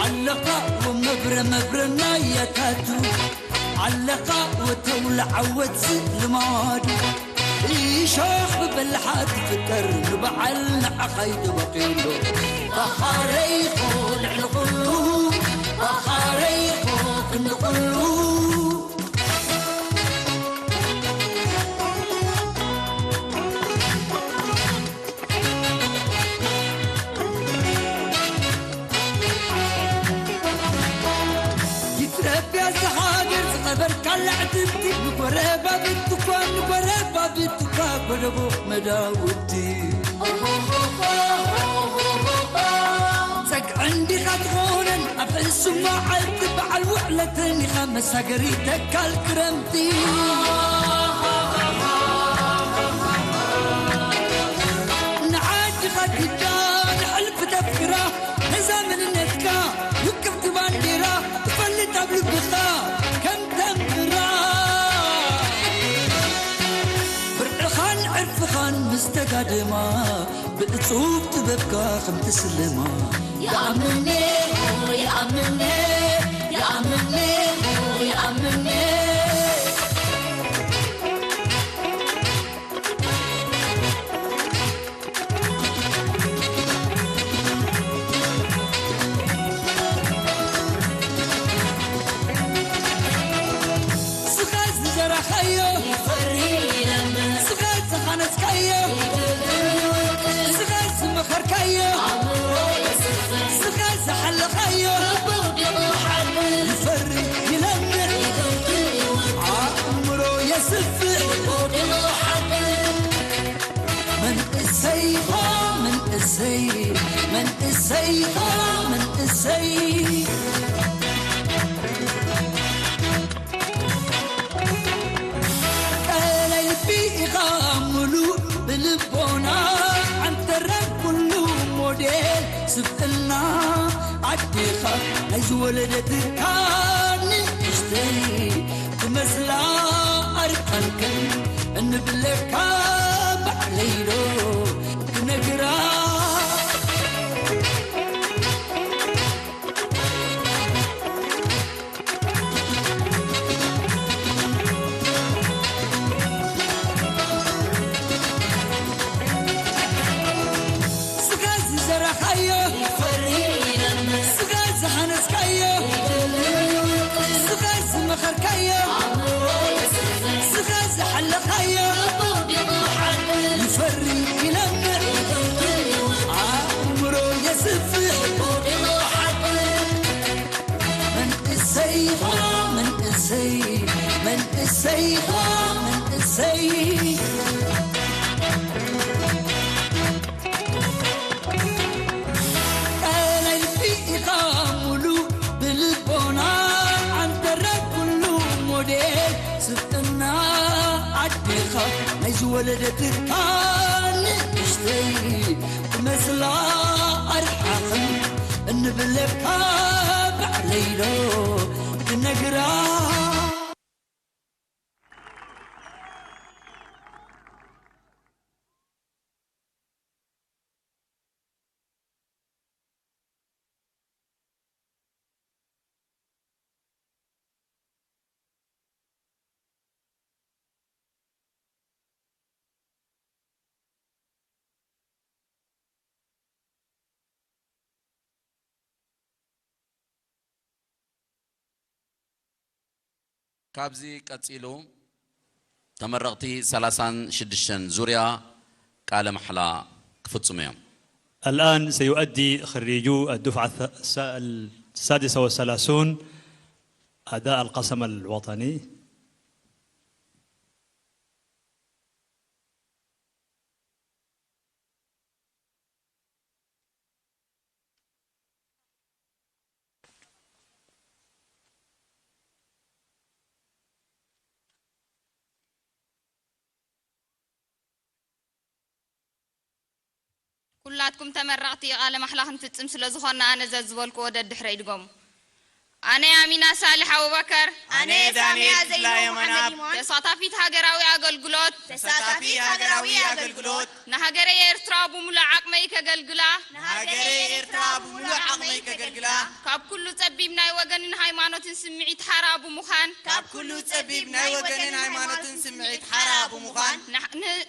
ኣለኻ ወመብረ መብረ ናያታቱ ኣለኻ ወተውለ ዓወት ልማዱ እሾኽ ብበላሓ ትፍጠር ንበዓል ንዓኻይ ተበቂሉ ባኻረይኹ ልዕሊ ኩሉ ባኻረይኹ ክንዲ ኩሉ ኢትዮጵያ እዛ ሃገር ዝኸበርካላ ዕትብቲ ንጎረባብቲ እኳ ንጎረባብቲ እኳ ጎደቦ መዳውቲ ጸግዒ እንዲኻ ትኾነን ኣብ ሕሱም መዓልቲ በዓል ውዕለተን ኢኻ መሳገሪ ተካል ክረምቲ ንዓድኻ ግዳ ንሕልፊ ተፍክራ ነዛ መንነትካ ውቅብቲ ባንዴራ ትፈልጥ ኣብ ልብኻ ከም ተንብራ ብርዕኻን ዕርፍኻን ምስ ተጋደማ ብእጹብ ጥበብካ ከም ትስለማ ይኣምኔ ይኣምኔ ይኣምኔ ይኣምኔ ስኻ ዝዘራኻዮ ይፈሪ ይለምን ስኻ ዝሃነጽካዮ ይድግር ይወቅል ስኻ ዝመኸርካዮ ኣእምሮ የስፍን ስኻ ዝሓለኻዮ ልቡ ዲቑ ሓድን ይፈሪ ይለምን ይድግር ይወቅል ኣእምሮ የስፍን ልቡ ዲቑ ሓድን መንእሰይ ሆ መንእሰይ መንእሰይ ሆ መንእሰይ ቀላይ ልቢ ኢኻ ምሉእ ብልቦና ዓንተረ ኩሉ ሞዴል ስብእና ኣዴኻ ናይ ዝወለደትካ ንእሽተይ ትመስላ ኣርቃንክን እንብለካ ባዕለይዶ ክነግራ ስኻ ዝዘራኻዮ ይፈሪ ይለምስ ስኻ ዝሃነጽካዮ ይደልል ይወቅል ስኻ ዝመኸርካዮ ኣእምሮ የስፍን ስኻ ዝሓለኻዮ ልቡ ቢቑ ሓድል ይፈሪ ይለምዕ ይደልል ይወቅል ኣእምሮ የስፍሕ ልቡ ቢቑ ሓድል መንእሰይ ሆ መንእሰይ መንእሰይ ሆ መንእሰይ ቀለልቲ ኢኻ ሙሉእ ብልቦና ዓንተረ ኩሉ ሞዴል ስብእና ኣዴኻ ናይ ዝወለደትካ ንእሽተይ ትመስላ ኣርሓኽን እንብለካ ባዕለይዶ ክነግራ ካብዚ ቀጺሉ ተመረቕቲ ሰላሳን ሽዱሽተን ዙርያ ቃለ ማሕላ ክፍጽሙ እዮም። الآن سيؤدي خريجو الدفعة الث- الس- السادسة والثلاثون أداء القسم الوطني. ኩላትኩም ተመረቕቲ ቃለ ማሕላ ክንፍጽም ስለ ዝኾንና ኣነ ዘዝበልክዎ ደድሕረይ ድገሙ። ኣነ ኣሚና ሳልሕ ኣቡበከር፣ ኣነ ዳንኤል ክፍላ የማናብ፣ ተሳታፊት ሃገራዊ ኣገልግሎት፣ ተሳታፊት ሃገራዊ ኣገልግሎት፣ ንሃገረይ ኤርትራ ብሙሉእ ዓቕመይ ከገልግላ፣ ንሃገረይ ኤርትራ ብሙሉእ ዓቕመይ ከገልግላ፣ ካብ ኩሉ ጸቢብ ናይ ወገንን ሃይማኖትን ስምዒት ሓራ ብምዃን፣ ካብ ኩሉ ጸቢብ ናይ ወገንን ሃይማኖትን ስምዒት ሓራ ብምዃን፣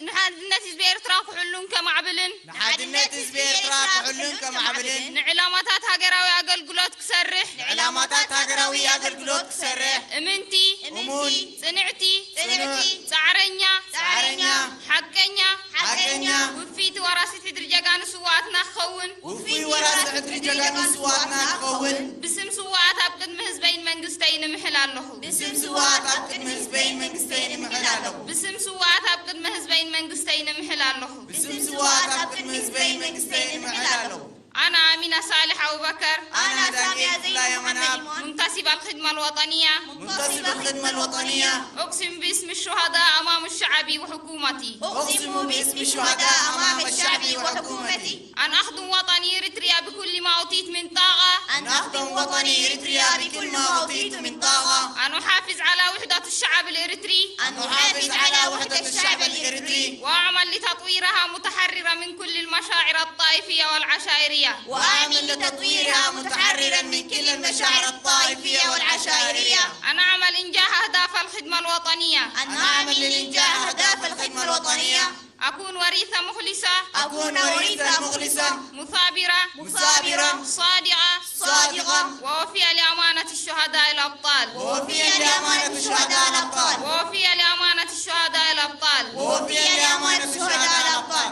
ንሓድነት ህዝቢ ኤርትራ ክሕሉን ከማዕብልን፣ ንሓድነት ህዝቢ ኤርትራ ክሕሉን ከማዕብልን፣ ንዕላማታት ሃገራዊ ኣገልግሎት ክሰርሕ፣ ንዕላማታት ሃገራዊ ኣገልግሎት ክሰርሕ፣ እምንቲ፣ እምንቲ፣ ጽንዕቲ፣ ጽንዕቲ፣ ጻዕረኛ፣ ጻዕረኛ፣ ሓቀኛ፣ ሓቀኛ፣ ውፍይቲ ወራሲት ሕድሪ ጀጋኑ ስውኣትና ክኸውን፣ ውፉይ ወራሲ ሕድሪ ጀጋኑ ስውኣትና ክኸውን፣ ብስም ስውኣት ኣብ ቅድሚ ህዝበይን መንግስተይን እምሕል ኣለኹ። ብስም ስውኣት ኣብ ቅድሚ ህዝበይን መንግስተይን እምሕል ኣለኹ። ብስም ስውኣት ኣብ ቅድሚ ህዝበይን መንግስተይን እምሕል ኣለኹ። ብስም ስውኣት ኣብ ቅድሚ ህዝበይን መንግስተይን እምሕል ኣለኹ። ኣና ኣሚና ሳልሕ ኣቡበከር፣ ኣና ዳንኤል ክፍላ የማናብ፣ منتسبة الخدمة الوطنية، منتسبة الخدمة الوطنية، أقسم باسم الشهداء أمام الشعب وحكومتي، أقسم باسم الشهداء أمام الشعب وحكومتي، أن أخدم وطني إريتريا بكل ما أوتيت من طاقة، أن أخدم وطني إريتريا بكل ما أوتيت من طاقة، أن أحافظ على وحدة الشعب الإريتري، أن أحافظ على وحدة الشعب الإريتري، وأعمل لتطويرها متحررة من كل المشاعر الطائفية والعشائرية، وأعمل لتطويرها متحررا من كل المشاعر الطائفية والعشائرية، أن أعمل إنجاح أهداف الخدمة الوطنية، أن أعمل لإنجاح أهداف الخدمة الوطنية، أكون وريثة مخلصة، أكون وريثة مخلصة، مثابرة، مثابرة، صادقة، صادقة، ووفية لأمانة الشهداء الأبطال، ووفية لأمانة الشهداء الأبطال، ووفية لأمانة الشهداء الأبطال، ووفية لأمانة الشهداء الأبطال.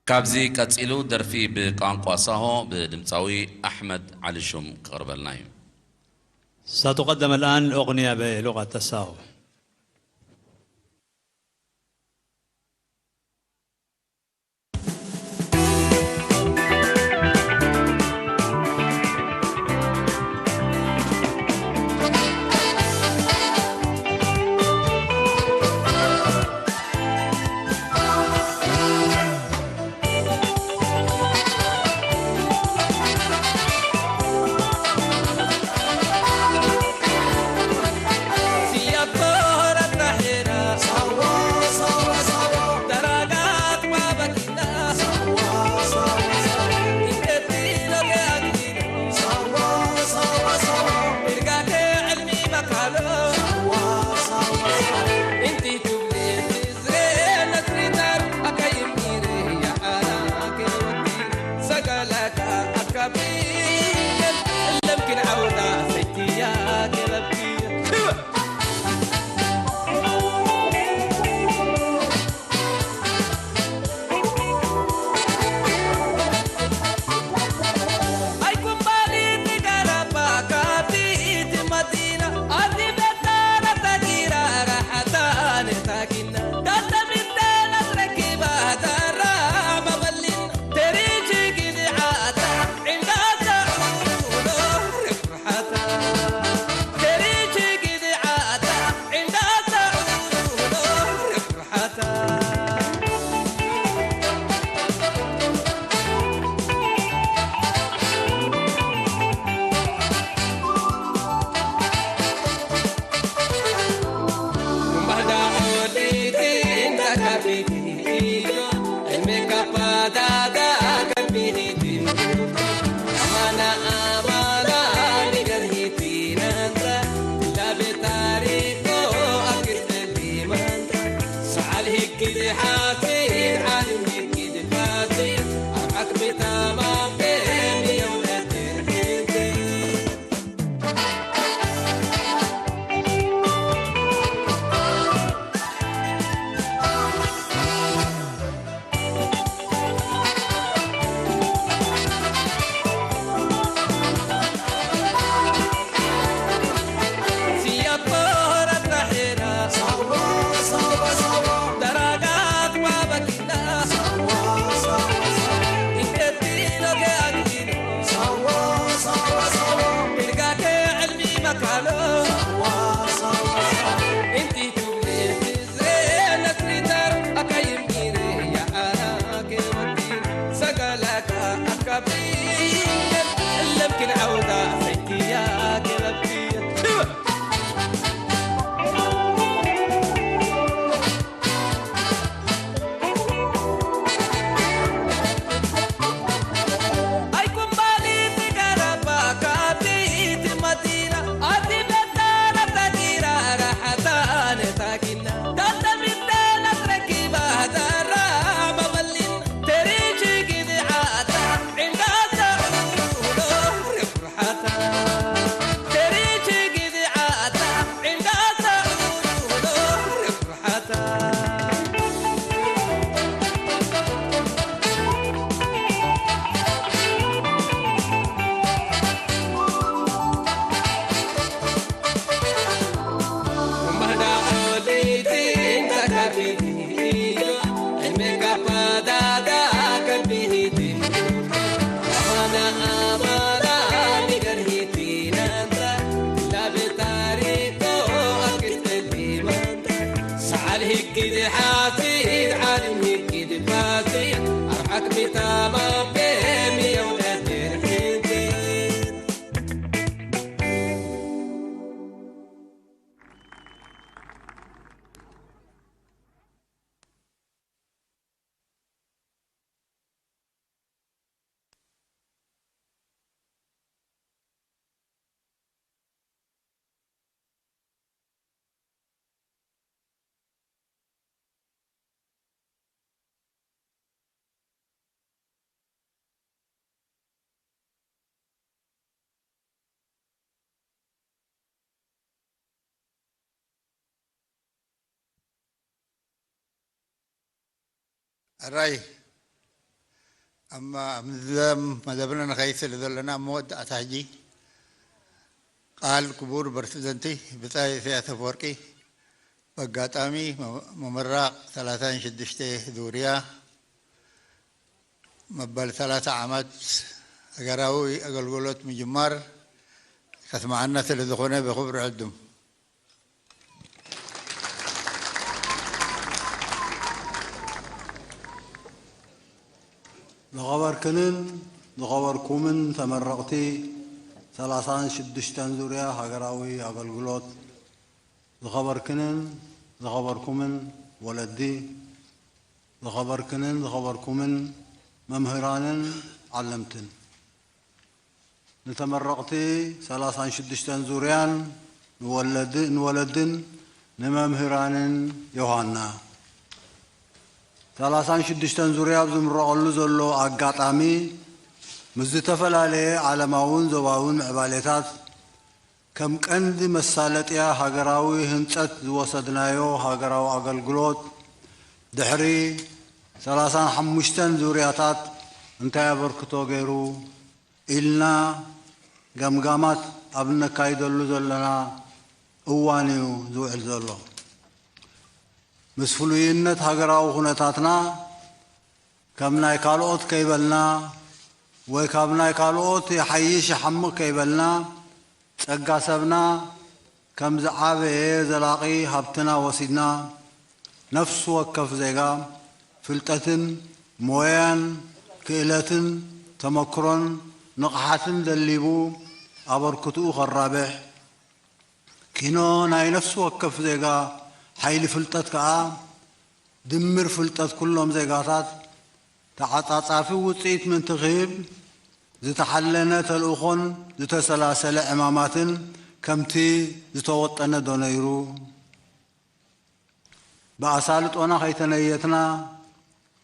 ካብዚ ቀጺሉ ደርፊ ብቋንቋ ሳሆ ብድምጻዊ ኣሕመድ ዓሊሹም ክቕርበልና እዩ። ستقدم الآن أغنية بلغة الساهو. ሕራይ ኣብ መ- ኣብ መደብ- መደብና ንኸይድ ስለ ዘለና፣ ኣብ መወዳእታ ሕጂ ቃል ክቡር ፕረሲደንቲ ብጻይ ኢሳያስ ኣፈወርቂ፣ በጋጣሚ መ- ምምራቕ ሰላሳን ሽዱሽተ ዙርያ መበል ሰላሳ ዓመት ሃገራዊ ኣገልግሎት ምጅማር ከስምዓና ስለ ዝኾነ፣ ብኽብሪ ዕድም። ዝኸበርክንን ዝኸበርኩምን ተመረቕቲ ሰላሳን ሽዱሽተን ዙርያ ሃገራዊ ኣገልግሎት፣ ዝኸበርክንን ዝኸበርኩምን ወለዲ፣ ዝኸበርክንን ዝኸበርኩምን መምህራንን ዓለምትን፣ ንተመረቕቲ ሰላሳን ሽዱሽተን ዙርያን ንወለድ- ንወለድን ንመምህራንን ዮሃና። ሰላሳን ሽዱሽተን ዙርያ ኣብ ዝምረቐሉ ዘሎ ኣጋጣሚ፣ ምስ ዝተፈላለየ ዓለማውን ዞባውን ምዕባሌታት ከም ቀንዲ መሳለጥያ ሃገራዊ ህንጸት ዝወሰድናዮ ሃገራዊ ኣገልግሎት፣ ድሕሪ ሰላሳን ሓሙሽተን ዙርያታት እንታይ ኣበርክቶ ገይሩ ኢልና ገምጋማት ኣብ እነካይደሉ ዘለና እዋን እዩ ዝውዕል ዘሎ። ምስ ፍሉይነት ሃገራዊ ኩነታትና ከም ናይ ካልኦት ከይበልና ወይ ካብ ናይ ካልኦት ይሓይሽ ይሓምቕ ከይበልና፣ ጸጋ ሰብና ከም ዝዓበየ ዘላቒ ሃብትና ወሲድና፣ ነፍሲ ወከፍ ዜጋ ፍልጠትን ሞያን ክእለትን ተመክሮን ንቕሓትን ደሊቡ ኣበርክትኡ ከራብሕ፣ ኪኖ ናይ ነፍሲ ወከፍ ዜጋ ሓይሊ ፍልጠት ከኣ ድምር ፍልጠት ኩሎም ዜጋታት ተዓጻጻፊ ውጽኢት ምእንቲ ክህብ ዝተሓለነ ተልእኾን ዝተሰላሰለ ዕማማትን ከምቲ ዝተወጠነ ዶ ነይሩ? ብኣሳልጦና ከይተነየትና፣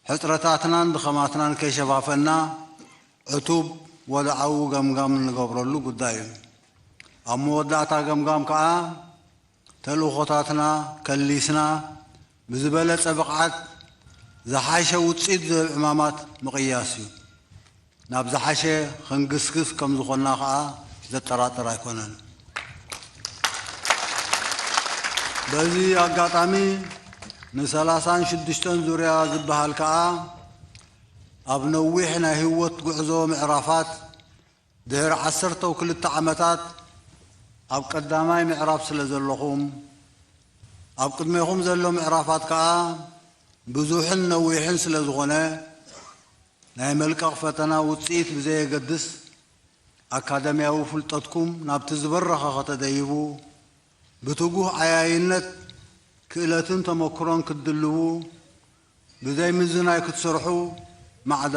ሕጽረታትናን ድኸማትናን ከይሸፋፈና፣ ዕቱብ ወድዓዊ ገምጋም እንገብረሉ ጉዳይ እዩ። ኣብ መወዳእታ ገምጋም ከኣ፣ ተልእኾታትና ከሊስና፣ ብዝበለጸ ብቕዓት ዝሓሸ ውጽኢት ዝህብ ዕማማት ምቕያስ እዩ። ናብ ዝሓሸ ክንግስግስ ከም ዝኾንና ከኣ ዘጠራጥር ኣይኮነን። በዚ ኣጋጣሚ ንሰላሳን ሽዱሽተን ዙርያ ዝበሃል ከኣ ኣብ ነዊሕ ናይ ህይወት ጉዕዞ ምዕራፋት ድሕሪ ዓሰርተው ክልተ ዓመታት ኣብ ቀዳማይ ምዕራፍ ስለ ዘለኹም፣ ኣብ ቅድሜኹም ዘሎ ምዕራፋት ከኣ ብዙሕን ነዊሕን ስለ ዝኾነ፣ ናይ መልቀቕ ፈተና ውጽኢት ብዘየገድስ፣ ኣካደምያዊ ፍልጠትኩም ናብቲ ዝበረኸ ከተደይቡ፣ ብትጉህ ዓያይነት ክእለትን ተመክሮን ክትድልቡ፣ ብዘይ ምዝናይ ክትሰርሑ ማዕዳ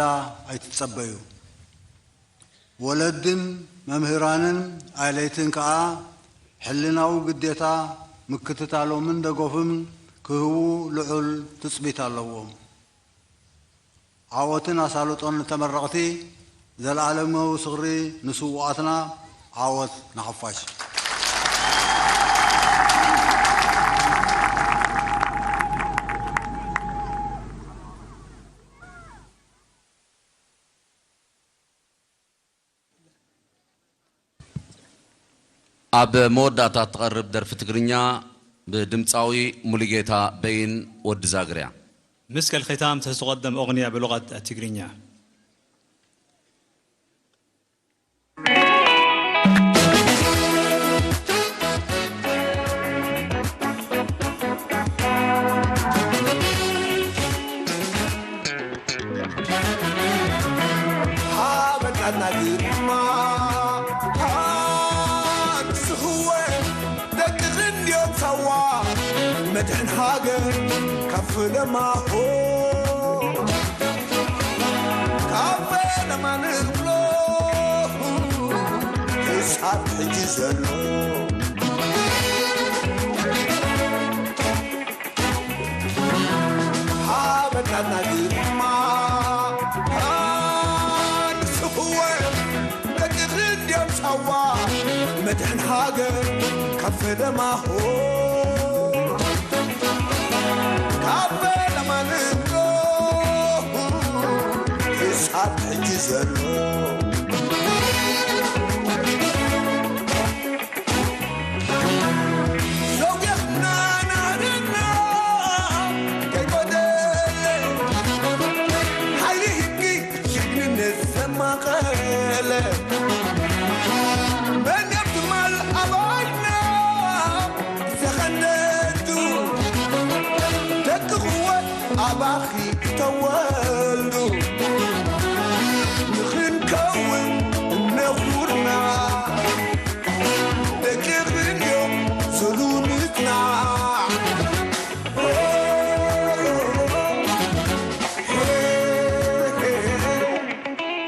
ኣይትጸበዩ። ወለድን መምህራንን ኣለይትን ከኣ ሕልናዊ ግዴታ ምክትታሎምን ደገፍን ክህቡ ልዑል ትጽቢት ኣለዎም። ዓወትን ኣሳልጦን ንተመረቕቲ፣ ዘለኣለማዊ ዝኽሪ ንስዉኣትና፣ ዓወት ንሓፋሽ። ኣብ መወዳእታ እትቐርብ ደርፊ ትግርኛ ብድምጻዊ ሙሉጌታ በይን ወዲ ዛግርያ። ምስ ከልኺታ ምትሕስቆ ደም ኦቕንያ ብሉቓት ትግርኛ። ሓበጣና ግርማ ሃንስኽወ ደቂ ክንድዮ ሳዋ መድሕን ሃገር ካብ ፈለማሆ ካብ ፈለማ ንብሎ ክሳብ ሕጂ ዘሎ ሓበጣና ግርማ ሃንስኽወ ደቂ ክንድዮም ሳዋ መድሕን ሃገር ካብ ፈለማሆ ካብ ፈለማ ንብሎ ኣብ ሕጂ ዘሎ ዘውግሕና ናህድና ከይጎደለ፣ ሓይሊ ህጊ ጅግንነት ዘማቐለ፣ መን ኣብ ትማል ኣባይና ዘኸንደዱ፣ ደቂ ክወት ኣባኺ ተወልዱ፣ ንኽንከውን እነኹርና፣ ደቂ ክንዮ ስሉ ንጽናዕ።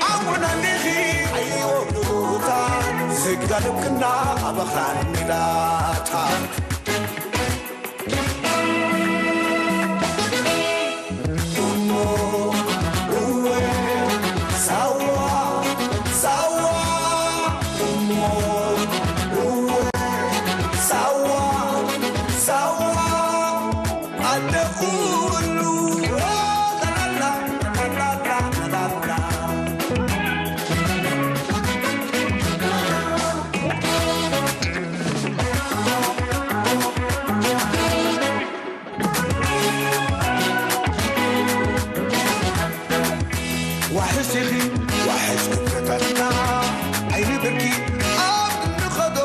ኣወናኒኺ ኣይወዱታ፣ ስጋድምክና ኣበኻን ሚላታ። ዋሕስ ኢኺ ዋሕስ ክፍተትና፣ ዓይኒ ብርኪ ኣብ እንኸዶ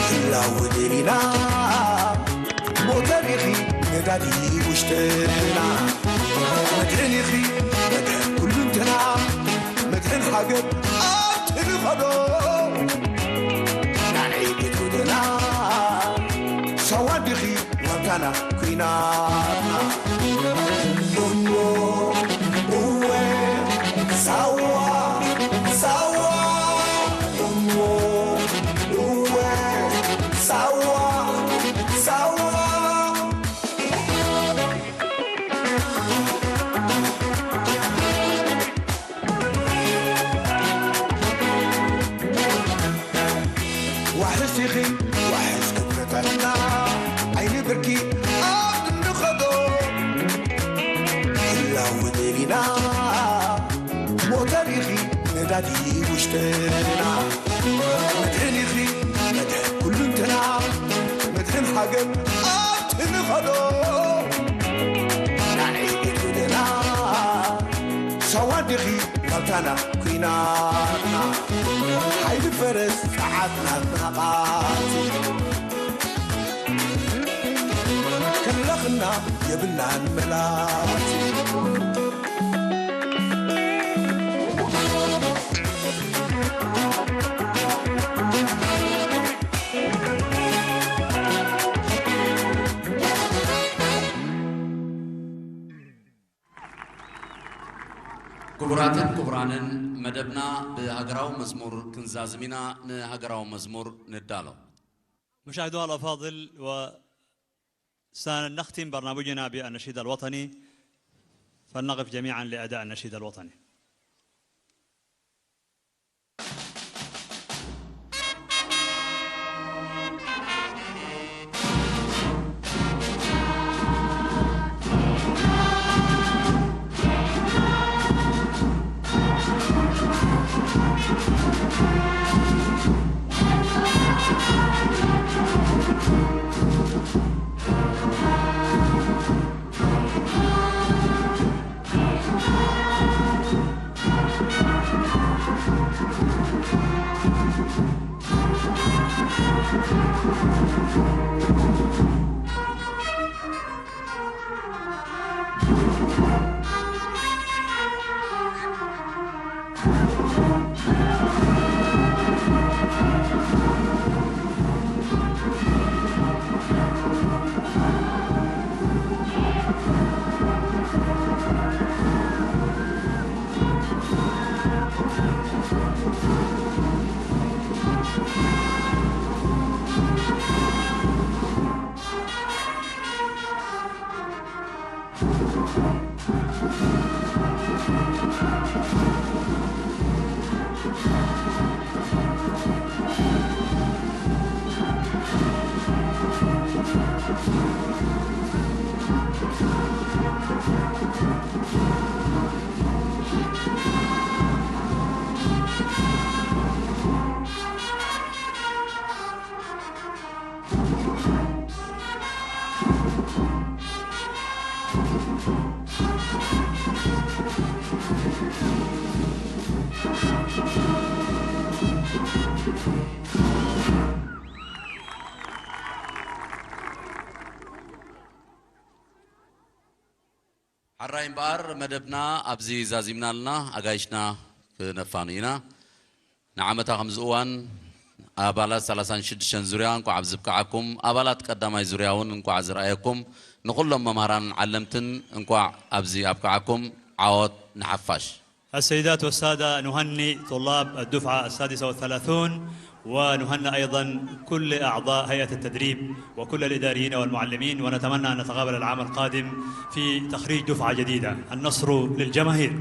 ህላው ደሊና፣ ሞተር ኢኺ ነዳዲ ውሽጥና፣ መድሕን ኢኺ መድሕን ኩሉንትና፣ መድሕን ሃገር ኣብቲ ንኸዶ ናነይ ቤት ወደና፣ ሳዋ ዲኺ ዋልታና ኩናትና። እሞ እወ ሳዋ ሳዋ፣ እሞ እወ ሳዋ ሳዋ፣ ዋሕስ ኢኺ ዋሕስ ክብረታትና፣ ዓይኒ ብርኪ ኣብ እንኸዶ ህላው ደሊና፣ ሞተር ኢኺ ነዳዲ ውሽጥና፣ መድሕን ኢኺ መድሕን ኩሉንትና፣ መድሕን ሃገር ኣብቲ ንኸዶ ናነይ ቤት ወደና፣ ሳዋ ዲኺ ዋልታና ኩናትና፣ ሓይሊ ፈረስ ጸዓት ናትና ቃልሲ፣ ክለኽና የብልናን መላሲ። ክቡራትን ክቡራንን፣ መደብና ብሃገራዊ መዝሙር ክንዛዝም ኢና። ንሃገራዊ መዝሙር ንዳሎ። مشاهدونا الأفاضل، وسنختتم برنامجنا بالنشيد الوطني، فلنقف جميعا لأداء النشيد الوطني. ሓራይ እምበኣር መደብና ኣብዚ ዛዚምና ኣለና። ኣጋይሽና ክነፋኑ ኢና። ንዓመታ ከምዚ እዋን ኣባላት ሰላሳን ሽዱሽተን ዙርያ እንቋዕ ኣብዚ ብቅዓኩም። ኣባላት ቀዳማይ ዙርያ እውን እንቋዕ ዝረኣየኩም። ንኹሎም መምሃራንን ዓለምትን እንቋዕ ኣብዚ ኣብቅዓኩም። ዓወት ንሓፋሽ። السيدات والسادة، نهنئ طلاب الدفعة السادسة والثلاثون، ونهنئ أيضًا كل أعضاء هيئة التدريب وكل الإداريين والمعلمين، ونتمنى أن نتقابل العام القادم في تخريج دفعة جديدة. النصر للجماهير.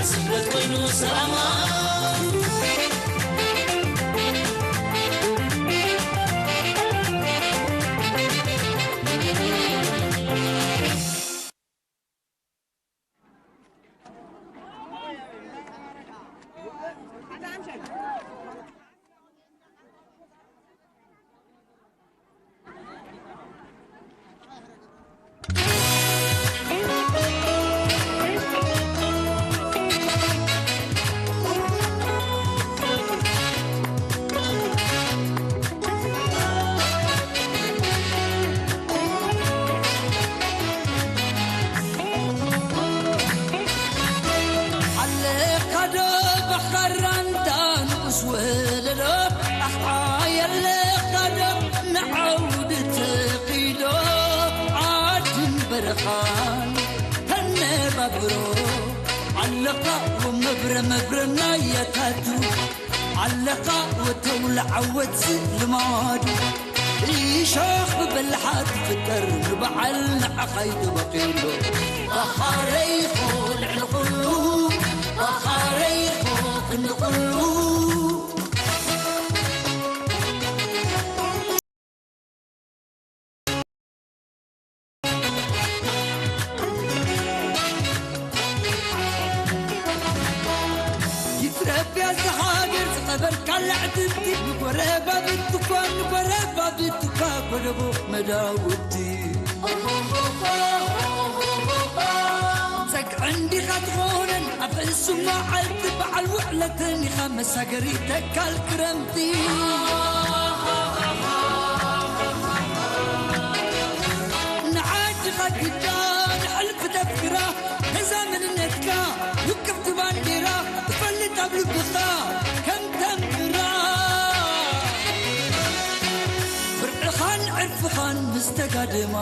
ስደት ኮይኑ ሰላማ። ኣለኻዶ ባኻራንታ ንኡስ ወለዶ፣ ኣሕዓይ ኣለኻዶ ንዓውዲ ተኺዶ፣ ዓድን በረኻን ተነባብሮ። ኣለኻ ወመብረ መብረ ናያታቱ፣ ኣለኻ ወተውለ ዓወት ልማዱ። እሾኽ ብበላሓ ትፍጠር ንበዓል ንዓኻ እዩ ተበቒሉ። ባኻረይኹ ልዕሊ ኩሉ፣ ባኻረይኹ ክንዲ ኩሉ። ኢትዮጵያ እዛ ሃገር ዝኸበርካ ለዕትብቲ፣ ንጎረባብቲ እኳ፣ ንጎረባብቲ እኳ ጎደቦ መዳውቲ። ጸግዒ እንዲኻ ትኾነን ኣብ ሕሱም መዓልቲ፣ በዓል ውዕለተን ኢኻ መሳገሪ ተካል ክረምቲ። ንዓድኻ ግዳ ንሕልፊ ተፍክራ፣ ነዛ መንነትካ ውቅብቲ ባንዴራ ትፈልጥ ኣብ ልብኻ ከም ተንብራ። ፍርዕኻን ዕርፍኻን ምስ ተጋደማ፣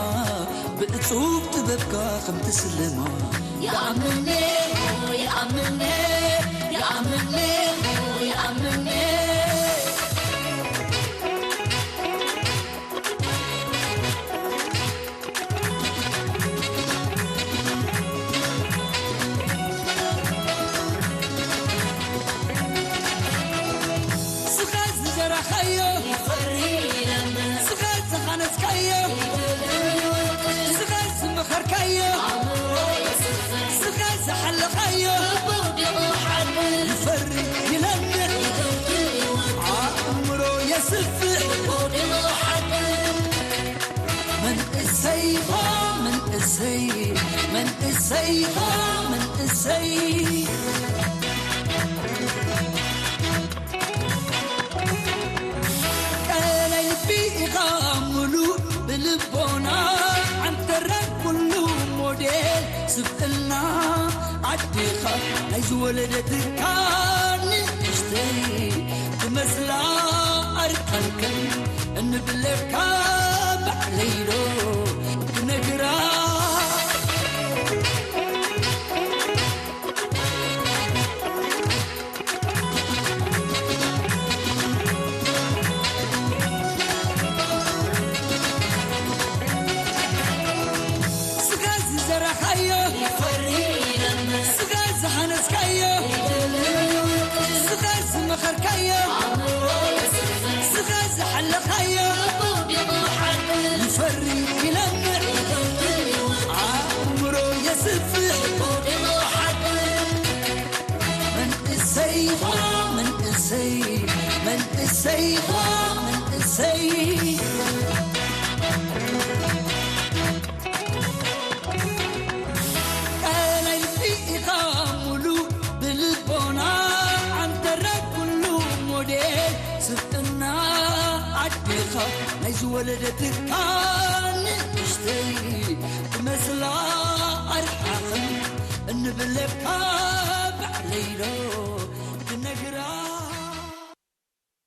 ብእጹብ ጥበብካ ከም ትስለማ። ይኣምኔ፣ ይኣምኔ፣ ይኣምኔ፣ ይኣምኔ። ስኻ ዝዘራኻዮ ይፈሪ ይለምዕ። ስኻ ዝሃነጽካዮ ይደልል ይወቅል። ስኻ ዝመኸርካዮ ኣእምሮ የስፍሕ። ስኻ ዝሓለኻዮ ልቡ ኣውዲቑ ሓድር። ይፈሪ ይለምዕ። ይደልል ይወቅል። ኣእምሮ የስፍሕ። ልቡ ኣውዲቑ ሓድር። መንእሰይኻ መንእሰይ፣ መንእሰይኻ መንእሰይ። ቀላይ ልቢ ኢኻ ምሉእ ብልቦና፣ ዓንተራ ኩሉ ሞዴል ስብእና። ኣዴኻ ናይ ዝወለደትካ ንእሽተይ ትመስላ ኣርቃንክን እንብለካ ባዕለይዶ ክነግራ። ስኻ ዝዘራኻዮ ይፈሪ ይለምዕ። ስኻ ዝሃነጽካዮ ይደልል ይወቅል። ስኻ ዝመኸርካዮ ኣእምሮ የስፍሕ። ስኻ ዝሓለኻዮ ልቡ ኣውዲቑ ሓድር። ይፈሪ ይለምዕ። ይደልል ይወቅል። ኣእምሮ የስፍሕ። ልቡ ኣውዲቑ ሓድር። መንእሰይኻ መንእሰይ፣ መንእሰይኻ መንእሰይ። ቀላይ ልቢ ኢኻ ሙሉ ብልቦና፣ ዓንተራ ኩሉ ሞዴል ስብእና። ኣዴኻ ናይ ዝወለደትካ ንእሽተይ ትመስላ ኣርሓኽን እንብለካ ባዕለይዶ ክነግራ።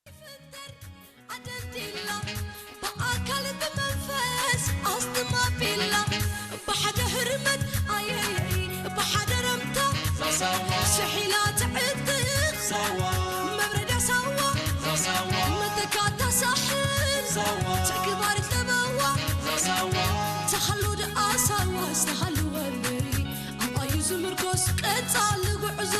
ይፍጠር ኣደንዲላ ብኣካል ብመንፈስ ኣስትማ ቢላ ብሓደ ህርመት ኣየይ ብሓደ ረምታ ሳዋ ሽሒላ ትዕጥቕ ሳዋ መብረዳ ሳዋ ሳዋ መተካታ ሳሕል ሳዋ ትዕግባር ጥበዋ ሳዋ ተሃሉ ደኣ ሳዋ ዝተሃልወ ምሪ ኣብ ኣዩ ዝምርኮስ ቀጻሊ ጉዕዞ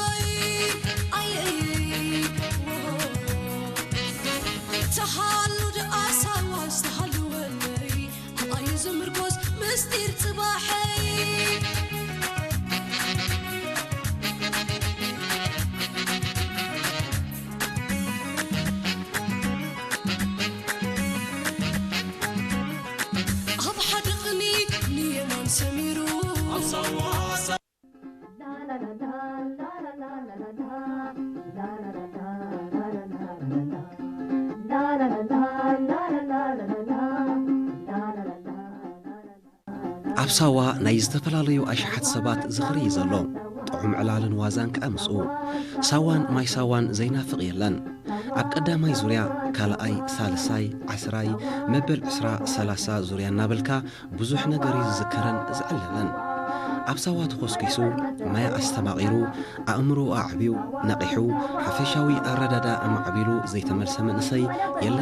ኣብ ሳዋ ናይ ዝተፈላለዩ ኣሽሓት ሰባት ዝኽሪ እዩ ዘሎ። ጥዑም ዕላልን ዋዛን ከኣ ምስኡ። ሳዋን ማይ ሳዋን ዘይናፍቕ የለን። ኣብ ቀዳማይ ዙርያ፣ ካልኣይ፣ ሳልሳይ፣ ዓስራይ፣ መበል ዕስራ፣ ሰላሳ ዙርያ እናበልካ ብዙሕ ነገር እዩ ዝዝከርን ዝዕለልን። ኣብ ሳዋ ተኾስኪሱ፣ ማይ ኣስተማቒሩ፣ ኣእምሮኡ ኣዕብዩ፣ ነቒሑ፣ ሓፈሻዊ ኣረዳድኣ ኣማዕቢሉ ዘይተመልሰ መንእሰይ የለን።